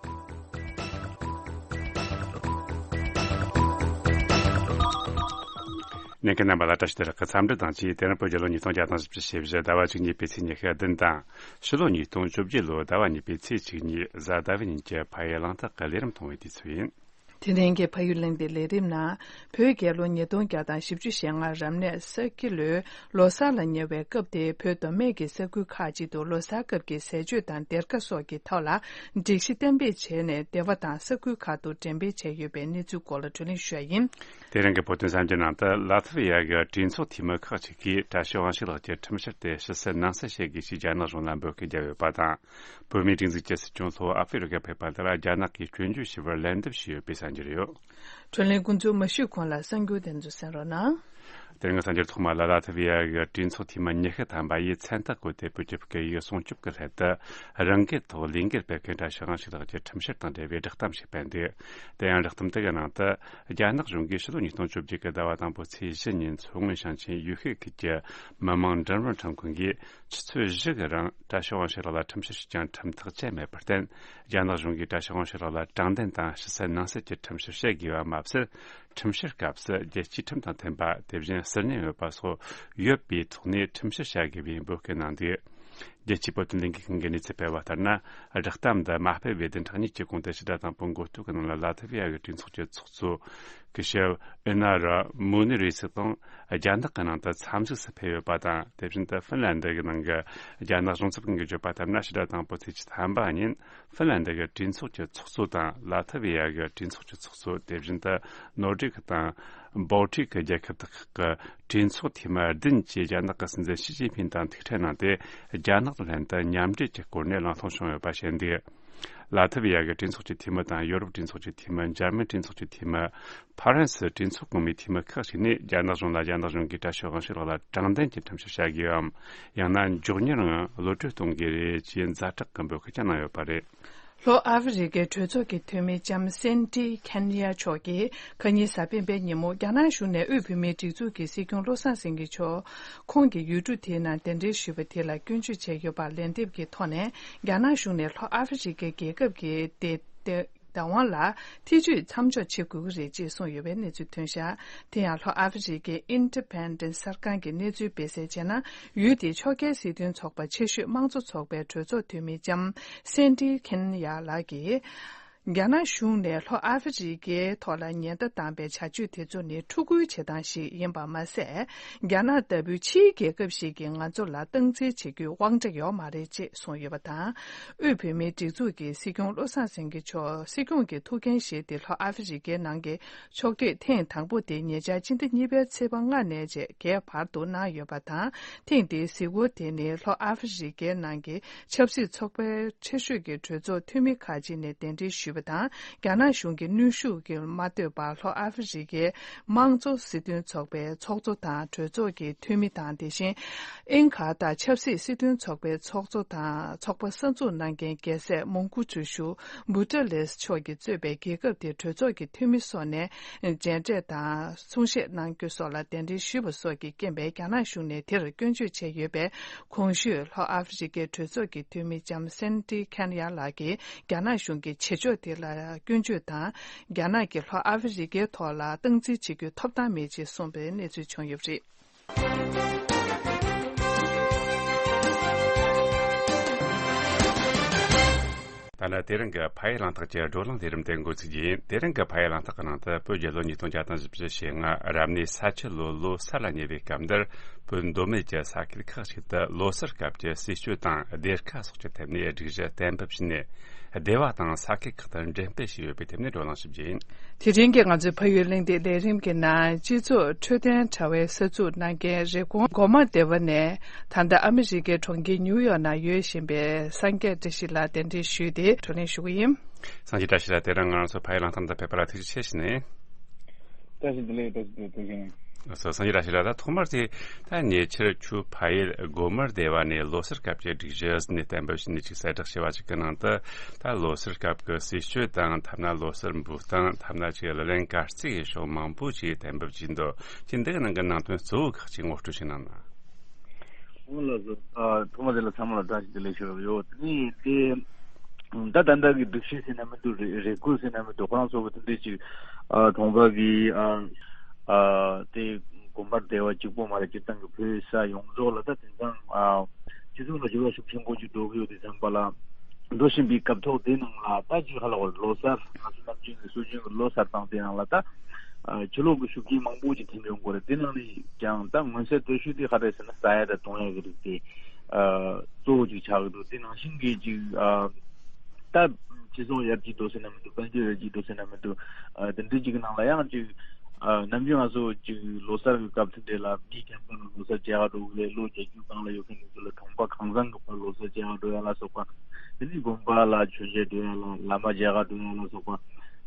ཉན་མཁན་རྣམ་པ་ལ་བཀྲ་ཤིས་བདེ་ལེགས། འཚམས་འདྲི་དང་བཅས། དེ་རིང་བོད་རྒྱལ་ལོ་ཉིས་སྟོང་བརྒྱ་དང་བཞི་བཅུ་ཞེ་བཞི་ཟླ་བ་བཅུ་གཉིས་པའི་ཚེས་ཉི་ཤུ་བདུན་དང་། ཕྱི་ལོ་ཉིས་སྟོང་བཅོ་བརྒྱད་ལོའི་ཟླ་བ་གཉིས་པའི་ཚེས་གཅིག་གཉིས་གཟའ་ཟླ་བའི་ཉིན་གྱི་ཕ་ཡུལ་གླེང་སྟེགས་ཀྱི་ལས་རིམ་མཐོང་བའི་དུས་ཚོད་ཡིན། དེ་རིང་གི་ཕ་ཡུལ་གླེང་སྟེགས་ལས་རིམ་ནང་། བོད་རྒྱལ་ལོ་ཉིས་སྟོང་བརྒྱ་དང་བཞི་བཅུ་ཞེ་ལྔ་རབ་གནས་ས་ཁྱི་ལོའི་ལོ་གསར་ལ་ཉེ་བའི་སྐབས་དེར། བོད་མདོ་སྨད་ཀྱི་ས་ཁུལ་ཁག་ཅིག་ཏུ་ལོ་གསར་སྐབས་ཀྱི་ཟས་སྤྱོད་དང་སྡེར་ཁ་སོགས་ཀྱི་ཐོག་ལ་སྒྲིག་གཞི་གཏན་འབེབས་བྱས་ནས། སྡེ་བ་དང་ས་ཁུལ་ཁག་ཏུ་འགྲེམས་སྤེལ་བྱས་ཡོད་པའི་གནས་ཚུལ་སྐོར་ལ་བགྲོ་གླེང་ཞུ་ཡ་ཡིན། དེ་རིང་གི་བོད་དོན་གསར་འགྱུར་ནང་དུ། ལ་ཐི་བི་ཡ་གི་གྲོས་ཚོགས་འཐུས་མི་ཁག་ཅིག་གིས་བཀྲ་ཤིས་དབང་ཕྱུག་ལགས་ཀྱི་ཁྲིམས་བཤེར་དེ་ཕྱི་གསལ་ནང་གསལ་བྱེད་དགོས་ཞེས་རྒྱ་ནག་གཞུང་ལ་འབོད་སྐུལ་བརྒྱབ་ཡོད་པ་དང་། བོད་མིའི་སྒྲིག་འཛུགས་ཀྱི་སྲིད་སྐྱོང་ཐོག་ཨ་ཧྥེ་རི་ཁར་ཕེབས་པ་དེ་ལ་རྒྱ་ནག་གིས་སྐྱོན་བརྗོད་ཞུ་བར་ལན་འདེབས་ཞུས་ཡོད་པའི་གསར་འགྱུར་ཡོད། བགྲོ་གླེང་ཀུན་རྫོབ་མ་ཞུས་གོང་ལ་གསར་འགྱུར་དེ་ཚོ་གསན་རོགས་གནང་། དེ་རིང་གི་གསར་འགྱུར་ཐོག་མ་ལ། ལ་ཐི་བི་ཡ་གི་གྲོས་ཚོགས་འཐུས་མི་ཉི་ཤུ་ཐམ་པ་ཡིས་མཚན་རྟགས་བཀོད་དེ། བོད་ཀྱི་སྐད་ཡིག་སྲུང་སྐྱོབ་ཀྱི་སླད་དུ་རང་འགུལ་ཐོག་ལས་འགུལ་སྤེལ་མཁན་བཀྲ་ཤིས་དབང་ཕྱུག་ལགས་ཀྱི་ཁྲིམས་བཤེར་དང་འབྲེལ་བའི་བསྒྲགས་གཏམ་ཞིག་སྤེལ་འདུག་དེ་ཡང་བསྒྲགས་གཏམ་དེ་གི་ནང་དུ། རྒྱ་ནག་གཞུང་གིས་ཕྱི་ལོ་ཉིས་སྟོང་བཅོ་བརྒྱད་ཀྱི་ཟླ་བ་དང་པོ་ཚེས་བཞི་ཉིན། མཚོ་སྔོན་ཞིང་ཆེན་ཡུལ་ཤུལ་ཁུལ་གྱི་མི་དམངས་མགྲོན་རིན་ཁྲོམ་ཁང་གིས་ཆུ་ཚོད་བཞི་གི་རིང་བཀྲ་ཤིས་དབང་ཕྱུག་ལགས་ལ་ཁྲིམས་བཤེར་ཞུས་ཀྱང་ཁྲིམས་ཐག་བཅད་མེད་པར་བརྟེན། རྒྱ་ནག་གཞུང་གིས་བཀྲ་ཤིས་དབང་ཕྱུག་ལགས་ལ་དྲང་བདེན་དང་ཕྱི་གསལ་ནང་གསལ་གྱི་ཁྲིམས་བཤེར་བྱེད་དགོས་པ་མ་ཟད། ཁྲིམས་བཤེར་སྐབས་སུ་རྒྱལ་སྤྱིའི་ཁྲིམས་དང་མཐུན་པ། དེ་བཞིན་ཟུར་ཉན་ཡོད་པ་སོགས་ཡོད་པའི་ཐོག་ནས་ཁྲིམས་བཤེར་བྱ་དགོས་པའི་འབོད་སྐུལ་གནང་འདུག་རྒྱལ་སྤྱིའི་བོད་དོན་ལས་འགུལ་ཁང་གིས་གནས་ཚུལ་སྤེལ་བ་ལྟར་ན། བསྒྲགས་གཏམ་འདི་མ་སྤེལ་བའི་བདུན་ཕྲག་གཉིས་ཀྱི་གོང་དུ་ཕྱི་ཟླ་དང་པོའི་འགོ་སྟོད་ཀྱི་ནང་ལ། ལ་ཐི་བི་ཡ་གི་གྲོས་ཚོགས་ཀྱི་ཚོགས་གཙོ་སྐུ་ཞབས་ཨེ་ན་ར་མུ་ནི་རི་སི་དང་རྒྱ་ནག་གི་ནང་དུ་འཚམས་གཟིགས་སུ་ཕེབས་ཡོད་པ་དང་། དེ་བཞིན་དུ་ཧྥིན་ལན་ཌི་གི་ནང་གི་རྒྱ་ནག་གཞུང་ཚབ་ཁང་གིས་བརྗོད་པ་ལྟར་ན། ཕྱི་ཟླ་དང་པོའི་ཚེས་ཉི་ཤུ་ཐམ་པ་ཉིན་ཧྥིན་ལན་ཌི་གི་གྲོས་ཚོགས་ཀྱི་ཚོགས་གཙོ་དང་། ལ་ཐི་བི་ཡ་གི་གྲོས་ཚོགས་ཀྱི་ཚོགས་གཙོ། དེ་བཞིན་དུ་ནོར་ཝེ་དང་སྦལ་ཏིག་གི་རྒྱལ་ཁབ་དག་གི་གྲོས་ཚོགས་འཐུས་མི་བདུན་གྱིས་རྒྱ་ནག་གི་སྲིད་འཛིན་ཞི་ཅིན་ཕིན་དང་ཐུག་འཕྲད་གནང་སྟེ། རྒྱ་ནག་དང་ལྷན་དུ་མཉམ་འབྲེལ་གྱི་སྐོར་ནས་གླེང་སློང་བྱུང་ཡོད་པ་བཤད་འདུག་ལ་ཐི་བི་ཡ་གི་གྲོས་ཚོགས་ཀྱི་འཐུས་མི་དང་། ཡོ་རོབ་གྲོས་ཚོགས་ཀྱི་འཐུས་མི། འཇར་མན་གྲོས་ཚོགས་ཀྱི་འཐུས་མི། ཕ་རན་སི་གྲོས་ཚོགས་གོང་མའི་འཐུས་མི་ཁག་ཅིག་ནས་རྒྱ་ནག་གཞུང་ལ་རྒྱ་ནག་གཞུང་གིས་བཀྲ་ཤིས་དབང་ཕྱུག་ལགས་ལ་དྲང་བདེན་གྱི་ཁྲིམས་ཞིབ་བྱ་དགོས་པའམ། ཡང་ན་མགྱོགས་མྱུར་ངང་གློད་གྲོལ་གཏོང་དགོས་རེད་ཅེས་ཛ་དྲག་གི་འབོད་སྐུལ་ཀྱང་གནང་ཡོད་པ་རེད། ལྷོ་ཨ་ཧྥེ་རི་ཁའི་གྲོས་ཚོགས་ཀྱི་འཐུས་མི་ལྕམ་སན་ཏི་ཁན་ཡ་མཆོག་གིས་ཁ་ཉིན་གཟའ་སྤེན་པའི་ཉིན་མོ་རྒྱ་ནག་གཞུང་ནས་དབུས་བོད་མིའི་སྒྲིག་འཛུགས་ཀྱི་སྲིད་སྐྱོང་བློ་བཟང་སེང་གེ་མཆོག་ཁོང་གི་ཡུལ་གྲུ་དེའི་ནང་གདན་འདྲེན་ཞུས་པ་དེ་ལ་སྐྱོན་བརྗོད་བྱས་ཡོད་པར་ལན་འདེབས་ཀྱི་ཐོག་ནས། རྒྱ་ནག་གཞུང་ནས་ལྷོ་ཨ་ཧྥེ་རི་ཁའི་རྒྱལ་ཁབ་ཀྱི་བདེ་བདེ་བདག་དབང་ལ་ཐེ་ཇུས་མཚམས་འཇོག་བྱེད་དགོས་ཀྱི་རེད་ཅེས་གསུངས་ཡོད་པའི་གནས་ཚུལ་ཐོན་ཤག་དེ་ཡང་ལྷོ་ཨ་ཧྥེ་རི་ཁའི་Independent གསར་ཁང་གི་གནས་ཚུལ་སྤེལ་གསལ་བྱས་ན། ཡུལ་དེའི་ཕྱོགས་འགལ་སྲིད་དོན་ཚོགས་པ་ཆེ་ཤོས་དམངས་གཙོ་ཚོགས་པའི་གྲོས་ཚོགས་འཐུས་མི་ལྕམ་སན་ཏི་ཁན་ཡ་ལགས་ཀྱིས། རྒྱ་ནག་གཞུང་ནས་ལྷོ་ཨ་ཧྥེ་རི་ཁའི་ཐོག་ལ་ཉེན་བརྡ་བཏང་བའི་བྱ་སྤྱོད་དེ་ཚོ་ནི་ཕྲུ་གུའི་བྱེད་སྟངས་ཤིག་ཡིན་པ་མ་ཟད། རྒྱ་ནག་ལྟ་བུའི་ཕྱིའི་རྒྱལ་ཁབ་ཞིག་གིས་ང་ཚོ་ལ་སྟངས་འཛིན་བྱེད་རྒྱུའི་དབང་ཆ་ཡོད་མ་རེད་ཅེས་གསུངས་ཡོད་པ་དང་། དབུས་བོད་མིའི་སྒྲིག་འཛུགས་ཀྱི་སྲིད་སྐྱོང་བློ་བཟང་སེང་གེ་མཆོག་སྲིད་སྐྱོང་གི་ཐུགས་འགན་བཞེས་ཏེ་ལྷོ་ཨ་ཧྥེ་རི་ཁའི་ནང་གི་ཕྱོགས་བསྐྱོད་ཐེངས་དང་པོ་དེ་ཉེ་ཆར་སྤྱི་ཟླ་གཉིས་པའི་ཚེས་པ་ལྔ་ནས་བཅས་བརྒྱད་བར་དུ་གནང་ཡོད་པ་དང་། ཐེངས་འདིའི་གཟིགས་སྐོར་དེ་ནི་ལྷོ་ཨ་ཧྥེ་རི་ཁའི་ནང་གི་ཆབ་སྲིད་ཚོགས་པའི་ཆེ་ཤོས་ཀྱི་གྲོས་ཚོགས་འཐུས་མི་ཁག་ཅིག་ནས་གདན་འདྲེན་ཞུས་པ་དང་། རྒྱ་ནག་གཞུང་གི་གནོན་ཤུགས་ཀྱིས་མ་ལྟོས་པར་ལྷོ་ཨ་ཧྥེ་རི་ཁའི་དམངས་གཙོ་སྲིད་དོན་ཚོགས་པའི་ཚོགས་གཙོ་དང་གྲོས་ཚོགས་ཀྱི་འཐུས་མི་དང་། དེ་བཞིན་ཨིན་ཁ་ཏ་ཆབ་སྲིད་སྲིད་དོན་ཚོགས་པའི་ཚོགས་གཙོ་དང་ཚོགས་པ་གསར་འཛུགས་གནང་མཁན་རྒྱལ་སྲས་མོང་གོ་ཙུ་ཞུ་བུ་ཏྲ་ལེས་མཆོག་གིས་གཙོས་པའི་རྒྱལ་ཁབ་དེའི་གྲོས་ཚོགས་ཀྱི་འཐུས་མི་སོགས་ནས་མཇལ་འཕྲད་དང་གསུང་བཤད་གནང་རྒྱུ་སོགས་ལ་གདན་འདྲེན་ཞུས་པ་སོགས་ཀྱི་རྐྱེན་པས། རྒྱ་ནག་གཞུང་ནས་དེར་སྐྱོན་བརྗོད་བྱས་ཡོད་པས། གོང་ཞུས་ལྷོ་ཨ་ཧྥེ་རི་ཁའི་གྲོས་ཚོགས་ཀྱི་འཐུས་མི་ལྕམ་སན་ཏི་ཁན་ཡ་ལགས་ཀྱིས་རྒྱ་ནག་གཞུང་གི་བྱེད་ཕྱོགས་དེ་ལ་སྐྱོན་བརྗོད་དང་། རྒྱ་ནག་གིས་ལྷོ་ཨ་ཧྥེ་རི་ཁའི་ཐོག་ལ་སྟངས་འཛིན་བྱེད་རྒྱུའི་ཐོབ་ཐང་མེད་ཅེས་གསུངས་པའི་གནས་ཚུལ་བྱུང་ཡོད་པ་རེད། ད་ནི་དེ་རིང་གི་ཕ་ཡུལ་གླེང་སྟེགས་ཀྱི་བགྲོ་གླེང་ལས་རིམ་དེ་འགོ་ཚུགས་རྒྱུ་ཡིན། དེ་རིང་གི་ཕ་ཡུལ་གླེང་སྟེགས་ཀྱི་ནང་དུ་བོད་རྒྱལ་ལོ་ཉིས་སྟོང་བརྒྱ་དང་བཞི་བཅུ་ཞེ་ལྔ་རབ་གནས་ས་ཁྱི་ལོ་ལོ་གསར་ལ་ཉེ་བའི་སྐབས་འདིར། བོད་མདོ་སྨད་ཀྱི་ས་ཁུལ་ཁག་ཅིག་ཏུ་ལོ་གསར་སྐབས་ཀྱི་སྲིད་སྤྱོད་དང་སྡེར་ཁ་སོགས་ཀྱི་ཐད་ནས་སྒྲིག་གཞི་གཏན་འབེབས་བྱས་ནས། སྡེ་བ་དང་ས་ཁུལ་ཁག་ཏུ་འགྲེམས་སྤེལ་བྱས་ཡོད་པའི་ཐད་ནས་བགྲོ་གླེང་ཞིབ་རྒྱས་ཡིན། དེ་རིང་གི་ང་ཚོའི་ཕ་ཡུལ་གླེང་སྟེགས་ལས་རིམ་གྱི་ནང་སྤྱི་ཚོགས་འཕྲོད་བསྟེན་དྲ་བའི་གསར་འཛུགས་གནང་མཁན་རེབ་གོང་སྒོ་དམར་སྡེ་བ་ནས། ད་ལྟ་ཨ་མི་རི་ཀའི་གྲོང་ཁྱེར་ཉིའུ་ཡོག་ནང་ཡོད་བཞིན་པའི་སངས་རྒྱས་བཀྲ་ཤིས་ལགས་གདན་འདྲེན་ཞུས་ཏེ་བགྲོ་གླེང་ཞུ་གི་ཡིན། སངས་རྒྱས་བཀྲ་ཤིས་ལགས་དེ་རིང་ང་རང་ཚོ་ཕ་ཡུལ་གླེང་སྟེགས་ནང་ཕེབས་པ་ལ་ཐུགས་རྗེ་ཆེ་ཞུ་ནས། བཀྲ་ཤིས་བདེ་ལེགས། བཀྲ་ཤིས་བདེ་ལེགས། ཐུགས་རྗེ་གནང་། སོ། སངས་རྒྱས་བཀྲ་ཤིས་ལགས། ད་ཐོག་མར་དེ་ད་ཉེ་ཆར་ཁྱོད་ཕ་ཡུལ་སྒོ་དམར་སྡེ་བ་ནས་ལོ་གསར་སྐབས་ཀྱི་སྒྲིག་གཞི་ཟེར་ནས་གཏན་འབེབས་བྱས་ནས་ཅིག་གསལ་བསྒྲགས་བྱས་པ་ཅིག་གི་ནང་དུ། ད་ལོ་གསར་སྐབས་ཀྱི་སྲིད་སྤྱོད་དང་། ཐ་ན་ལོ་གསར་འབུལ་སྟངས། ཐ་ན་ཅིག་ལག་ལེན་གར་རྩེད་ཀྱི་ཕྱོགས་མང་པོ་ཅིག་གཏན་འབེབས་བྱས་འདུག་ཅིག་འདི་གི་ནང་གི་ནང་དོན་གཙོ་བོ་ཁག་ཅིག་ངོ་སྤྲོད་ཞིག་གནང་ན། འོ་ལགས་སོ། ཨ། ཐོག་མ་དེ་ལ་ཚང་མ་ལ་བཀྲ་ཤིས་བདེ་ལེགས་ཞུ་རྒྱུ་ཡོད། དེ་ནས་དེ། ད་ད་ལྟ་གི་སྒྲིག་གཞི་ཟེར་ན་མི་འདུག་རེ་རེ་སྐུལ་ཟེར་ན་མི་འདུག་ཁོ་རང་ཚོ་གི་དེ་འདྲས་ཅིག་ཨ། གྲོང་པ་གི། ཨ། ཨ། དེ་དགོན་པ་སྡེ་བ་གཅིག་པོ་མ་རེད། སྤྱིར་བཏང་གི་བོད་ས་ཡོངས་རྫོགས་ལ་ད་དེང་སང་ཨ། སྤྱི་ཚོགས་ལ་འགྱུར་བ་ཤུགས་ཆེན་པོ་ཅིག་འགྲོ་གི་ཡོད་དུས་ཙམ་པ་ལ། འགྲོ་བཞིན་པའི་སྐབས་ཐོག་དེ་ནང་ལ་ད་ཅིག་ཧ་ལ་བར་ལོ་གསར། ང་ཚོ་ནམ་རྒྱུན་གྱི་སྲོལ་རྒྱུན་གྱི་ལོ་གསར་དང་དེ་ནང་ལ་ད། ཨ། ཕྱི་ལོགས་ཀྱི་ཤུགས་རྐྱེན་མང་པོ་ཅིག་ཐེབས་ཡོང་གི་རེད། དེ་ནང་ནས་ཀྱང་ད་མངོན་གསལ་དོད་ཤོས་དེ་ག་རེ་རེད་ཟེར་ན། ཟ་ཡ་དང་འཐུང་ཡ་གི་རིགས་དེ། ཨ། གཙོ་བོ་ཅིག་ཆགས་ཀྱི་འདུག་དེ་ནང་བཞིན་གྱི་ཅིག་ཨ། ད་སྤྱི་ཚོགས་ཡར་རྒྱས་འགྲོ་ཟེར་ན་མི་འདུག་དཔལ་འབྱོར་ཡར་རྒྱས་འགྲོ་ཟེར་ན་མི་འདུག་ཨ། དེ་འདྲའི་ཅིག་གི་ནང་ལ་ཡང་ཅིག་ཨ། ནམ་རྒྱུན་ང་ཚོ་ཅིག་ལོ་གསར་གྱི་སྐབས་དེ་འདྲ་ལ་མི་རྒན་པ་ལ་ལོ་གསར་མཇལ་ག་འགྲོ་གི་རེད། ལོ་བརྒྱད་ཅུ་སྒང་ལ་ཡོད་མཁན་དེ་ཚོ་ལ་གྲོང་པ་གང་ཚང་གི་བར་ལོ་གསར་མཇལ་ག་འགྲོ་ཡ་ལ་སོགས་པ། དེ་ནས་དགོན་པ་ལ་མཆོད་མཇལ་འགྲོ་ཡ་ལ། བླ་མ་མཇལ་ག་འགྲོ་ཡ་ལ་སོགས་པ།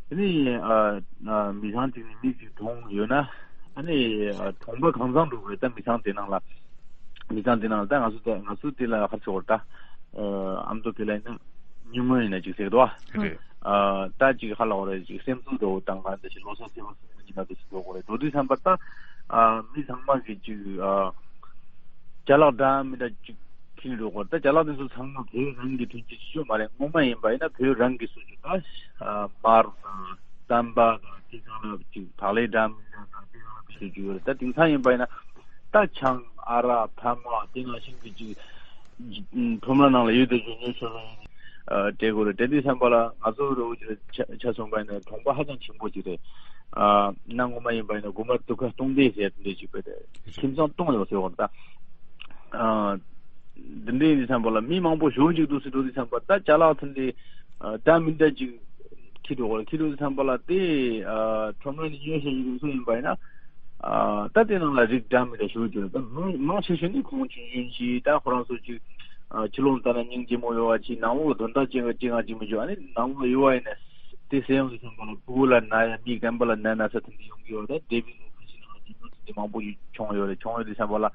དེ་ནས་ཨ། ཨ། མི་ཚང་གཅིག་ནས་མི་གཅིག་གྲོངས་ཡོད་ན། ཨ་ནི་ཨ། གྲོང་པ་གང་ཚང་འགྲོ་དགོས་རེད། ད་མི་ཚང་དེ་ནང་ལ། མི་ཚང་དེ་ནང་ལ་ད་ང་ཚོ་ད་ང་ཚོ་དེ་ལ་ཧར་ཆོག་ད། ཨ། ཨ་མདོ་དེ་ལ་ཡིན་ན་ཉུང་ངུ་ཡིན་ན་ཅིག་ཟེར་གི་འདུག་བ། རེད། ཨ། ད་ཅིག་ཧ་ལ་བ་རེད། ཅིག་སེམས་གསོ་འདྲ་བོ་དང་ག་འདྲ་ཞིག་ལོ་གསར་ཚེས་པ་གསུམ་གྱི་ནང་དུ་ཞིག་འགྲོ་དགོས་རེད། འགྲོ་དུས་ཙམ་པ་ད། ཨ། མི་ཚང་མ་གིས་ཅིག་ཨ། ཅ་ལག་འདྲ་མི་འདྲ་ཅིག་ཁྱེར་འགྲོ་དགོས་རེད། ད་ཅ་ལག་དེ་ཚོ་ཚང་མ་བོད་རང་གི་ཐོན་སྐྱེད་ཅིག་ཡོད་མ་རེད། སྔོན་མ་ཡིན་པ་ཡིན་ན་བོད་རང་གི་བཟོ་རྒྱུ་ད། ཨ། མར་དང་རྩམ་པ་དང་དེ་ཚང་ལ་ཅིག་བག་ལེབ་འདྲ་མི་འདྲ་དང་དེ་ཚང་ལ་བཟོ་རྒྱུ་ཡོད་རེད། ད་དེང་སང་ཡིན་པ་ཡིན་ན། ད་ཆང་། ཨ་རག་ཐ་མག་དེ་ནང་བཞིན་གྱི་ཅིག་ཨུམ། ཁྲོམ་ར་ནང་ལ་ཡོད་དེ་ཉོ་ཉོ་ཆོག་ཆོག་ཡིན། ཨ། སྤྲད་དགོས་རེད། དེ་དུས་ཙམ་པ་ལ་ང་ཚོ་རོ་ཆ་ཆ་སོང་པ་ཡིན་ན་གྲོང་པ་ཧ་ཅང་ཆེན་པོ་ཅིག་རེད། ཨ། གནའ་སྔོན་མ་ཡིན་པ་ཡིན་ན་དགོན་པ་དུ་ཁ་སྟོང་སྡེ་ཟེར་དེ་འདྲ་ཅིག་པ་རེད། ཁྱིམ་ཚང་སྟོང་ཡོད་ཟེར་བ་རེད་ད། ཨ། འདི་འདྲ་ཡིན་དུས་ཙམ་པ་ལ་མི་མང་པོ་ཞེ་པོ་ཅིག་འདུག་སེ་འགྲོ་དུས་ཙམ་པ་ད་ཅ་ལག་ཚུན་དེ། ཨ། འདྲ་མི་འདྲ་ཅིག་ཁྱེར་འགྲོ་དགོས་རེད། ཁྱེར་འགྲོ་དུས་ཙམ་པ་ལ་དེ། ཨ། ཁྲོམ་ར་ནས་ཉོས་བཞིན་ཡོང་སོ་ཡིན་པ་ཡིན་ན། ཨ། ད་དེ་ནང་ལ་རིགས་འདྲ་མི་འདྲ་ཞེ་པོ་ཅིག་ཡོད་རེད། ད་མང་མང་ཆེ་ཤོས་ནི་ཁོང་ཆུང་ཆུང་ཅིག་ད་ཁོ་རང་ཚོ་ཅིག་ཕྱི་ལོགས་ལྟ་ན་སྙིང་རྗེ་མོ་ཡོད་པ་ཅིག་ནང་ལོགས་ལ་དོན་དག་ཅི་ཅི་ང་ཅི་མི་འཇོག་ཨ་ནི་ནང་ལོགས་ཡོད་པ་ཡིན་ན་དེ་སེམས་ཀྱི་བསམ་པ་ལ་ཕྲུ་གུ་ལ་ན་ཡ་མི་རྒན་པ་ལ་ན་ན་ས་དེ་འདྲ་ཡོང་གི་ཡོད་ད་དེ་བས་ལོ་ཁ་ཤས་ནང་ལ་ཅི་མ་དེ་འདྲ་མང་པོ་ཞིག་བྱུང་ཡོད་རེད། བྱུང་ཡོད་དེ་བསམ་པ་ལ་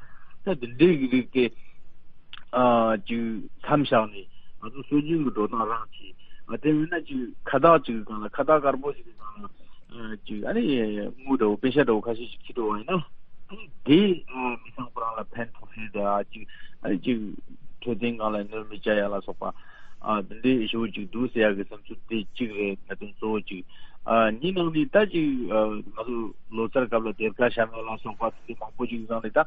ད་དེ་འདྲའི་གི་རིགས་དེ་ཨ་ཅིག་མཚམས་བཞག་ནས་ང་ཚོ་སྲོལ་རྒྱུན་གྱི་འགྲོ་སྟངས་རང་གིས་ཨ་དེ་མིན་ན་ཅིག་ཁ་བཏགས་ཅིག་གི་སྒང་ལ་ཁ་བཏགས་དཀར་པོ་ཞིག་གི་སྒང་ལ། ཅིག་ཨ་ནི་དངུལ་འདྲ་བོ་པེ་ཤ་འདྲ་བོ་ཁ་ཤས་ཤིག་ཁྱེར་འགྲོ་བ་ཡིན་ན་ཨ་ནི་དེ་མི་ཚང་ཁོ་རང་ལ་ཕན་ཐོགས་ཤེས་དང་ཅིག་ཨ་ནི་ཅིག་འཕྲོད་བསྟེན་སྒང་ལ་གནོད་མི་བྱ་ཡ་ལ་སོགས་པ་ཨ་དེ་འདྲའི་ཞེ་པོ་ཅིག་འདུག་ཟེར་ཡ་གི་བསམ་ཚུལ་དེ་གཅིག་རེད། གནད་དོན་གཙོ་བོ་ཅིག་ཨ་གཉིས་ནང་ནས་ད་ཅིག་ཨ་ང་ཚོ་ལོ་གསར་སྐབས་ལ་སྡེར་ཁ་བཤམས་ཡ་ལ་སོགས་པ་དེ་འདྲ་མང་པོ་ཅིག་སྒང་ནས་ད་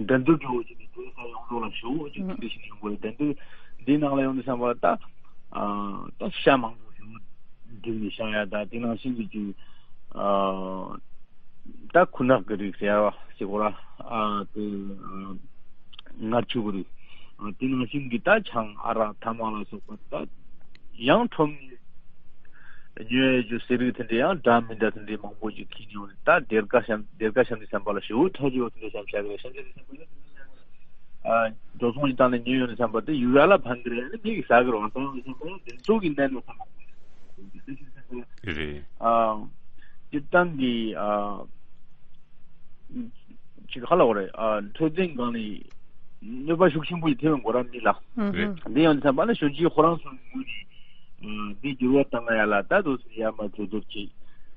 འགྲན་བསྡུར་འདྲ་བོ་ཅིག་ནས་སྡེར་ཁ་ཡོངས་རྫོགས་ལ་ཞེ་པོ་ཅིག་དེ་འདྲ་ཞིག་ཡོང་གི་རེད། འགྲན་བསྡུར་འདིའི་ནང་ལ་ཡོང་དུས་བསམ་པ་ལ་ད་ཨ་ད་ཤ་མང་པོ་ཞེ་པོ་བསྒྲིགས་ནས་བཞག་ཡ་ད་དེ་ནང་བཞིན་གྱི་ཅིག་ཨ་ད་ཁུ་ནག་གི་རིགས་ཟེར་བ་ཟེར་གོ་ར་ཨ་དེ་ཨ་མངར་ཆུ་གི་རིགས་ཨ་དེ་ནང་བཞིན་གྱི་ད་ཆང་ཨ་རག་ཐ་མག་ལ་སོགས་པ་ད་ཡང་ཁྲོམ་ཉོ་ཡ་ཅུ་ཟེར་རིགས་དེ་འདྲ་ཡང་འདྲ་མི་འདྲ་དེ་འདྲ་མང་པོ་ཅིག་ཁྱེར་ནས་ཡོང་ནས་ད་སྡེར་ཁ་བཤམས་སྡེར་ཁ་བཤམས་ནས་བསམ་པ་ལ་ཞེ་པོ་ཁྲ་ཆུ་བ་དེ་འདྲ་བཤམས་བཞག་གི་རེད། བཤམས་བཞག་དུས་བསམ་པ་ལ། ཨ་འགྲོ་སོང་ཞིག་བཏང་ནས་ཉོས་ཡོང་ནས་བསམ་པ་དེ་ཡུལ་ལ་ཕན་གི་རེད། ཨ་ནི་མི་གིས་ཟ་གི་རེད་བ། བཏང་ནས་བསམ་པ་དེ་ཚོ་གི་གནད་ནས་བསམ་པ་དེ་ཞིག་བསམ་པ་རེད། ཨ་སྤྱིར་བཏང་གི་ཨ་ཅིག་ཧ་ལ་བ་རེད། ཨ་འཕྲོད་བསྟེན་སྒང་ནས་གནོད་པ་ཤུགས་ཆེན་པོ་ཞིག་ཐེབས་ཡོང་གི་རེད་མི་ལ། རེད། འདི་ཡང་བསམ་པ་ལ་གཞོན་སྐྱེས་ཁོ་རང་ཚོའི་ངོས་ནས་ཨ་འདི་འགྱུར་བ་བཏང་ཡ་ལ་ད་དུང་ཡར་མར་གྲོས་བསྡུར་བྱེད།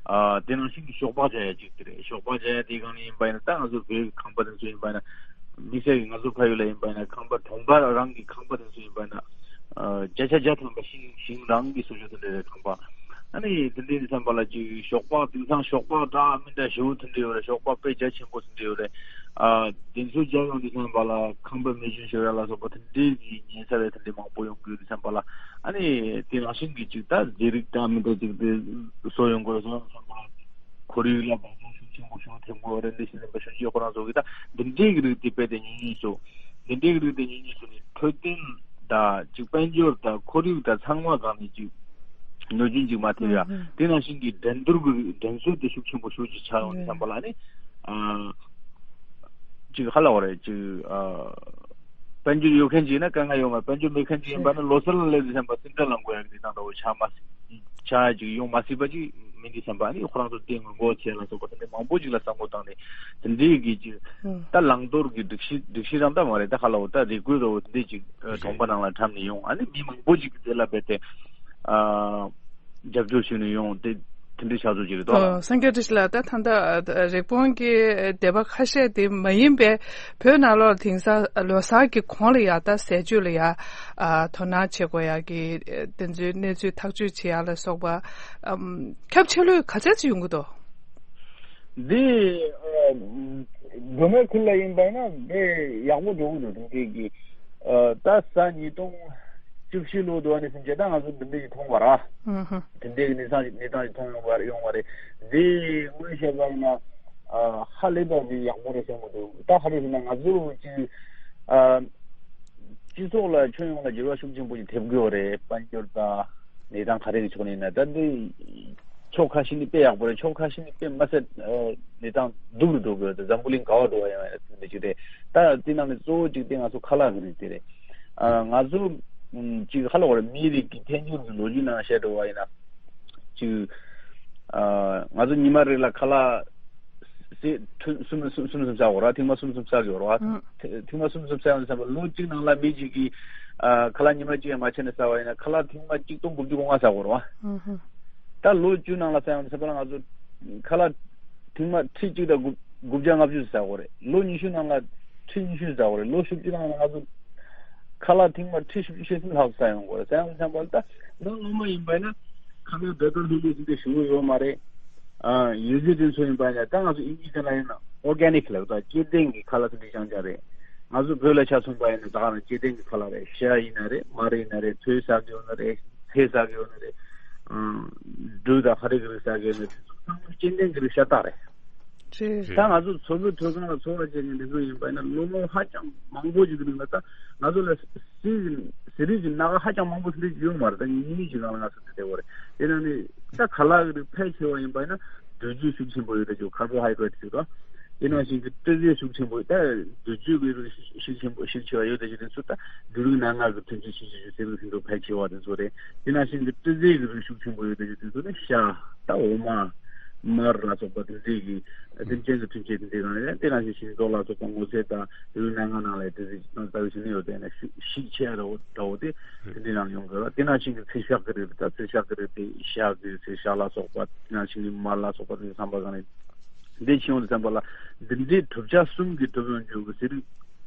ཨ་དེ་ནང་བཞིན་གྱི་ཞོགས་པ་བྱ་ཡ་ཅིག་དེ་རེད། ཞོགས་པ་བྱ་ཡ་དེ་སྒང་ནས་ཡིན་པ་ཡིན་ན་ད་ང་ཚོ་བོད་ཀྱི་ཁང་པ་དེ་ཚོ་ཡིན་པ་ཡིན་ན། དམིགས་བསལ་གྱི་ང་ཚོ་ཕ་ཡུལ་ལ་ཡིན་པ་ཡིན་ན་ཁང་པ་གྲོང་པ་རང་གི་ཁང་པ་དེ་ཚོ་ཡིན་པ་ཡིན་ན་ཨ་བརྒྱ་ཆ་བརྒྱ་ཐམ་པ་ཤིང་ཤིང་རང་གི་བཟོ་བཅོས་དེ་འདྲ་རེད། ཁང་པ་ཨ་ནི་དེ་འདྲའི་བསམ་པ་ལ་ཅིག་ཞོགས་པ་དེང་སང་ཞོགས་པ་འདྲ་མི་འདྲ་ཞེ་པོ་དེ་འདྲ་ཡོད་རེད། ཞོགས་པ་དཔེ་རྒྱ་ཆེན་པོ་དེ་འདྲ་ཡོད་རེད། ཨ་དེ་ཚོ་རྒྱག་ཡོང་དུས་བསམ་པ་ལ་ཁང་པ་མེ་སྐྱོན་ཤོར་ཡ་ལ་སོགས་པ་དེ་འདྲའི་གི་ཉེན་ས་རེད། དེ་འདྲའི་མང་པོ་ཡོང་གི་ཡོད་དུས་བསམ་པ་ལ་ཨ་ནི་དེ་ནང་བཞིན་གྱི་ཅིག་ད་ཟས་རིགས་འདྲ་མི་འདྲ་ཅིག་དེ་བཟོ་ཡོང་དགོས་བཟོ་ཡོང་བསམ་པ་ལ། ཁོར་ཡུག་ལ་སྦགས་བཙོག་ཤུགས་ཆེན་པོ་ཞིག་ཐེབས་ཀྱི་ཡོད་རེད། འདི་ཞིག་ཡིན་པ་གཞོན་སྐྱེས་ཁོ་རང་ཚོ་གིས་ད་འདི་འདྲའི་གི་རིགས་དེ་རྦད་དེ་ཉུང་ཉུང་བཟོ། འདི་འདྲའི་གི་རིགས་དེ་ཉུང་ཉུང་བཟོ་ནས་འཕྲོད་བསྟེན་དང་ཅིག་དཔལ་འབྱོར་དང་ཁོར་ཡུག་དང་ཚང་མ་སྒང་ནས་ཅིག་གནོད་སྐྱོན་ཅིག་མ་ཐེབས་ཡ། ཨུ་ཧུ། དེ་ནང་བཞིན་གྱི་འགྲན་བསྡུར་གྱི་འགྲན་སྲོལ་དེ་ཤུགས་ཆེན་པོ་ཤུགས་ཅིག་ཆགས་ཡོང་དུས་བསམ་པ་ལ་ནི་ཨ་ཅིག་ཧ་ལ་བ་རེད། ཅིག་ཨ་དཔལ་འབྱོར་ཡོད་མཁན་ཅིག་ཡིན་ན་དཀའ་ངལ་ཡོད་མ་རེད། དཔལ་འབྱོར་མེད་མཁན་ཅིག་ཡིན་པ་ན་ལོ་གསར་ལ་སླེབས་དུས་བསམ་པ་སེམས་ཁྲལ་ལངས་དགོས་ཡ་གི་གནས་སྟངས་འདྲ་བོ་ཆགས་མ་སྲིད། ཆགས་ཡ་ཅིག་ཡོང་མ་སྲིད་པ་ཅིག་མིན་དུས་བསམ་པ་ཨ་ནི་ཁོ་རང་ཚོ་དེ་སྔོན་འགོག་བྱེད་ལ་སོགས་པ་དེ་འདྲ་མང་པོ་ཅིག་ལ་བསམ་བློ་བཏང་ནས་དེ་འདྲའི་གི་ཅིག་ཨང་། ད་བླང་དོར་གི་སྒྲིག་གཞི་སྒྲིག་གཞི་རང་ད་མ་རེད། ད་ཧ་ལ་བོ་ད་རེ་སྐུལ་འདྲ་བོ་དེ་འདྲའི་ཅིག་ཨ་གྲོང་པ་ནང་ལ་འཁྲབ་ནས་ཡོང་ཨ་ནི་མི་མང་པོ་ཅིག་གི་དེ་ལ་རྦད་དེ་ཨ་རྒྱབ་སྐྱོར་ཞུས་ནས་ཡོང་དེ་དེ་འདྲའི་ཆགས་ཚུལ་ཅིག་རེད་དོ། ཨོ་སངས་རྒྱས་བཀྲ་ཤིས་ལགས། ད་ད་ལྟ་རེབ་གོང་གི་སྡེ་པ་ཁ་ཤས་དེ་མ་ཡིན་པའི་བོད་ནང་ལོགས་དེང་སང་ལོ་གསར་གྱི་གོང་ལ་ཡ་ད་ཟས་བཅུད་ལ་ཡ་ཨ་དོ་སྣང་བྱེད་དགོས་ཡ་གི་དེ་ཚོའི་གནས་ཚུལ་ཐག་གཅོད་བྱེད་ཡ་ལ་སོགས་པ་ཨམ་ཁྱབ་ཆེ་ལོས་ག་ཚད་ཅིག་ཡོང་གི་འདུག་འདི་ཨ་མགོ་མའི་ཁུལ་ལ་ཡིན་པ་ན་དཔེ་ཡག་པོ་འགྲོ་གི་འདུག་དེ་འདྲའི་གི་ཨ་ད་ཟླ་ཉིས་སྟོང་བཅུ་བཞི་ལོ་དུ་བ་ནས་ཕྱིན་ཆད་ད་ང་ཚོ་འདི་འདྲའི་གི་མཐོང་བ་ར། ཨུ་ཧུ། དེ་འདྲའི་གི་གནས་སྟངས་ཤིག་གནས་སྟངས་ཤིག་མཐོང་ཡོང་བ་ཡོང་བ་རེད། འདི་དངོས་བཤད་པ་ཡིན་ན་ཨ་ཧ་ལས་པ་འདི་ཡག་པོ་རེད་བསམ་གི་འདུག་ད་ཧ་ལས་ཟེར་ན་ང་ཚོ་ཅིག་ཨ་སྤྱི་ཚོགས་ལ་ཁྱོན་ཡོངས་ལ་འགྱུར་བ་ཤུགས་ཆེན་པོ་ཞིག་ཐེབས་ཀྱི་ཡོད་རེད། དཔལ་འབྱོར་དང་གནས་སྟངས་ག་རེ་གི་ཕྱོགས་ནས་ཡིན་ན། ད་འདི་ཕྱོགས་ཁ་ཤས་ནས་དཔེ་ཡག་པོ་རེད། ཕྱོགས་ཁ་ཤས་ནས་དཔེ་མ་ཟད་ཨ་གནས་སྟངས་སྡུག་རུ་འགྲོ་གི་ཡོད་རེད། འཛམ་བུ་གླིང་ག་པར་འགྲོ་བ་ཡང་ཡང་འདི་ཅིག་རེད། ད་འདི་ནང་ནས་གཙོ་བོ་གཅིག་དེ་ང་ཚོ་ཁ་ལག་གི་རིགས་དེ་རེད། ཨ་ང་ཚོ་ཨམ་ཅིག་ཧ་ལ་བ་རེད། མིའི་རིགས་ཀྱི་ཐལ་འགྱུར་གྱི་ལོ་རྒྱུས་ནང་བཤད་འགྲོ་བ་ཡིན་ན། ཅིག་ཨ་ང་ཚོ་ཉི་མ་རེ་ལ་ཁ་ལག་ཟས་ཐུན་གསུམ་གསུམ་གསུམ་ཟ་དགོས་ར། ཐེངས་མ་གསུམ་གསུམ་ཟ་དགོས་ར། ཨང་། ཐེ་ཐེངས་མ་གསུམ་གསུམ་ཟ་ཡོང་དུས་བསམ་པ་ལོ་གཅིག་ནང་ལ་མི་གཅིག་གིས་ཨ་ཁ་ལག་ཉི་མ་གཅིག་ཡང་མ་ཆད་ནས་ཟ་བ་ཡིན་ན་ཁ་ལག་ཐེངས་མ་གཅིག་སྟོང་དགུ་བརྒྱ་གོ་ལྔ་ཟ་དགོས་ར། ཨང་ཧ། ད་ལོ་བཅུ་ནང་ལ་ཟ་ཡོང་དུས་བསམ་པ་ལ་ང་ཚོ་ཁ་ལག་ཐེངས་མ་ཁྲི་གཅིག་དང་དགུ་དགུ་བརྒྱ་ལྔ་བཅུ་ཟ་དགོས་རེད། ལོ་ཉི་ཤུ་ནང་ལ་ཁྲི་ཉི་ཤུ་ཟ་དགོས་རེད། ལོ་བཞི་བཅུ་ནང་ལ་ང་ཚོ་ཁ་ལག་ཐེངས་མ་ཁྲི་བཞི་བཅུ་ཞེ་གསུམ་ལྷག་ཟ་ཡོང་དགོས་རེད། ཟ་ཡོང་བསམ་པ་ལ་ད་ང་སྔོན་མ་ཡིན་པ་ཡིན་ན་ཁ་ལག་རྦད་དེ་ལྷོད་ལྷོད་ཅིག་དེ་ཞུ་གི་ཡོད་མ་རེད། ཨ་ཡོད་ཚད་དེ་ཚོ་ཡིན་པ་ཡིན་ན་ད་ང་ཚོ་ཨིན་ཇི་སྐད་ལ་ཡིན་ན་ཨོར་གེ་ནིག་ལབ་ད་སྐྱེ་ལྡན་གྱི་ཁ་ལག་དེ་འདྲ་རྐྱང་རྐྱང་རེད། ང་ཚོ་བོད་ལ་ཆ་མཚོན་པ་ཡིན་ན་ད་ག་རང་སྐྱེ་ལྡན་གྱི་ཁ་ལག་རེད། ཤ་ཡིན་ན་རེད། མར་ཡིན་ན་རེད། ཐོད་ཟ་གི་ཡོད་ན་རེད། ཚལ་ཟ་གི་ཡོད་ན་རེད། ཨ་འབྲུ་དང་ཧ་རི་གི་རིགས་ཟ་གི་ཡོད་ན་རེད། དེ་ཚོ་ཚང་མ་སྐྱེ་ལྡན་གྱི་རིགས་ཤ་སྟག་རེད། རེད། ད་ང་ཚོ་མཚོ་བོད་མཐོ་སྒང་ལ་འཚོ་བ་སྐྱེལ་མཁན་འདི་ཚོ་ཡིན་པ་ཡིན་ན་ལོ་ངོ་ཧ་ཅང་མང་པོ་ཞིག་གི་རིང་ལ་ད་ང་ཚོ་ལ་ཟས་ཟས་རིགས་ཀྱི་སྣ་ཁ་ཧ་ཅང་མང་པོ་ཞིག་ཡོད་མ་རེད། ད་ཉིས་ཉིས་ཀྱི་སྒང་ལ་ང་ཚོ་འདི་བསྡད་ཡོད་རེད། དེ་ནང་ནས་ད་ཁ་ལག་གི་རིགས་ཕལ་ཆེ་བ་ཡིན་པ་ཡིན་ན་དྲོད་བཅུད་ཤུགས་ཆེན་པོ་ཡོད་ད་ཅིག་ཀར་བོ་ཧའི་ཌེ་རེ་ཊི་ཞིག་དང་། དེ་ནང་བཞིན་གྱི་སྤྲི་རྫས་ཤུགས་ཆེན་པོ་ད་དུས་ཚོད་ཀྱི་རིགས་ཤུགས་ཆེན་པོ་ཤུགས་ཆེ་བ་ཡོད་དེ་ཞིག་དེ་ཚོ་ད་འབྲུ་རིགས་སྣ་ལྔ་གི་ཐོན་སྐྱེད་ཤུགས་ཆེ་ཤོས་ཟེར་བའི་ཧིན་དུ་ཕལ་ཆེ་བ་དེ་ཚོ་རེད། དེ་ནང་བཞིན་གྱི་སྤྲི་རྫས་ཀྱི་རིགས་ཤུགས་ཆེན་པོ་ཡོད་དེ་ཞིག་དེ་ཚོ་ནི་ཤ་ད་འོ་མ་མར་ལ་སོགས་པ་དེ་འདྲས་ཀྱི་དེ་ཅན་གྱི་ཐོན་སྐྱེད་དེ་འདྲས་གང་རེད། དེ་ནང་བཞིན་ཤིང་ཏོག་ལ་སོགས་པ་སྔོ་ཚལ་དང་འབྲུ་རིགས་སྣ་ལྔ་ནང་ལ་དེ་ཚོ་ཅིག་ཏང་ལྟ་བུ་ཞིག་ནི་ཡོད་དེ་ནི་ཤུགས་ཤུགས་ཆེ་ར་འོ་ད་འོ་དེ་དེ་འདྲས་ནང་ཡོང་དགོས་ར། དེ་ནང་བཞིན་གྱི་ཚལ་ཤ་གི་རིགས་ད་ཚལ་ཤ་གི་རིགས་དེ་ཤ་གི་ཚལ་ཤ་ལ་སོགས་པ་དེ་ནང་བཞིན་གྱི་མར་ལ་སོགས་པ་དེ་ཚོ་བསམ་པ་གང་རེད། འདི་ཕྱི་ཡོང་དུ་བསམ་པ་ལ་འདི་འདྲའི་གྲུབ་ཆ་གསུམ་གྱི་གྲུབ་ཡོང་རྒྱུ་གི་ཟེར་རིགས་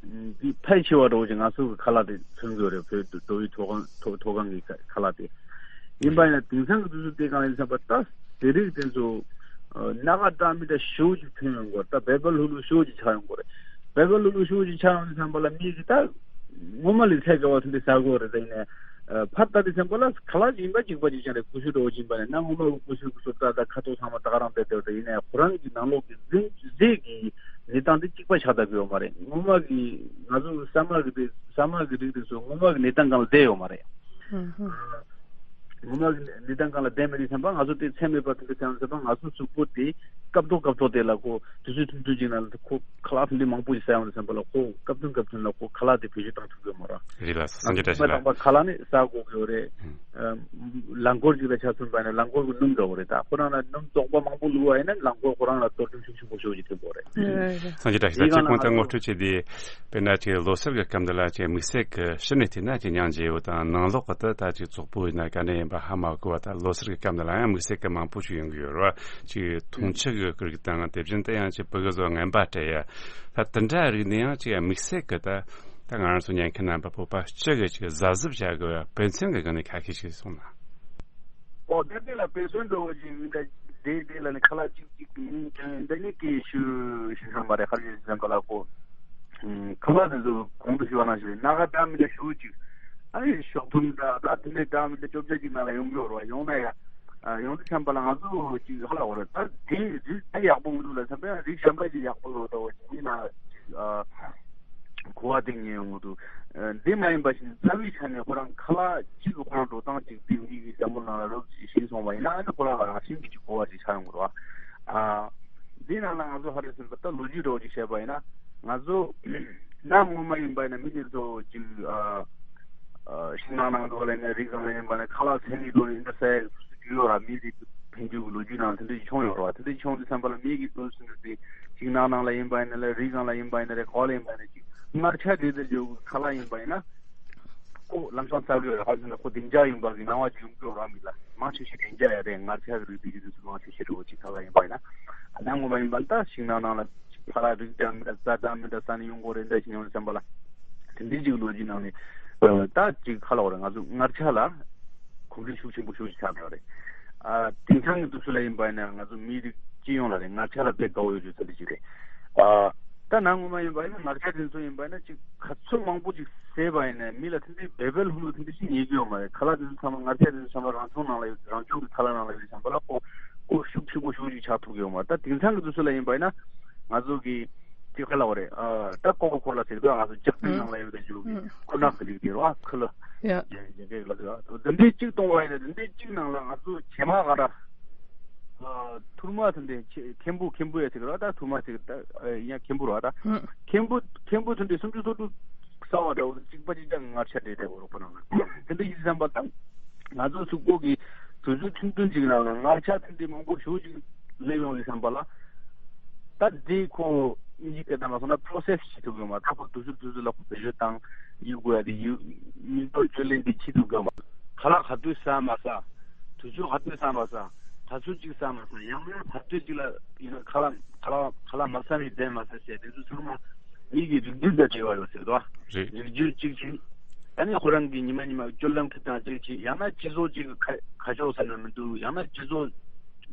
འདི་ཕལ་ཆེ་བ་འགྲོ་ཅིག་ང་ཚོ་གི་ཁ་ལག་དེ་མཚོན་དགོས་རེད། བོད་མདོ་དབུས་མཐོ་སྒང་མཐོ་མཐོ་སྒང་གི་ཁ་ཁ་ལག་དེ་ཡིན་པ་ཡིན་ན་དེང་སང་གི་དུས་ཚོད་དེ་གང་ཡིན་བསམ་པ་ད་ཟེར་རིགས་དེ་ཚོ་ཨ་སྣ་ཁ་བཀྲ་མི་འདྲ་ཞེ་པོ་ཅིག་ཐོན་ཡོང་གི་རེད། ད་བལ་བལ་ལྷུག་ལྷུག་ཞེ་པོ་ཅིག་ཆགས་ཡོང་གི་རེད། བལ་བལ་ལྷུག་ལྷུག་ཞེ་པོ་ཅིག་ཆགས་ཡོང་དུས་བསམ་པ་ལ་མི་གི་ད་ངོ་མ་ལས་ཚད་དགའ་བ་དེ་འདྲ་ཟ་དགོས་རེད། ད་ཡིན་ནའི་ཨ་ཕར་ལྟ་དུས་ཙམ་པ་ལ་ཁ་ལག་ཅིག་ཡིན་པ་གཅིག་པ་ཅིག་ཀྱང་རེད། ཀུ་ཤུ་འདྲ་བོ་ཅིག་ཡིན་པ་ནས་ན་ངོ་མ་ཀུ་ཤུ་ཀུ་ཤུ་ད་ད་ཁ་དོག་ཚང་མ་ད་ག་རང་བསྡད་བསྡད་རེད། ཡིན་ནའི་ཁོ་རང་གི་ནང་ལོགས་ཀྱི་རྫས་རྫས་ཀྱི་གནས་སྟངས་དེ་གཅིག་པ་ཆགས་བསྡད་ཀྱི་ཡོད་མ་རེད། ངོ་མ་གི་ང་ཚོ་ས་མ་གི་རིགས་ས་མ་གི་རིགས་དེ་ཚོ་ངོ་མ་གི་གནས་སྟངས་སྒང་ལ་བསྡད་ཡོད་མ་རེད། ཨ་ངོ་མ་གི་གནས་སྟངས་སྒང་ལ་བསྡད་མེད་དུས་ཙམ་པ་ང་ཚོ་དེ་ཚད་མེད་པ་དེ་འདྲ་བྱས་ཙམ་པ་ང་ཚོ་གཟུགས་པོ་དེ་སྐབས་ཐོག་སྐབས་ཐོག་དེ་ལ་ཁོ་དུས་ཚོད་ཐུང་ཐུང་ཅིག་ནང་ལ་ཁོ་ཁ་ལག་དེ་འདྲ་མང་པོ་ཞིག་ཟ་ཡོང་དུས་ཙམ་པ་ལ་ཁོ་སྐབས་ཐུང་སྐབས་ཐུང་ལ་ཁོ་ཁ་ལག་དེ་བེད་སྤྱོད་བཏང་ཐུབ་ཀྱི་ཡོད་མ་རེད། རེད་ལགས་སོ། སངས་རྒྱས་བཀྲ་ཤིས་ལགས། དང་པོ་ཁ་ལག་ནི་ཟ་དགོས་ཀྱི་ཡོད་རེད། ཨ་རླངས་འཁོར་ཅིག་ལ་ཆ་མཚོན་པ་ཡིན་ན་རླངས་འཁོར་གྱི་སྣུམ་འདྲ་བོ་རེད། ད་ཁོ་རང་ལ་སྣུམ་བཙོག་པ་མང་པོ་བླུགས་པ་ཡིན་ན་རླངས་འཁོར་ཁོ་རང་ལ་གཏོར་སྐྱོན་ཤུགས་ཆེན་པོ་ཤོར་གྱི་ཐོན་པོ་རེད། རེད་རེད། སངས་རྒྱས་བཀྲ་ཤིས་ལགས། ཅིག་ཁོང་ཚོ་ངོ་སྤྲོད་བྱས་ཏེ་དཔེར་ན་ཅིག་ལོ་སར་གྱི་སྐབས་འདི་ལ་ཅིག་དམིགས་བསལ་གྱི་ཕྱི་ནས་བལྟས་ན་ཅིག་ཉམས་བཞེས་ཡོད་དང་ནང་ལོགས་ཀྱི་ད་ད་ཅིག་བཙོག་པོ་ཡིན་ན་ག་འདྲ་ཡིན་པ་ཧ་མ་གོ་བ། ད་ལོ་སར་གྱི་སྐབས་འདི་ལ་ཡང་དམིགས་བསལ་གྱི་མང་པོ་ཞིག་ཡོང་གི་ཡོད་རེད་བ། ཅིག་འཐུང་ཆུ་གི་རིགས་དང་དེ་བཞིན་དུ་ཡང་ཅིག་ཕྲུ་གུ་ཚོ་རྔན་པ་སྤྲད་ཡ་ད་དེ་འདྲ་རིགས་ནི་ཡང་ཅིག་དམིགས་བསལ་གྱི་ད། ད་ང་རང་ཚོ་ཉན་མཁན་རྣམ་པ་བོད་པ་སྤྱི་གི་ཅིག་གཟབ་གཟབ་བྱ་དགོས་པའི་དོན་ཚན་གྱི་སྒང་ནས་ཁ་ཤས་ཤིག་གསུངས་ན། ཨོ་དེ་དེ་ལ་དཔེ་མཚོན་འདྲ་བོ་ཅིག་ཡིན་ད། དེ་དེ་ལ་ནི་ཁ་ལག་གཅིག་གཅིག་འདི་ནི་སྐད་ཞུ་ཞུ་བསམ་པ་རེད། ཁ་ལག་ཅིག་ཟེར་ཁ་ལག་གོ་ཁ་ལག་དེ་ཚོ་གོང་དུ་ཞུ་བ་ནང་བཞིན་རེད། སྣ་ཁ་འདྲ་མི་འདྲ་ཞུ་ཅིག་ཨ་ནི་ཤོག་ཐུམ་འདྲ་ད་དེ་འདྲའི་འདྲ་མི་འདྲ་བཅོ་བརྒྱད་ཅིག་ནང་ལ་ཡོང་གི་ཡོད་རེད་བ། ཡོང་ན་ཡ་ཨ་ཡོང་དུས་ཙམ་པ་ལ་ང་ཚོ་ཅིག་ཧ་ལ་བོ་རེད། ད་དེ་རིགས་ད་ཡག་པོ་མི་འདུག་ལ་བསམ་པ་ཡང་རིགས་གཞན་པ་ཅིག་ཡག་པོ་ཡོད་ད་བ་ཅིག་ཡིན་ན་ཅིག་ཨ་གོ་བ་དེ་ངས་ཡོང་གི་འདུག་ཨ་འདི་མ་ཡིན་པ་ཞིག་རྩ་བའི་ཆ་ནས་ཁོ་རང་ཁ་ལག་གཅིག་གི་ཁོ་རང་འགྲོ་སྟངས་ཅིག་དེ་འདི་གི་བསམ་བློ་ནང་ལ་རོབ་ཅིག་ཤེས་སོང་བ་ཡིན་ན་ཨ་ནི་ཁོ་རང་ལ་རང་བཞིན་གྱི་ཅིག་གོ་བ་ཅིག་ཆགས་ཡོང་གི་རེད་བ། ཨ་འདི་ནང་ལ་ང་ཚོ་ཧ་རེ་ཟིན་པ་ད་ལོ་རྒྱུས་འདྲ་བོ་ཅིག་བཤད་པ་ཡིན་ན་ང་ཚོ་གནའ་སྔོན་མ་ཡིན་པ་ཡིན་ན་མི་དེ་ཚོ་ཅིག་ཨ། ཤིང་ནགས་ནང་དུ་ལ་ཡིན་ན་རི་སྒང་ལ་ཡིན་པ་ནས་ཁ་ལག་ཟས་ནས་འགྲོ་ནས་འདི་ཟ་ཡག་སུ་སུ་རྒྱུ་ཡོད་ར། མི་རིགས་ཕན་རྒྱུ་གི་ལོ་རྒྱུས་ནང་དེ་འདྲ་ཞིག་བྱུང་ཡོད་ར་བ། དེ་འདྲ་བྱུང་དུས་ཙམ་པ་ལ་མི་གི་དུས་སུ་འདི་ཤིང་ནགས་ནང་ལ་ཡིན་པ་ཡིན་ན་ལས་རི་སྒང་ལ་ཡིན་པ་ཡིན་ན་རེད། ག་ལ་ཡིན་པ་ཡིན་ན་ཅིག་མངར་ཆ་དེ་འདྲ་ཡོད་གི་ཁ་ལག་ཡིན་པ་ཡིན་ན་ཁོ་ལམ་སང་ཚ་གི་ཡོད་ར། ཧ་ཟེར་ན་ཁོ་བདེ་འཇགས་ཡིན་པ་གི་སྣང་བ་ཅིག་ཡོང་གི་ཡོད་ར། མི་ལ་མང་ཆེ་ཤོས་བདེ་འཇགས་ཡ་རེད། མངར་ཆ་གི་རིགས་དེ་གི་དུས་སུ་མང་ཆེ་ཤོས་རེད་བ། ཅིག་ཁ་ལག་ཡིན་པ་ཡིན་ན་གནའ་སྔོན་མ་ཡིན་པ་ད་ཤིང་ནགས་ནང་ལ་ཁ་ལག་རིགས་འདྲ་མི་འདྲ་རྩྭ་འདྲ་མི་འདྲ་ཟ་ནས་ཡོང་གི་རེད། འདྲ་ཞིག་ཡོང་བསམ་པ་ལ་དེ་འདྲའི་ཅིག་ལོ་རྒྱུས་ནང་ནས་ད་ཅིག་ཁ་ལོ་རེད། ང་ཚོ་མངར་ཆ་ལ་གོམས་འདྲིས་ཤུགས་ཆེན་པོ་ཤུགས་ཆེ་ཆགས་ཡོད་རེད། ཨ་དེང་སང་གི་དུས་ཚོད་ལ་ཡིན་པ་ཡིན་ན་ང་ཚོ་མི་རིགས་སྤྱི་ཡོངས་ལ་རེད། མངར་ཆ་ལ་དཔེ་དགའ་བོ་ཡོད་རྒྱུ་ཚོད་འདྲ་ཅིག་རེད། ཨ་ད་ནང་ངོ་མ་ཡིན་པ་ཡིན་ན་མངར་ཆ་དེ་ཚོ་ཡིན་པ་ཡིན་ན་ཅིག་ག་ཚོད་མང་པོ་ཅིག་ཟས་པ་ཡིན་ན་མི་ལ་དེ་འདྲའི་བེ་བེ་ལྷུ་ལྷུ་དེ་འདྲ་ཞིག་ཉེ་གི་ཡོད་མ་རེད། ཁ་ལག་དེ་ཚོ་ཚང་མ་མངར་ཆ་དེ་ཚོ་ཚང་མ་རང་བྱུང་ནང་ལ་ཡོད། རང་བྱུང་གི་ཁ་ལག་ནང་ལ་ཡོད་བསམ་པ་ལ་ཁོ་ཁོ་ཤུགས་ཆེན་པོ་ཤུགས་ཆེ་ཆགས་ཐུབ་ཀྱི་ཡོད་མ་རེད། ད་དེང་སང་གི་དུས་ཚོད་ལ་ཡིན་པ་ཡིན་ན་ང་ཚོ་གི་ཅིག་ཁ་ལག་རེད། ཨ་ད་ཀོ་ཀོ་ཁོ་ལ་ཟེར་དུས་ང་ཚོ་ལྕགས་ཐིག་ནང་ལ་ཡོད་པའི་འཇུག་གི་ཁོ་ནག་གི་རིགས་དེ་རེད་བ། ཁུ་ལ་ཡ་ཡ་གེ་ལ་ཟེར་བ། དེ་འདྲའི་གཅིག་གཏོང་བ་ཡིན་ན་དེ་འདྲའི་གཅིག་ནང་ལ་ང་ཚོ་བྱེ་མ་ག་ར་ཨ་ཐུར་མ་དེ་འདྲའི་ཆེ་ཁེམ་བུ་ཁེམ་བུ་ཡ་ཟེར་གི་རེད་བ། ད་ཐུར་མ་ཟེར་གི་ད་ཡ་ཁེམ་བུ་རེད་བ། ད་ཁེམ་བུ་ཁེམ་བུ་དེ་འདྲའི་སུམ་ཅུ་སོ་དྲུག་ཟ་བ་འདྲ་བོ་གཅིག་པ་གཅིག་ཀྱང་མངར་ཆ་འདྲ་འདྲ་བོ་རོགས་པ་ནང་ལ་དེ་འདྲ་ཡིན་བསམ་པ་དང་ང་ཚོ་གཟུགས་པོ་གི་དུས་ཚོད་ཐུང་ཐུང་ཅིག་ནང་ལ་མངར་ཆ་དེ་འདྲའི་མང་པོ་ཞེ་པོ་ཅིག་སླེབས་ཡོང་ཡོད་བསམ་པ་ལ། ད་འདི་ཁོ་ཨིན་ཇི་སྐད་ནང་ལ་སོང་ན་པྲོ་སེ་སི་བྱེད་ཐུབ་ཀྱི་མ། ད་ཁོ་དུས་ཚོད་དུས་ཚོད་ལ་ཁོ་བེད་སྤྱོད་བཏང་ཡོད་དགོས་ཡ་དེ་ཡོད། མིག་ཏོ་བཅོས་ལེན་དེ་བྱེད་ཐུབ་ཀྱི་མ། ཁ་ལག་ག་དུས་ཟ་མ་ཟ། དུས་ཚོད་ག་དུས་ཟ་མ་ཟ། ག་ཚོད་ཅིག་ཟ་མ་ཟ། ཡང་ན་བར་དུས་ཅིག་ལ་ཡིན་ན་ཁ་ལག་ཁ་ལག་ཁ་ལག་མ་ཟ་ནས་བསྡད་མ་ཟ་བྱས་དེ་ཚོ་ཚང་མ་མིག་གི་རིགས་རྒྱུད་དང་འབྲེལ་བ་ཡོད་ཟེར་དོ། རེད། རིགས་རྒྱུད་གཅིག་བྱས། ཨ་ནི་ཁོ་རང་གི་ཉི་མ་ཉི་མ་སྤྱོད་ལམ་ཁྲིད་སྟངས་གཅིག་བྱས། ཡང་ན་སྤྱི་ཚོགས་གཅིག་གི་ཁ་ཁ་ཕྱོགས་ཟེར་ན་མི་འདུག་ཡང་ན་སྤྱི་ཚོགས་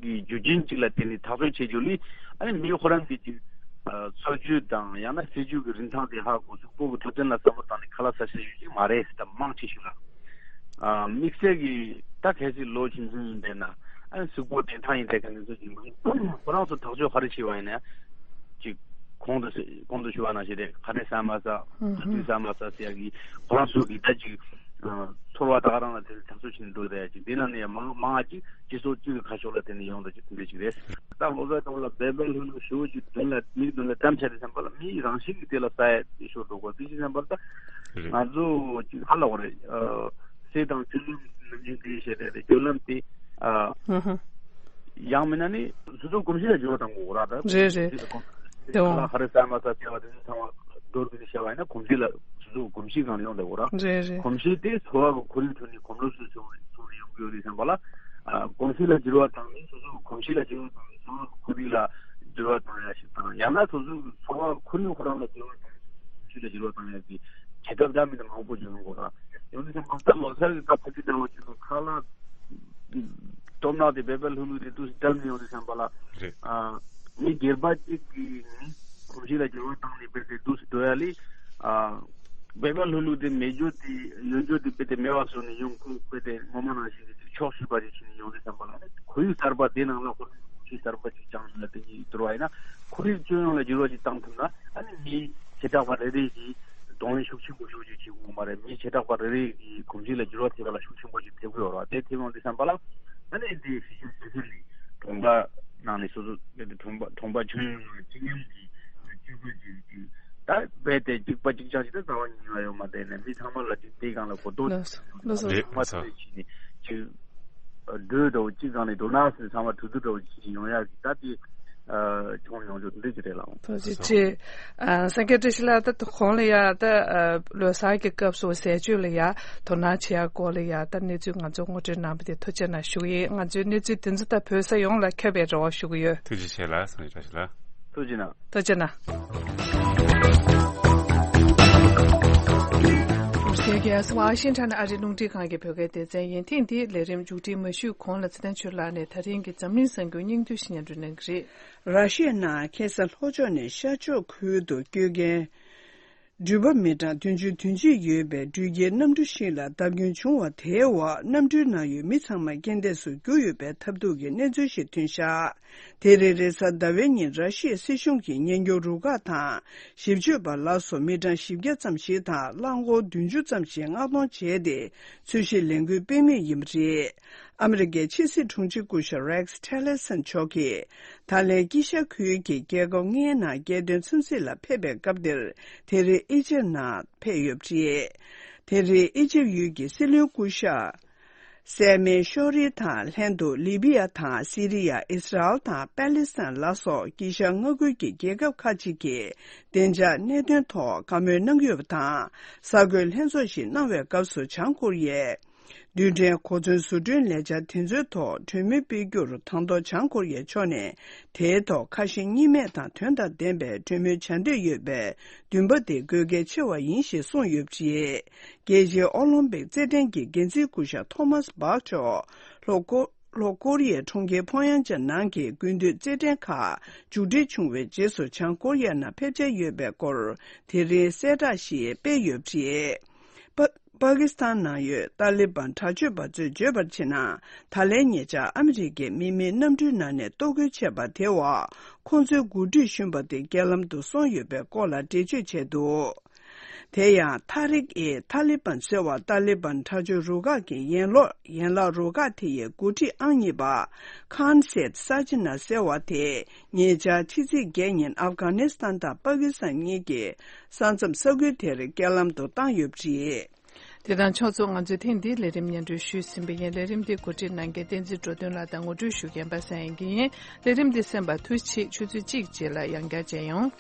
ཀྱི་རྒྱུ་རྐྱེན་གཅིག་ལ་བརྟེན་ནས་ཐག་གཅོད་བྱེད་རྒྱུ་ལས་ཨ་ནི་མི་ཁོ་རང་གི་ཅིག་ཨ་འཚོ་བཅུད་དང་ཡང་ན་སྲིད་ཇུས་ཀྱི་རིན་ཐང་དེ་ཧ་གོ་ཚུལ་སྤུ་གུ་འཕྲོད་བསྟེན་ལ་བསམ་བློ་བཏང་ནས་ཁ་ལག་ཟ་ཤེས་ཡོད་ཀྱི་མ་རེད་ཟེར། ད་མང་ཆེ་ཤོས་ལ་ཨ་དམིགས་བསལ་གྱི་ད་གལ་སྲིད་ལོ་ཆུང་ཆུང་ཡིན་པས་ན་ཨ་ནི་གཟུགས་པོ་བདེ་ཐང་ཡིན་བསྡད་མཁན་དེ་ཚོ་ཡིན་པ་ཁོ་རང་ཚོ་ཐག་གཅོད་ག་རེ་བྱས་པ་ཡིན་ན་ཅིག་གོང་དུ་གོང་དུ་ཞུ་བ་ནང་བཞིན་རེད། ག་རེ་ཟ་མ་ཟ། ག་དུས་ཟ་མ་ཟ་ཟེར་ཡ་གི་ཁོ་རང་ཚོ་གི་ད་ཅིག་ ཚོར་བ་ད་ག་རང་ལ་དེ་འཐབ་རྩོད་བྱས་ནས་འགྲོ་བསྡད་ཡ་ཅིག་འདི་ནང་ནས་ཡང་མང་མང་ཅིག་སྤྱི་ཚོགས་གཅིག་གི་ཁ་ཕྱོགས་ལ་བརྟེན་ནས་ཡོང་བསྡད་ཅིག་དེ་འདྲ་ཅིག་རེད། ད་ལོ་གསར་སྐབས་ལ་བེ་བེ་ལྷུ་ལྷུ་ཞེ་པོ་ཅིག་མདུན་ལ་མིག་མདུན་ལ་བཀྲམ་བྱས་ཏེ་བསམ་པ་ལ་མིའི་རང་བཞིན་གྱི་དེ་ལ་ས་ཡ་ཤོར་འགྲོ་གོ་དེ་ཅིག་བསམ་པ་ལ་ད་རེད། ང་ཚོ་ཅིག་ཧ་ལ་བ་རེད། ཨ་སྲིད་དང་སྤྱི་ཚོགས་ནམ་རྒྱུན་དེ་བཤད་བསྡད་དེ་སྤྱོད་ལམ་དེ་ཨ། ཧུ་ཧུ། ཡང་མིན་ན་ནི་སོ་སོའི་གོམས་གཤིས་ལ་འགྱུར་བ་གཏང་དགོས་ར་ད། རེད་རེད། སོ་སོའི་གོམས་གཤིས་ལ་ཁ་ལག་ཧ་རི་ས་མ་ས་ཟེར་བ་དེ་ཚོ་ཚང་མ་མདོར་བསྡུས་ནས་བཤད་པ་ཡིན་ན་གོམས་གཤིས་ལ་སོ་སོའི་གོམས་གཤིས་སྒང་ལ་ཡོང་བསྡད་དགོས་ར། རེད་རེད། གོམས་གཤིས་དེ་འཚོ་བ་གི་ཁོར་ཡུག་ཁྲོད་ནས་གོམས་ལོབས་སུ་བྱུང་བའི་ཚོར་བ་ཡོང་གི་ཡོད་རེད་བསམ་པ་ལ། ཨ་གོམས་གཤིས་ལ་འགྱུར་བ་བཏང་ནས་སོ་སོའི་གོམས་གཤིས་ལ་འགྱུར་བ་བཏང་ནས་འཚོ་བ་གི་ཁོར་ཡུག་ལ་འགྱུར་བ་བཏང་ཡ་ཞིག་དང་ཡང་ན་སོ་སོའི་འཚོ་བ་ཁོར་ཡུག་ཁོ་རང་ལ་འགྱུར་བ་བཏང་ནས་གོམས་གཤིས་ལ་འགྱུར་བ་བཏང་ཡ་གི་བྱེད་ཐབས་འདྲ་མིན་འདྲ་མང་པོ་བྱུང་ཡོང་གི་ར། ཡང་ན་ད་ལོ་གསར་གྱི་སྐབས་ཕ་གི་ནང་ལ་ཁ་ལག་སྟོབས་ནག་དེ་བེ་བེ་ལྷུག་ལྷུག་དེ་འདུག་སེ་བཀྲམ་ནས་ཡོང་དུས་ཙམ་པ་ལ། རེད། ཨ་མི་སྒེར་པ་གཅིག་གིས་ནི་གོམས་གཤིས་ལ་འགྱུར་བ་བཏང་ནས་བེ་དེ་འདུག་སེ་འགྲོ་ཡ་ལས། ཨ་བེ་བེ་ལྷུག་ལྷུག་དེ་མེད་རྒྱུ་དེ་ཡོད་རྒྱུ་དེ་བེ་དེ་མེད་པ་བཟོ་ནས་ཡོང་ཁུལ་བེ་དེ་ངོ་མ་ནང་བཞིན་གྱི་ཕྱོགས་ཞུས་པ་ཞིག་བྱས་ནས་ཡོང་དུས་ཙམ་པ་ལ་ནི་ཁོར་ཡུག་གསར་པ་དེ་ནང་ལ་ཁོ་རང་གོམས་གཤིས་གསར་པ་ཅིག་བཅངས་ནས་དེ་ཉིད་འགྲོ་བ་ཡིན་ན་ཁོར་ཡུག་སྤྱི་ཡོངས་ལ་འགྱུར་བ་ཅིག་བཏང་ཐུབ་ན་ཨ་ནི་མི་བྱེ་བྲག་པ་རེ་རེ་གིས། གདོང་ལེན་ཤུགས་ཆེན་པོ་ཤུགས་ཆེ་བྱེད་དགོས་མ་རེད། མི་བྱེ་བྲག་པ་རེ་རེ་གི་གོམས་གཤིས་ལ་འགྱུར་བ་ཐེབས་པ་ལ་ཤུགས་ཆེན་པོ་ཞིག་ཐེབས་ཀྱི་ཡོད་རེད། དེ་ཐེབས་ཡོང་དུས་ཙམ་པ་ལ་ཨ་ནི་འདི་གཞི་ཤེས་ཤེས་ཤེས་ལས་གྲོང་པ་ནང་ནས་སོ་སོ་གྲོང་པ་གྲོང་པ་ཁྱོན་ཡོངས་ལ་སྤྱི་མཉམ་གྱི་སྤྱོད་སྒོ་ཅིག་ཅིག་ད་རྦད་དེ་གཅིག་པ་གཅིག་རྐྱང་ཞིག་ད་རྩ་བ་ཉིད་ནས་ཡོད་མ་རེད་ནས་མི་ཚང་མ་ལ་ཅིག་དེའི་སྒང་ལ་གོ་རྟོགས་ལགས་སོ་ལགས་སོ། ཚང་མ་རེད་ལགས་སོ། དེ་བྱས་ནས་ཅིག་འགྲོས་འདྲ་བོ་གཅིག་སྒང་ལ་འགྲོ་ན་ཟེར་ཚང་མ་གྲོས་བསྡུར་འདྲ་བོ་ཅིག་ཡོང་ཡག་གི་ད་དེ། ཨ་བྱུང་ཡོང་རྒྱུ་འདི་ཅི་རེད་ལགས། ཐུགས་རྗེ་ཆེ། ཨ་སེང་གེ་བཀྲ་ཤིས་ལགས་ད་གོང་ལ་ཡ་ད་ཨ་ལོ་གསར་གྱི་སྐབས་སུ་ཟས་སྤྱོད་ལ་ཡ་དོ་སྣང་བྱེད་ཡ་སྐོར་ལ་ཡ་ད་གནས་ཚུལ་ང་ཚོ་ངོ་སྤྲོད་གནང་བ་དེ་ཐུགས་རྗེ་གནང་ཞུ་གི་ཡིན། ང་ཚོའི་གནས་ཚུལ་དེ་ཚོ་ད་བོད་ས་ཡོངས་ལ་ཁྱབ་པའི་རེ་བ་ཞུ་གི་ཡོད། ཐུགས་རྗེ་ཆེ་ལགས། སེང་གེ་བཀྲ་ཤིས་ལགས། ཐུགས་རྗེ་གནང་། ཐུགས་རྗེ་གནང་། ཨ་མི་རི་ཀའི་རྒྱལ་ས་ཝ་ཤིང་ཊོན་ཨ་རིའི་རླུང་འཕྲིན་ཁང་གི་བོད་སྐད་སྡེ་ཚན་ཡིན། ཐེངས་འདིའི་ལས་རིམ་མཇུག་སྒྲིལ་མ་ཞུས་གོང་ལ་ཚེ་བརྟན་ཆོས་ལགས་ནས་ད་རིང་གི་འཛམ་གླིང་གསར་འགྱུར་སྙིང་བསྡུས་ཤིག་སྙན་སྒྲོན་གནང་གི་རེད། ར་ཤི་ཡ་ནང་ཁ་སང་ལྷོ་ཕྱོགས་ནས་ཤར་ཕྱོགས་ཁུལ་དུ་སྐྱོད་མཁན་འགྲུལ་པ་མི་གྲངས་བདུན་ཅུ་དོན་གཅིག་ཡོད་པའི་འགྲུལ་སྐྱེལ་གནམ་གྲུ་ཞིག་ལ་བརྡབ་སྐྱོན་བྱུང་བ་དེའི་འོག་གནམ་གྲུའི་ནང་ཡོད་མི་ཚང་མ་རྐྱེན་འདས་སུ་གྱུར་ཡོད་པའི་ཐབས་སྡུག་གི་གནས་ཚུལ་ཞིག་ཐོན་ཤག་དེ་རིང་རེས་གཟའ་ཟླ་བའི་ཉིན་ར་ཤི་ཡའི་སྲིད་གཞུང་གིས་ཉེན་སྐྱོབ་རུ་ཁག་དང་ཞིབ་དཔྱོད་པ་ལ་སོགས་མི་གྲངས་བཞི་བརྒྱ་ཙམ་ཞིག་དང་རླངས་འཁོར་བདུན་ཅུ་ཙམ་ཞིག་མངགས་གཏོང་བྱས་ཏེ་འཚོལ་ཞིབ་ལས་འགུལ་སྤེལ་མུས་ཡིན་པ་རེད། ཨ་མི་རི་ཀའི་ཕྱི་སྲིད་དྲུང་ཆེ་སྐུ་ཞབས་Rex Tillerson མཆོག་གིས་ད་ལན་དཀྱིལ་ཤར་ཁུལ་གྱི་རྒྱལ་ཁབ་ལྔའི་ནང་རྒྱལ་དོན་འཚམས་གཟིགས་ལ་ཕེབས་པའི་སྐབས་འདིར་དེ་རིང་ཨི་ཇེབ་ནང་ཕེབས་ཡོད་པ་རེད། དེ་རིང་ཨི་ཇེབ་ཡུལ་གྱི་སྲིད་བློན་སྐུ་ཞབས་སེ་མེ་ཤོ་རི་དང་ལྷན་དུ་ལི་བི་ཡ་དང་སི་རི་ཡ། ཨིས་ར་ཨེལ་དང་པེ་ལི་སི་ཐན་ལ་སོགས་དཀྱིལ་ཤར་མངའ་ཁུལ་གྱི་རྒྱལ་ཁབ་ཁག་ཅིག་གི་བདེ་འཇགས་གནད་དོན་ཐོག་བཀའ་མོལ་གནང་ཡོད་པ་དང་། གསར་འགོད་ལྷན་ཚོགས་ཤིག་གནང་བའི་སྐབས་སུ་བྱང་ཀོ་རི་ཡས་རྡུལ་ཕྲན་གོ་མཚོན་བཟོ་སྐྲུན་ལས་འཆར་དེ་ཚོའི་ཐོག་གྲོས་མོལ་སྤེལ་རྒྱུར་དང་ཐོག་བྱང་ཀོ་རི་ཡའི་ཕྱོགས་ནས་དེའི་ཐོག་ཁ་ཞེ་གཉིས་མེད་དང་དོན་དང་ལྡན་པའི་གྲོས་མོལ་བྱ་འདོད་ཡོད་པའི་འདུན་པ་དེ་དགོས་གལ་ཆེ་བ་ཡིན་ཞེས་གསུངས་ཡོད་པ་རེད། རྒྱལ་སྤྱིའི་ཨོ་ལིམ་པིག་རྩེད་འགྲན་གྱི་འགན་འཛིན་སྐུ་ཞབས་ཐོ་མཱས་སྦག་མཆོག་ལྷོ་ཀོ་ལྷོ་ཀོ་རི་ཡའི་གྲོང་ཁྱེར་ཕོང་ཡང་ཅན་ནང་གི་དགུན་དུས་རྩེད་འགྲན་ཁག་མཇུག་སྒྲིལ་བྱུང་བའི་རྗེས་སུ་བྱང་ཀོ་རི་ཡ་ནང་ཕེབས་འཆར་ཡོད་པའི་སྐོར་དེ་རིང་གསལ་བསྒྲགས་ཤིག་སྤེལ་ཡོད་པ་རེད། པ་པ་ཀི་སི་ཐན་ནང་ཡོད་ཏཱ་ལི་བན་དྲག་སྤྱོད་པ་ཚོས་བརྗོད་པར་བྱས་ན། ད་ལན་ཉེ་ཆར་ཨ་མི་རི་ཀའི་མི་མེད་གནམ་གྲུའི་ནང་ནས་གཏོར་རྒོལ་བྱས་པ་དེའི་འོག་ཁོང་ཚོའི་འགོ་ཁྲིད་གཞོན་པ་དེ་རྐྱེན་ལམ་དུ་སོང་ཡོད་པའི་སྐོར་ལ་འགྲེལ་བརྗོད་བྱས་འདུག་དེ་ཡང་ཐ་རིག་ཨེ་ཐ་ལི་བན་ཟེར་བ་ཏཱ་ལི་བན་དྲག་སྤྱོད་རུ་ཁག་གི་ཡན་ལོག་ཡན་ལག་རུ་ཁག་དེ་ཡི་འགོ་ཁྲིད་ཨང་གཉིས་པ་ཁཱན་སེད་ས་ཅི་ན་ཟེར་བ་དེ་ཉེ་ཆར་ཕྱི་ཚེས་བརྒྱད་ཉིན་ཨབ་གྷ་ནི་སི་ཐན་དང་པ་ཀི་སི་ཐན་གཉིས་ཀྱི་ས་མཚམས་ས་ཁུལ་དེར་རྐྱེན་ལམ་དུ་བཏང་ཡོད་པ་རེད། དེ་དང་ཕྱོགས་མཚུངས་ང་ཚོས་ཐེངས་འདིའི་ལས་རིམ་སྙན་སྒྲོན་ཞུས་ཟིན་པ་ཡིན། ལས་རིམ་འདི་གོ་སྒྲིག་གནང་མཁན་བསྟན་འཛིན་འགྲོ་དོན་ལགས་དང་ངོ་སྤྲོད་ཞུ་མཁན་པ་སངས་དབྱངས་སྐྱིད་ཡིན། ལས་རིམ་འདི་གསན་པར་ཐུགས་རྗེ་ཆེ། ཆུ་ཚོད་གཅིག་རྗེས་ལ་ཡང་བསྐྱར་མཇལ་ཡོང་།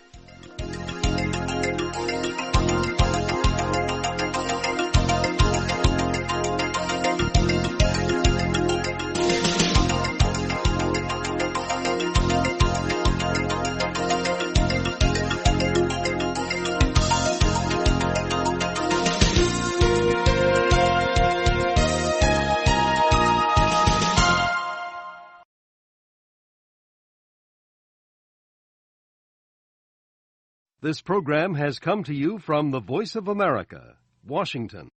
This program has come to you from the Voice of America, Washington.